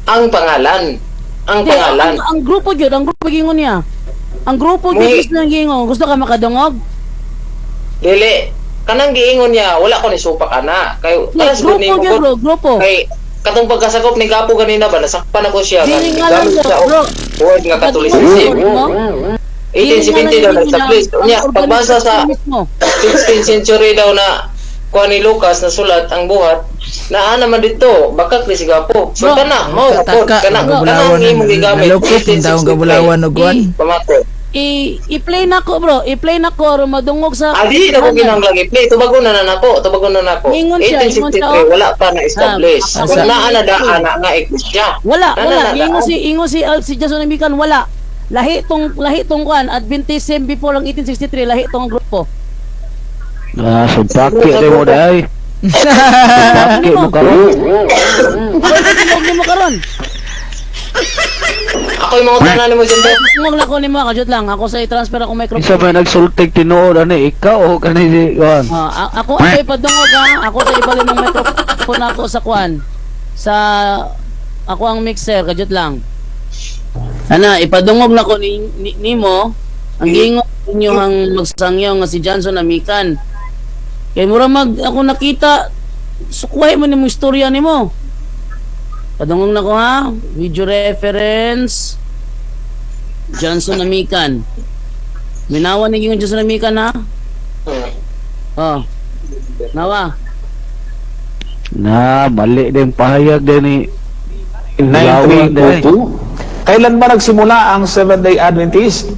S5: Ang pangalan. Ang
S4: Hindi,
S5: pangalan.
S4: ang grupo gyud, ang grupo giingon niya. Ang grupo gyud gusto niyang giingon. Gusto ka makadungog?
S5: Dili. Kanang giingon niya, wala ko ni supak ana. Kay
S4: Hindi,
S5: kana siguro
S4: grupo
S5: ni
S4: gyud bro, grupo.
S5: Kay katong pagkasakop ni Gapo ganina ba, nasakpan ako siya.
S4: Dili nga lang
S5: Gamit
S4: bro,
S5: siya og
S4: bro.
S5: word nga Catholicism.
S4: Mo?
S5: 1870 daw na-establish. Unya, pagbasa sa
S4: mismo.
S5: 16th century daw na kuha ni Lucas na sulat ang buhat, naa naman dito, bakak ni si Gapo. So
S4: Bro.
S5: kana mao
S1: Taka,
S5: kana kana
S1: gabulawan
S5: ang imong gigamit.
S1: nalukot ang taong gabulawan og kuan.
S5: Pamako.
S4: I-play na ko bro, i-play na ko aron madungog sa
S5: Ah, dili na ko kinahanglan i-play. Tubagon na na nako, tubagon na nako.
S4: Ingon siya, ingon siya,
S5: 1863
S4: oh.
S5: wala pa na establish.
S4: Ah,
S5: Kung naa na daan na nga iglesia.
S4: Wala,
S5: Naa
S4: wala.
S5: na
S4: Ingon
S5: daan.
S4: si ingon si Al si Jason Amican wala. Lahi tong kuan, Adventism before ang 1863, lahi tong grupo.
S9: Ah, sumpaki rin mo dai. Sumpaki mo karon.
S4: Ako nimo karon.
S5: Ako yung mga tanan nimo, Jando.
S4: Tungog na ko nimo, kajut lang. Ako sa i-transfer ako microphone.
S9: Isa may nagsultig tinuod ani ikaw o kani si kuan.
S4: Ah, ako ako ipadungog ha. Ako sa ibalin ng microphone ako sa kuan. Sa ako ang mixer, kajut lang. Ana, ipadungog na ko nimo ang giingon ninyo ang magsangyaw nga si Johnson Amikan. Kay mura mag ako nakita, sukwahi mo nimo istorya nimo. Padungog na ko ha. Video reference. Johnson Amikan. Minawa ni gingon Johnson Amikan ha. Oh. Nawa.
S9: Na mali din pahayag din ni Bulawan din.
S10: 9302. Kailan ba nagsimula ang Seventh-day Adventist?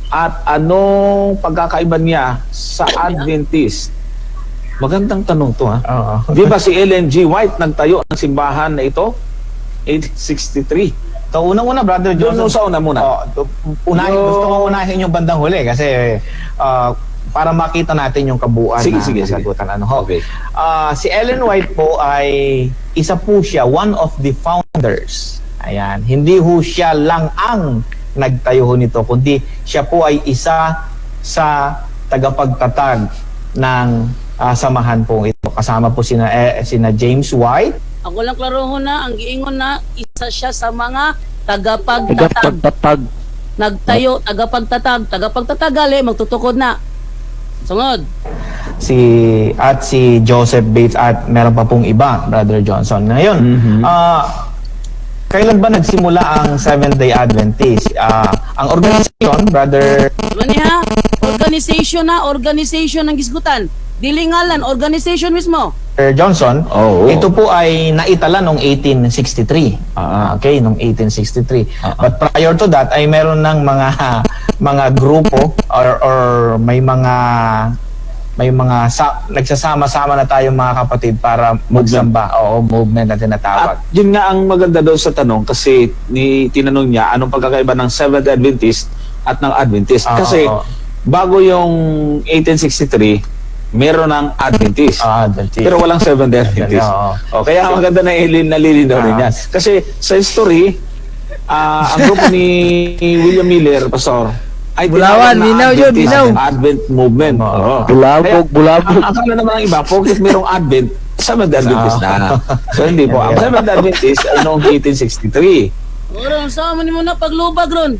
S10: At anong pagkakaiba niya sa Adventist? Magandang tanong to ha.
S11: Oo.
S10: Di ba si Ellen G. White nagtayo ng simbahan na ito? 1863.
S11: So, unang-una, Brother
S10: Doon
S11: Johnson.
S10: sa una muna.
S11: Oh, unahin, gusto ko unahin yung bandang huli kasi para makita natin yung kabuuan
S10: Sige,
S11: na
S10: sige, sige.
S11: kasagutan. Ano ho?
S10: Okay.
S11: Si Ellen White po ay isa po siya, one of the founders. Ayan, hindi ho siya lang ang nagtayo ho nito, kundi siya po ay isa sa tagapagtatag ng samahan po ito. Kasama po sina James White,
S4: Ako lang klarohon na, ang giingon na, isa siya sa mga tagapagtatag.
S9: Tagapagtatag.
S4: Nagtayo, tagapagtatag, tagapagtatag gali, magtutukod na. Sungod.
S11: si at si Joseph Bates at meron pa pong iba, Brother Johnson. Ngayon, kailan ba nagsimula ang Seventh-day Adventist? Ang organization, Brother
S4: Ano niya? Organization na, organization ang gisgutan. Dili ngalan, organization mismo.
S11: Johnson,
S10: Oo.
S11: ito po ay naitala noong 1863. Okay, noong 1863. But prior to that ay meron ng mga mga grupo or may mga nagsasama-sama na tayong mga kapatid para magsamba. Oo, movement na tinatawag.
S10: At yun nga ang maganda doon sa tanong kasi ni tinanong niya anong pagkakaiba ng Seventh Adventist at ng Adventist. Kasi bago yung 1863, meron ng Adventist.
S11: Adventist.
S10: Pero walang Seventh Adventist.
S11: Oo.
S10: O, kaya maganda na nalilinaw rin yan. Kasi sa history, ang grupo ni William Miller, Pastor, ay
S1: Bulawan,
S10: tinawag na
S1: minaw yun,
S10: Adventist,
S1: minaw.
S10: Advent movement. Oo.
S9: Bulabog,
S10: Kaya,
S9: bulabog.
S10: Ang akala naman ng iba, porket merong Advent, Seventh Adventist na. So hindi po. Ang Seventh Adventist ay noong 1863.
S4: Oro, sa man mo na paglubag ron.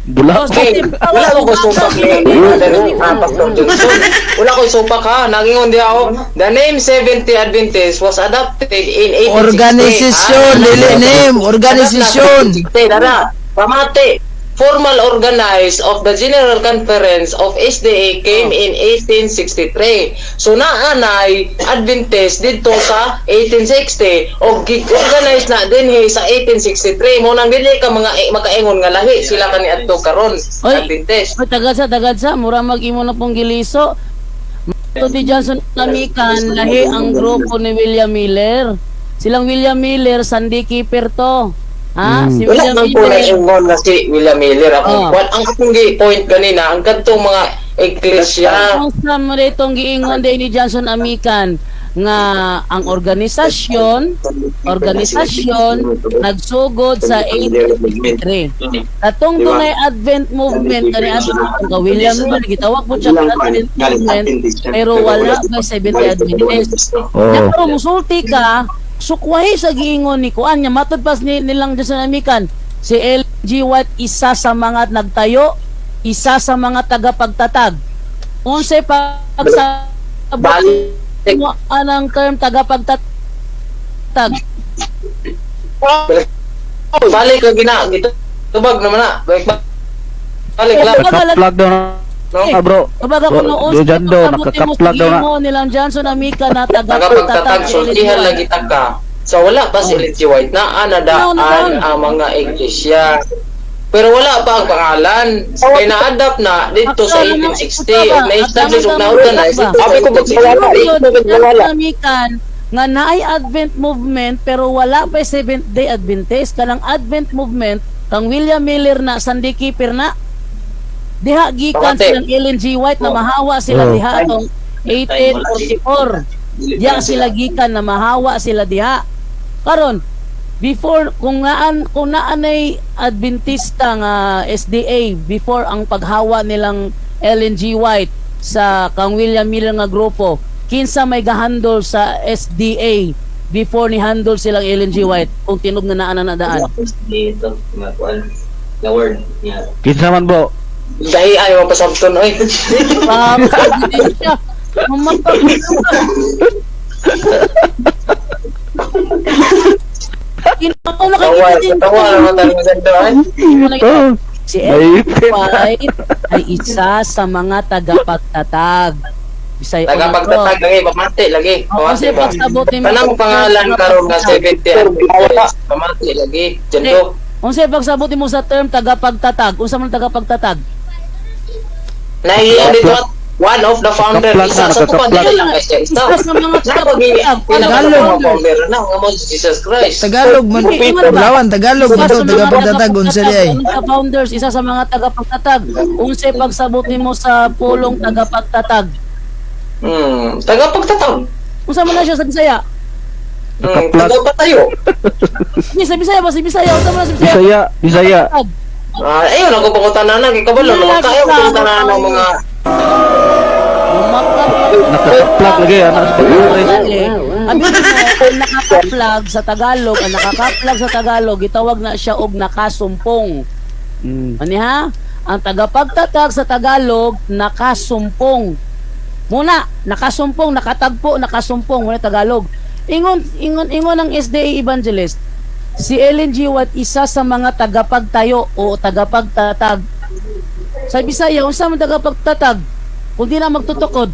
S9: Bulabog.
S5: Okay, wala ko supak ni Brother Pastor Johnson. Wala ko supak ha. Nangingon di ako. The name Seventh-day Adventist was adopted in 1860.
S1: Organisasyon, dili name, organisasyon.
S5: Dara, pamati. Formal organized of the General Conference of SDA came in 1863. So naanay Adventist didto sa 1860 og gi-organize na dinhi sa 1863. Mo nang dili ka mga makaingon nga lahi sila kani adto karon
S4: Oy.
S5: Adventist.
S4: Oy, tagad sa, tagad sa, mura mag imo na pong giliso. Ito di Johnson Namikan, lahi ang grupo ni William Miller. Silang William Miller, Sunday keeper to. Ha? Si
S5: Wala
S4: William
S5: man po na
S4: Miller.
S5: ingon na si William Miller. Akong kwan, ang akong gi point ganina, ang kadtong mga iglesia.
S4: Ang sa mo itong giingon din ni Johnson Amikan nga ang organisasyon nagsugod sa 1853. Katong dunay Advent movement kani ato ka William Miller gitawag po siya nga Advent movement pero wala pa Seventh Adventist.
S9: Oo.
S4: Pero musulti ka, sukwahi sa giingon ni kuan nya matud pas ni nilang Johnson Amikan si L.G. White isa sa mga nagtayo, isa sa mga tagapagtatag. Unsay pagsabot
S5: Balik.
S4: mo anang term tagapagtatag?
S5: Balik lagi na gitubag naman na. Balik balik lang.
S9: Nakakaplug daw na,
S5: No?
S9: bro.
S4: Kabaga
S9: Bro,
S4: kuno
S9: di dyan daw, nakakaplug daw na.
S4: nilang Johnson Amika na
S5: Tagapagtatag
S4: tagapagtatag
S5: sultihan lagi ta ka. So wala pa si Ellen G. White na anadaan ang mga iglesia. Pero wala pa ang pangalan. Kaya na-adapt na dito sa 1860 og na-establish og na-organize dito sa
S2: Sabi ko,
S5: 1863.
S4: Johnson Amikan nga naay Advent movement pero wala pa Seventh Day Adventist. Kanang Advent movement Kang William Miller na Sunday keeper na. Diha gikan
S5: Pamati.
S4: silang Ellen G. White na mahawa sila
S9: Oh.
S4: diha atong 1844. Diha sila gikan na mahawa sila diha. Karon before kung naanay Adventista nga SDA before ang paghawa nilang Ellen G. White sa kang William Miller nga grupo, kinsa may gahandle sa SDA before ni handle silang Ellen G. White kung tinog na naa na daan?
S6: Dito, nga kuan, nga word nga.
S9: Kinsa man, bro?
S5: Dahi ay mapasabton oy.
S4: Siya. Ginawa na
S5: Tawa,
S4: kayo.
S5: tawa naman tayo Jando ay.
S9: Oh,
S4: Si Ellen G.
S9: naipit.
S4: White ay isa sa mga tagapagtatag. Bisay
S5: Tagapagtatag lagi, pamati lagi.
S4: Oo,
S5: Pamati
S4: kasi
S5: ba?
S4: pagsabot ni
S5: Kanang pangalan karon nga 70 Adventist, pamati lagi. Jando.
S4: Unsay pagsabot nimo sa term tagapagtatag? Unsa man tagapagtatag?
S5: Nahiya dito at one of the founder,
S9: Nakaplag
S5: isa
S9: na,
S5: sa tupan
S9: nakaplag.
S5: dili lang kay siya isa.
S4: Isa sa mga tagapagtatag.
S5: Pinaka founder na nga mo si Jesus Christ.
S1: Tagalog man.
S4: Hindi, ingon ba?
S1: Lawan Tagalog
S4: Isa
S1: man
S4: sa
S1: to
S4: mga
S1: tagapagtatag unsa di ay.
S4: tagapagtatag, sa founders, isa sa mga tagapagtatag. Unsay pagsabot nimo sa pulong tagapagtatag?
S5: Tagapagtatag.
S4: Unsa man na siya sa Bisaya?
S9: Nakaplag.
S5: Tagapatayo.
S4: Hindi, sa Bisaya ba? Sa Bisaya, unsa man na sa Bisaya?
S9: Bisaya, Bisaya.
S4: Tagapagtatag.
S5: Ah, ayun ako pangutana na kay kabalo naman kayo pangutana ng mga
S9: Nakaplag lagi anak sa pagkakas.
S4: Abi mo, ang nakakaplag sa Tagalog, ang nakakaplag sa Tagalog, gitawag na siya og nakasumpong. Ani ha? Ang tagapagtatag sa Tagalog, nakasumpong. Muna, nakasumpong, nakatagpo, nakasumpong, muna Tagalog. Ingon, ingon, ingon ang SDA Evangelist. Si Ellen G. White isa sa mga tagapagtayo o tagapagtatag. Sa Bisaya, unsa man tagapagtatag? Kung di na magtutukod.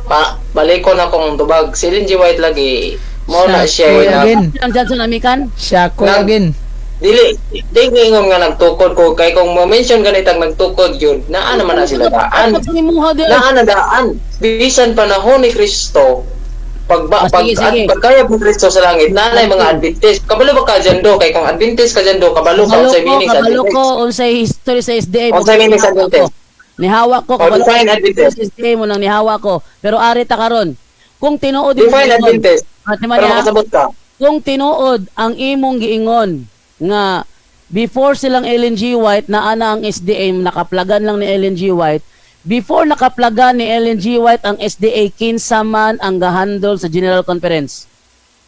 S5: Pa, balikon akong tubag. Si Ellen G. White lagi. Mo na siya
S1: Shakoy
S5: na
S1: again.
S4: Ang Johnson Amikan?
S1: Shakoy
S5: Nag-
S1: again.
S5: Dili di ingon nga nagtukod ko kay kung ma-mention ganitang nagtukod yun, naa naman na sila daan.
S4: Pagnimuha di.
S5: Naa na daan. Bisan panahon ni Kristo, pagba
S4: Ah,
S5: pag
S4: sige, sige.
S5: at pagkayab ni Kristo sa langit, naa na mga Adventist. Kabalo ba ka dyan do? Kay kung Adventist ka dyan do, kabalo ka
S4: Kabalo
S5: unsay
S4: ko,
S5: meaning sa
S4: kabalo ko,
S5: Adventist.
S4: unsay history sa SDA.
S5: Unsay meaning sa Adventist?
S4: Nihawa ko,
S5: Oh,
S4: kabalo
S5: define
S4: ko
S5: Adventist.
S4: sa SDA mo nang nihawa ko. Pero ari ta karon. Kung tinuod imong
S5: Define
S4: giingon,
S5: Adventist.
S4: Ate
S5: Para
S4: Maria,
S5: makasabot ka.
S4: kung tinuod ang imong giingon nga before silang Ellen G. White na ana ang SDA, nakaplagan lang ni Ellen G. White. Before nakaplagan ni Ellen G. White ang SDA, kinsa man ang gahandle sa General Conference?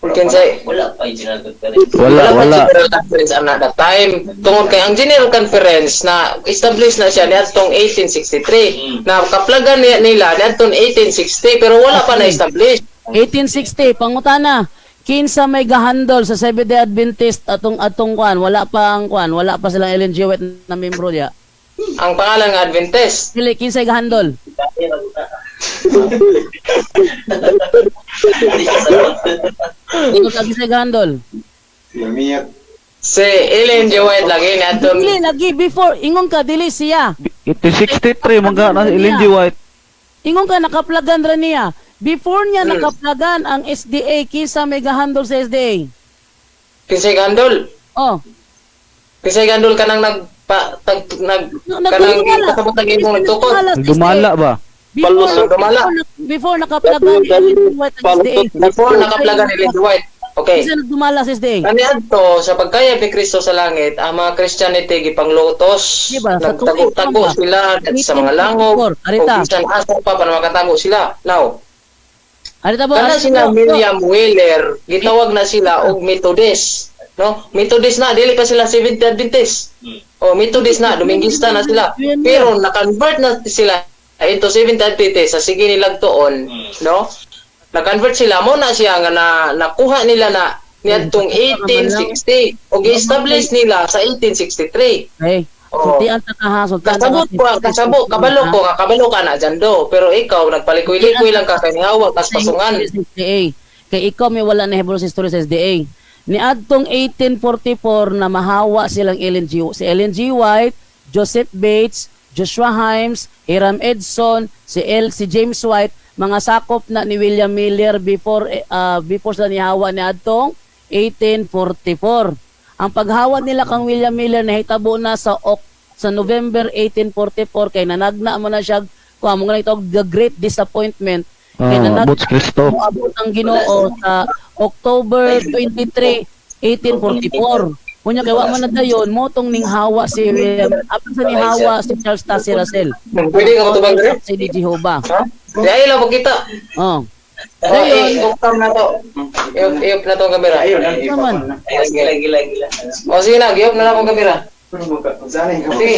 S5: Kinsay
S6: Wala pa yung general conference.
S9: Wala,
S5: pa
S9: wala.
S5: General Conference at that time. Tungod kay ang General Conference na establish na siya niadtong 1863. Na kaplagan niya nila niadtong 1860 pero wala pa na-establish.
S4: 1860, pangutana, kinsa may gahandle sa Seventh-day Adventist atong atong kwan, wala pa ang kwan, wala pa silang Ellen G. White na membro diya.
S5: Ang pangalan nga Adventist.
S4: Dili kinsay gahandle? Ingon ka kinsay gahandle?
S5: Si Ellen G. White lagi niadtong
S4: Dili lagi before ingon ka dili siya.
S9: 1863 man ka na si Ellen G. White.
S4: Ingon ka nakaplagan ra niya. Before niya nakaplagan ang SDA, kinsa may gahandle sa SDA?
S5: kinsay gahandol.
S4: Oh,
S5: Kinsay gahandol kanang nagpa tag, nag kanang
S4: nagdumala.
S5: kasabot lagi imong nagtukod.
S4: Nagdumala sa SDA.
S9: Dumala ba?
S4: Before,
S5: Dumala.
S4: before nakaplagan ni Ellen G. White ang SDA.
S5: Before nakaplagan ni Ellen G. White. Okay.
S4: Kinsa nagdumala sa SDA?
S5: Kaniadto sa pagkayab ni Kristo sa langit, ang mga Christianity gipanglutos.
S4: Di ba? Sa
S5: Nagtago-tago
S4: tuig
S5: sila sa mga langog.
S4: 1844. Arita.
S5: O bisan asa pa para makatago sila. Now,
S4: Arita ba?
S5: kana
S4: Arita
S5: sila
S4: ba?
S5: William Wheeler, gitawag na sila og Methodist. No? Methodist na, dili pa sila Seventh Adventist. O Methodist na, Domingista na sila. Pero na-convert na sila into Seventh Adventist sa sige nilang tuon, no? Na-convert sila mo na siya nga na nakuha nila na niadtong 1860 o gi-establish nila sa 1863.
S4: Okay.
S5: Oo.
S4: Sultian ta ka ha, sultian ta ka.
S5: Kasabot ko, kasabot, kabalo ko, nga, kabalo ka na dyan do. Pero ikaw, nagpalikoy-likoy lang ka kay nihawak, tas pasungan.
S4: Sa SDA. Kay ikaw may wala na hebro sa history sa SDA. Niadtong 1844 na mahawa silang Ellen G. Si Ellen G. White, Joseph Bates, Joshua Himes, Hiram Edson, si James White, mga sakop na ni William Miller before before sila nihawa niadtong 1844. Ang paghawa nila kang William Miller nahitabo na sa sa November 1844 kay nanagna mo na siya kuha mo nga tawag the Great Disappointment kay
S9: Ah,
S4: nanagna
S9: Bots Kristo.
S4: moabot ang Ginoo sa October 23, 1844. Unya kay wa man na dayon mo tong ning hawa si William apil sa nihawa si Charles Taze Russell.
S5: Pwede ka matubang dire?
S4: Si ni Jehovah.
S5: Di ay lang kita.
S4: Oh.
S5: Oh, i-off cam na to. I-off na to ang kamera.
S4: Naman.
S5: Gila, gila, gila. O sige na, i-off na lang akong kamera. Sige.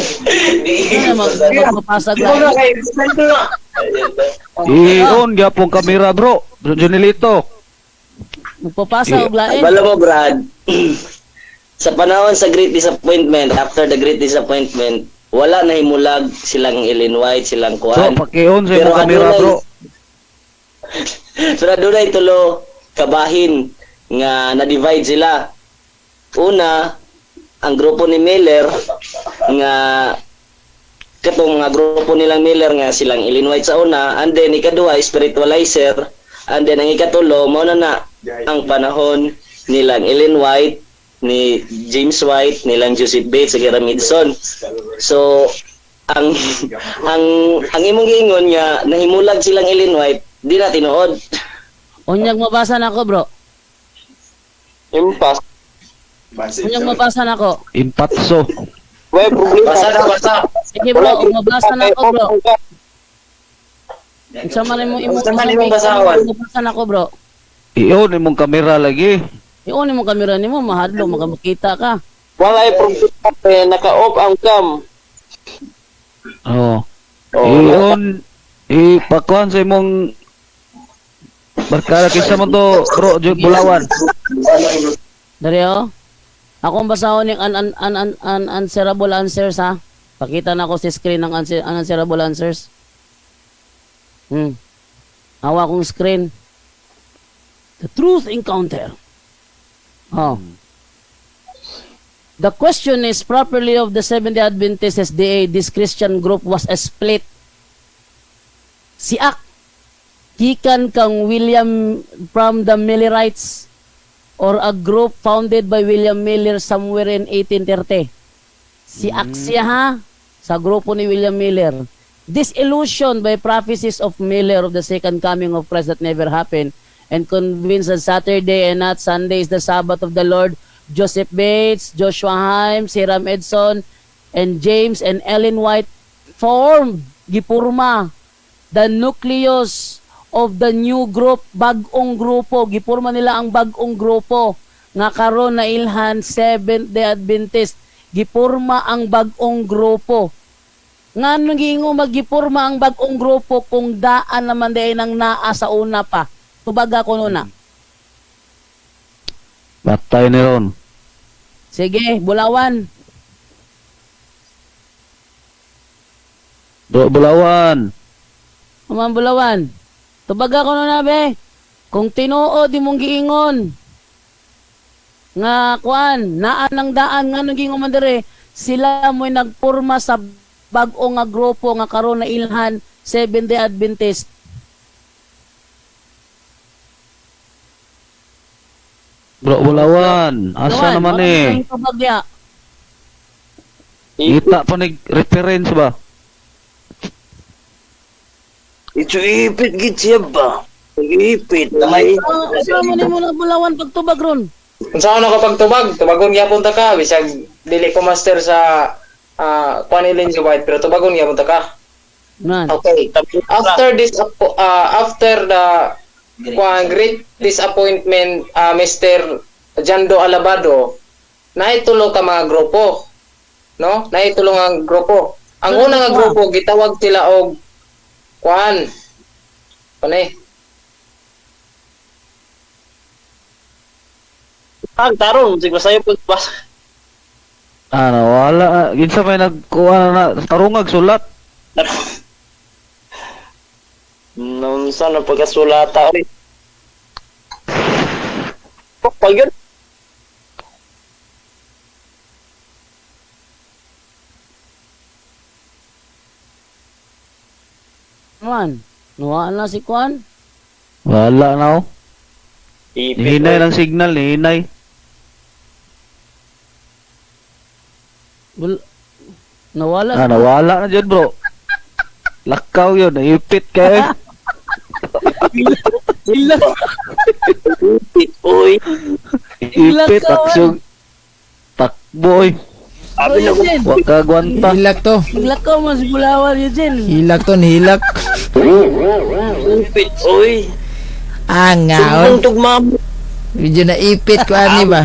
S4: Ano, magpapasag
S5: Ikaw na
S4: lang.
S5: kay send na.
S9: I-on gyapon kamera bro. Junilito.
S4: Magpapasa og lain.
S6: Bala mo, Brad. Sa panahon sa Great Disappointment, after the Great Disappointment, wala na himulag silang Ellen White, silang
S9: So
S6: Kuan.
S9: paki-on sa
S6: Pero
S9: imong kamera
S6: adunay-
S9: bro.
S6: Pero adunay tulo kabahin nga na-divide sila. Una, ang grupo ni Miller nga katong mga grupo nilang Miller nga silang Ellen White sa una, and then ikaduha spiritualizer, and then ang ikatulo mao na na ang panahon nilang Ellen White, ni James White, nilang Joseph Bates, sa Hiram Edson. So ang ang ang imong giingon nga nahimulag silang Ellen White, di na tinuod.
S4: Unyag mabasa nako, bro.
S5: Impas.
S4: Unyag mabasa nako.
S9: Impatso.
S5: Way problema. Basa na, basa.
S4: Sige bro, ug mabasa nako, bro. Unsa man imong imong
S5: Unsa man imong basahon?
S4: Mabasa nako, bro.
S9: I-on imong kamera lagi.
S4: I-on imong kamera nimo, mahadlok makakita ka.
S5: Wala ay problema eh, naka-off ang cam.
S9: Oo. I-on ipakuan sa imong barkada kinsa man to bro Bulawan.
S4: Dari oh. Ako ang basahon yung unanswerable answers ha. Pakita na ako sa screen ng unanswerable answers. Hawa akong screen. The Truth Encounter. Oh. The question is properly of the Seventh-day Adventist SDA, this Christian group was a split. Siak gikan kang William from the Millerites or a group founded by William Miller somewhere in 1830. Siak siya ha sa grupo ni William Miller. Disillusioned by prophecies of Miller of the second coming of Christ that never happened and convinced that Saturday and not Sunday is the Sabbath of the Lord, Joseph Bates, Joshua Himes, Hiram Edson, and James and Ellen White formed, gipurma, the nucleus of the new group, bag-ong grupo. Gipurma nila ang bag-ong grupo nga karon na ilhan Seventh-day Adventist. Gipurma ang bag-ong grupo. Nga nung giingo maggipurma ang bag-ong grupo kung daan naman day nang naa sa una pa. Tubaga ko nuna.
S9: Patay ni ron.
S4: Sige, Bulawan.
S9: Bro Bulawan.
S4: Umang Bulawan. Tubaga ko nuna be. Kung tinuod imong giingon nga kuan, naa nang daan nga nung giingon man dire, sila mo'y nagporma sa bag-o nga grupo nga karon na ilhan Seventh-day Adventist.
S9: Bro Bulawan, asa
S4: Bulawan,
S9: naman
S4: wala
S9: eh?
S4: kang tubagya.
S9: Kita pa ni reference ba?
S6: Ipit gid siya ba? Ipit.
S4: Asa mo nimo na Bulawan pagtubag ron?
S5: Unsa ako nakapagtubag? Tubagon gyapon ta ka bisag dili ko master sa kuan Ellen G. White pero tubagon gyapon ta ka.
S4: Man.
S5: Okay. After this after the kuan great disappointment, Mr. Jando Alabado, naitulo ka mga grupo. No? Naitulo nga grupo. Ang una nga grupo gitawag sila og kuan. Panay.
S7: Ang tarong, sige basayo po bas.
S9: Ano, wala. Kinsa may nagkuha na tarungag sulat.
S7: Naunsa na pagkasulata oy. Pag yun.
S4: Man, nuwaan na si Kuan.
S9: Wala na oh. Nihinay ng signal, nihinay.
S4: Nawala.
S9: Ah, nawala na dyan, bro. Lakaw yun, naipit kayo.
S4: Hilak.
S6: Uy.
S9: Ipit, aksyon. Takbo, oy.
S4: Bro, Eugene.
S9: Wa ka gwanta.
S1: Hilak to.
S4: Naglakaw man si Bulawan, Eugene.
S1: Hilak to, nihilak.
S6: Ipit, oy.
S1: Ah, ngaon.
S6: Sumbong tugma.
S1: Medyo naipit ko ani ba?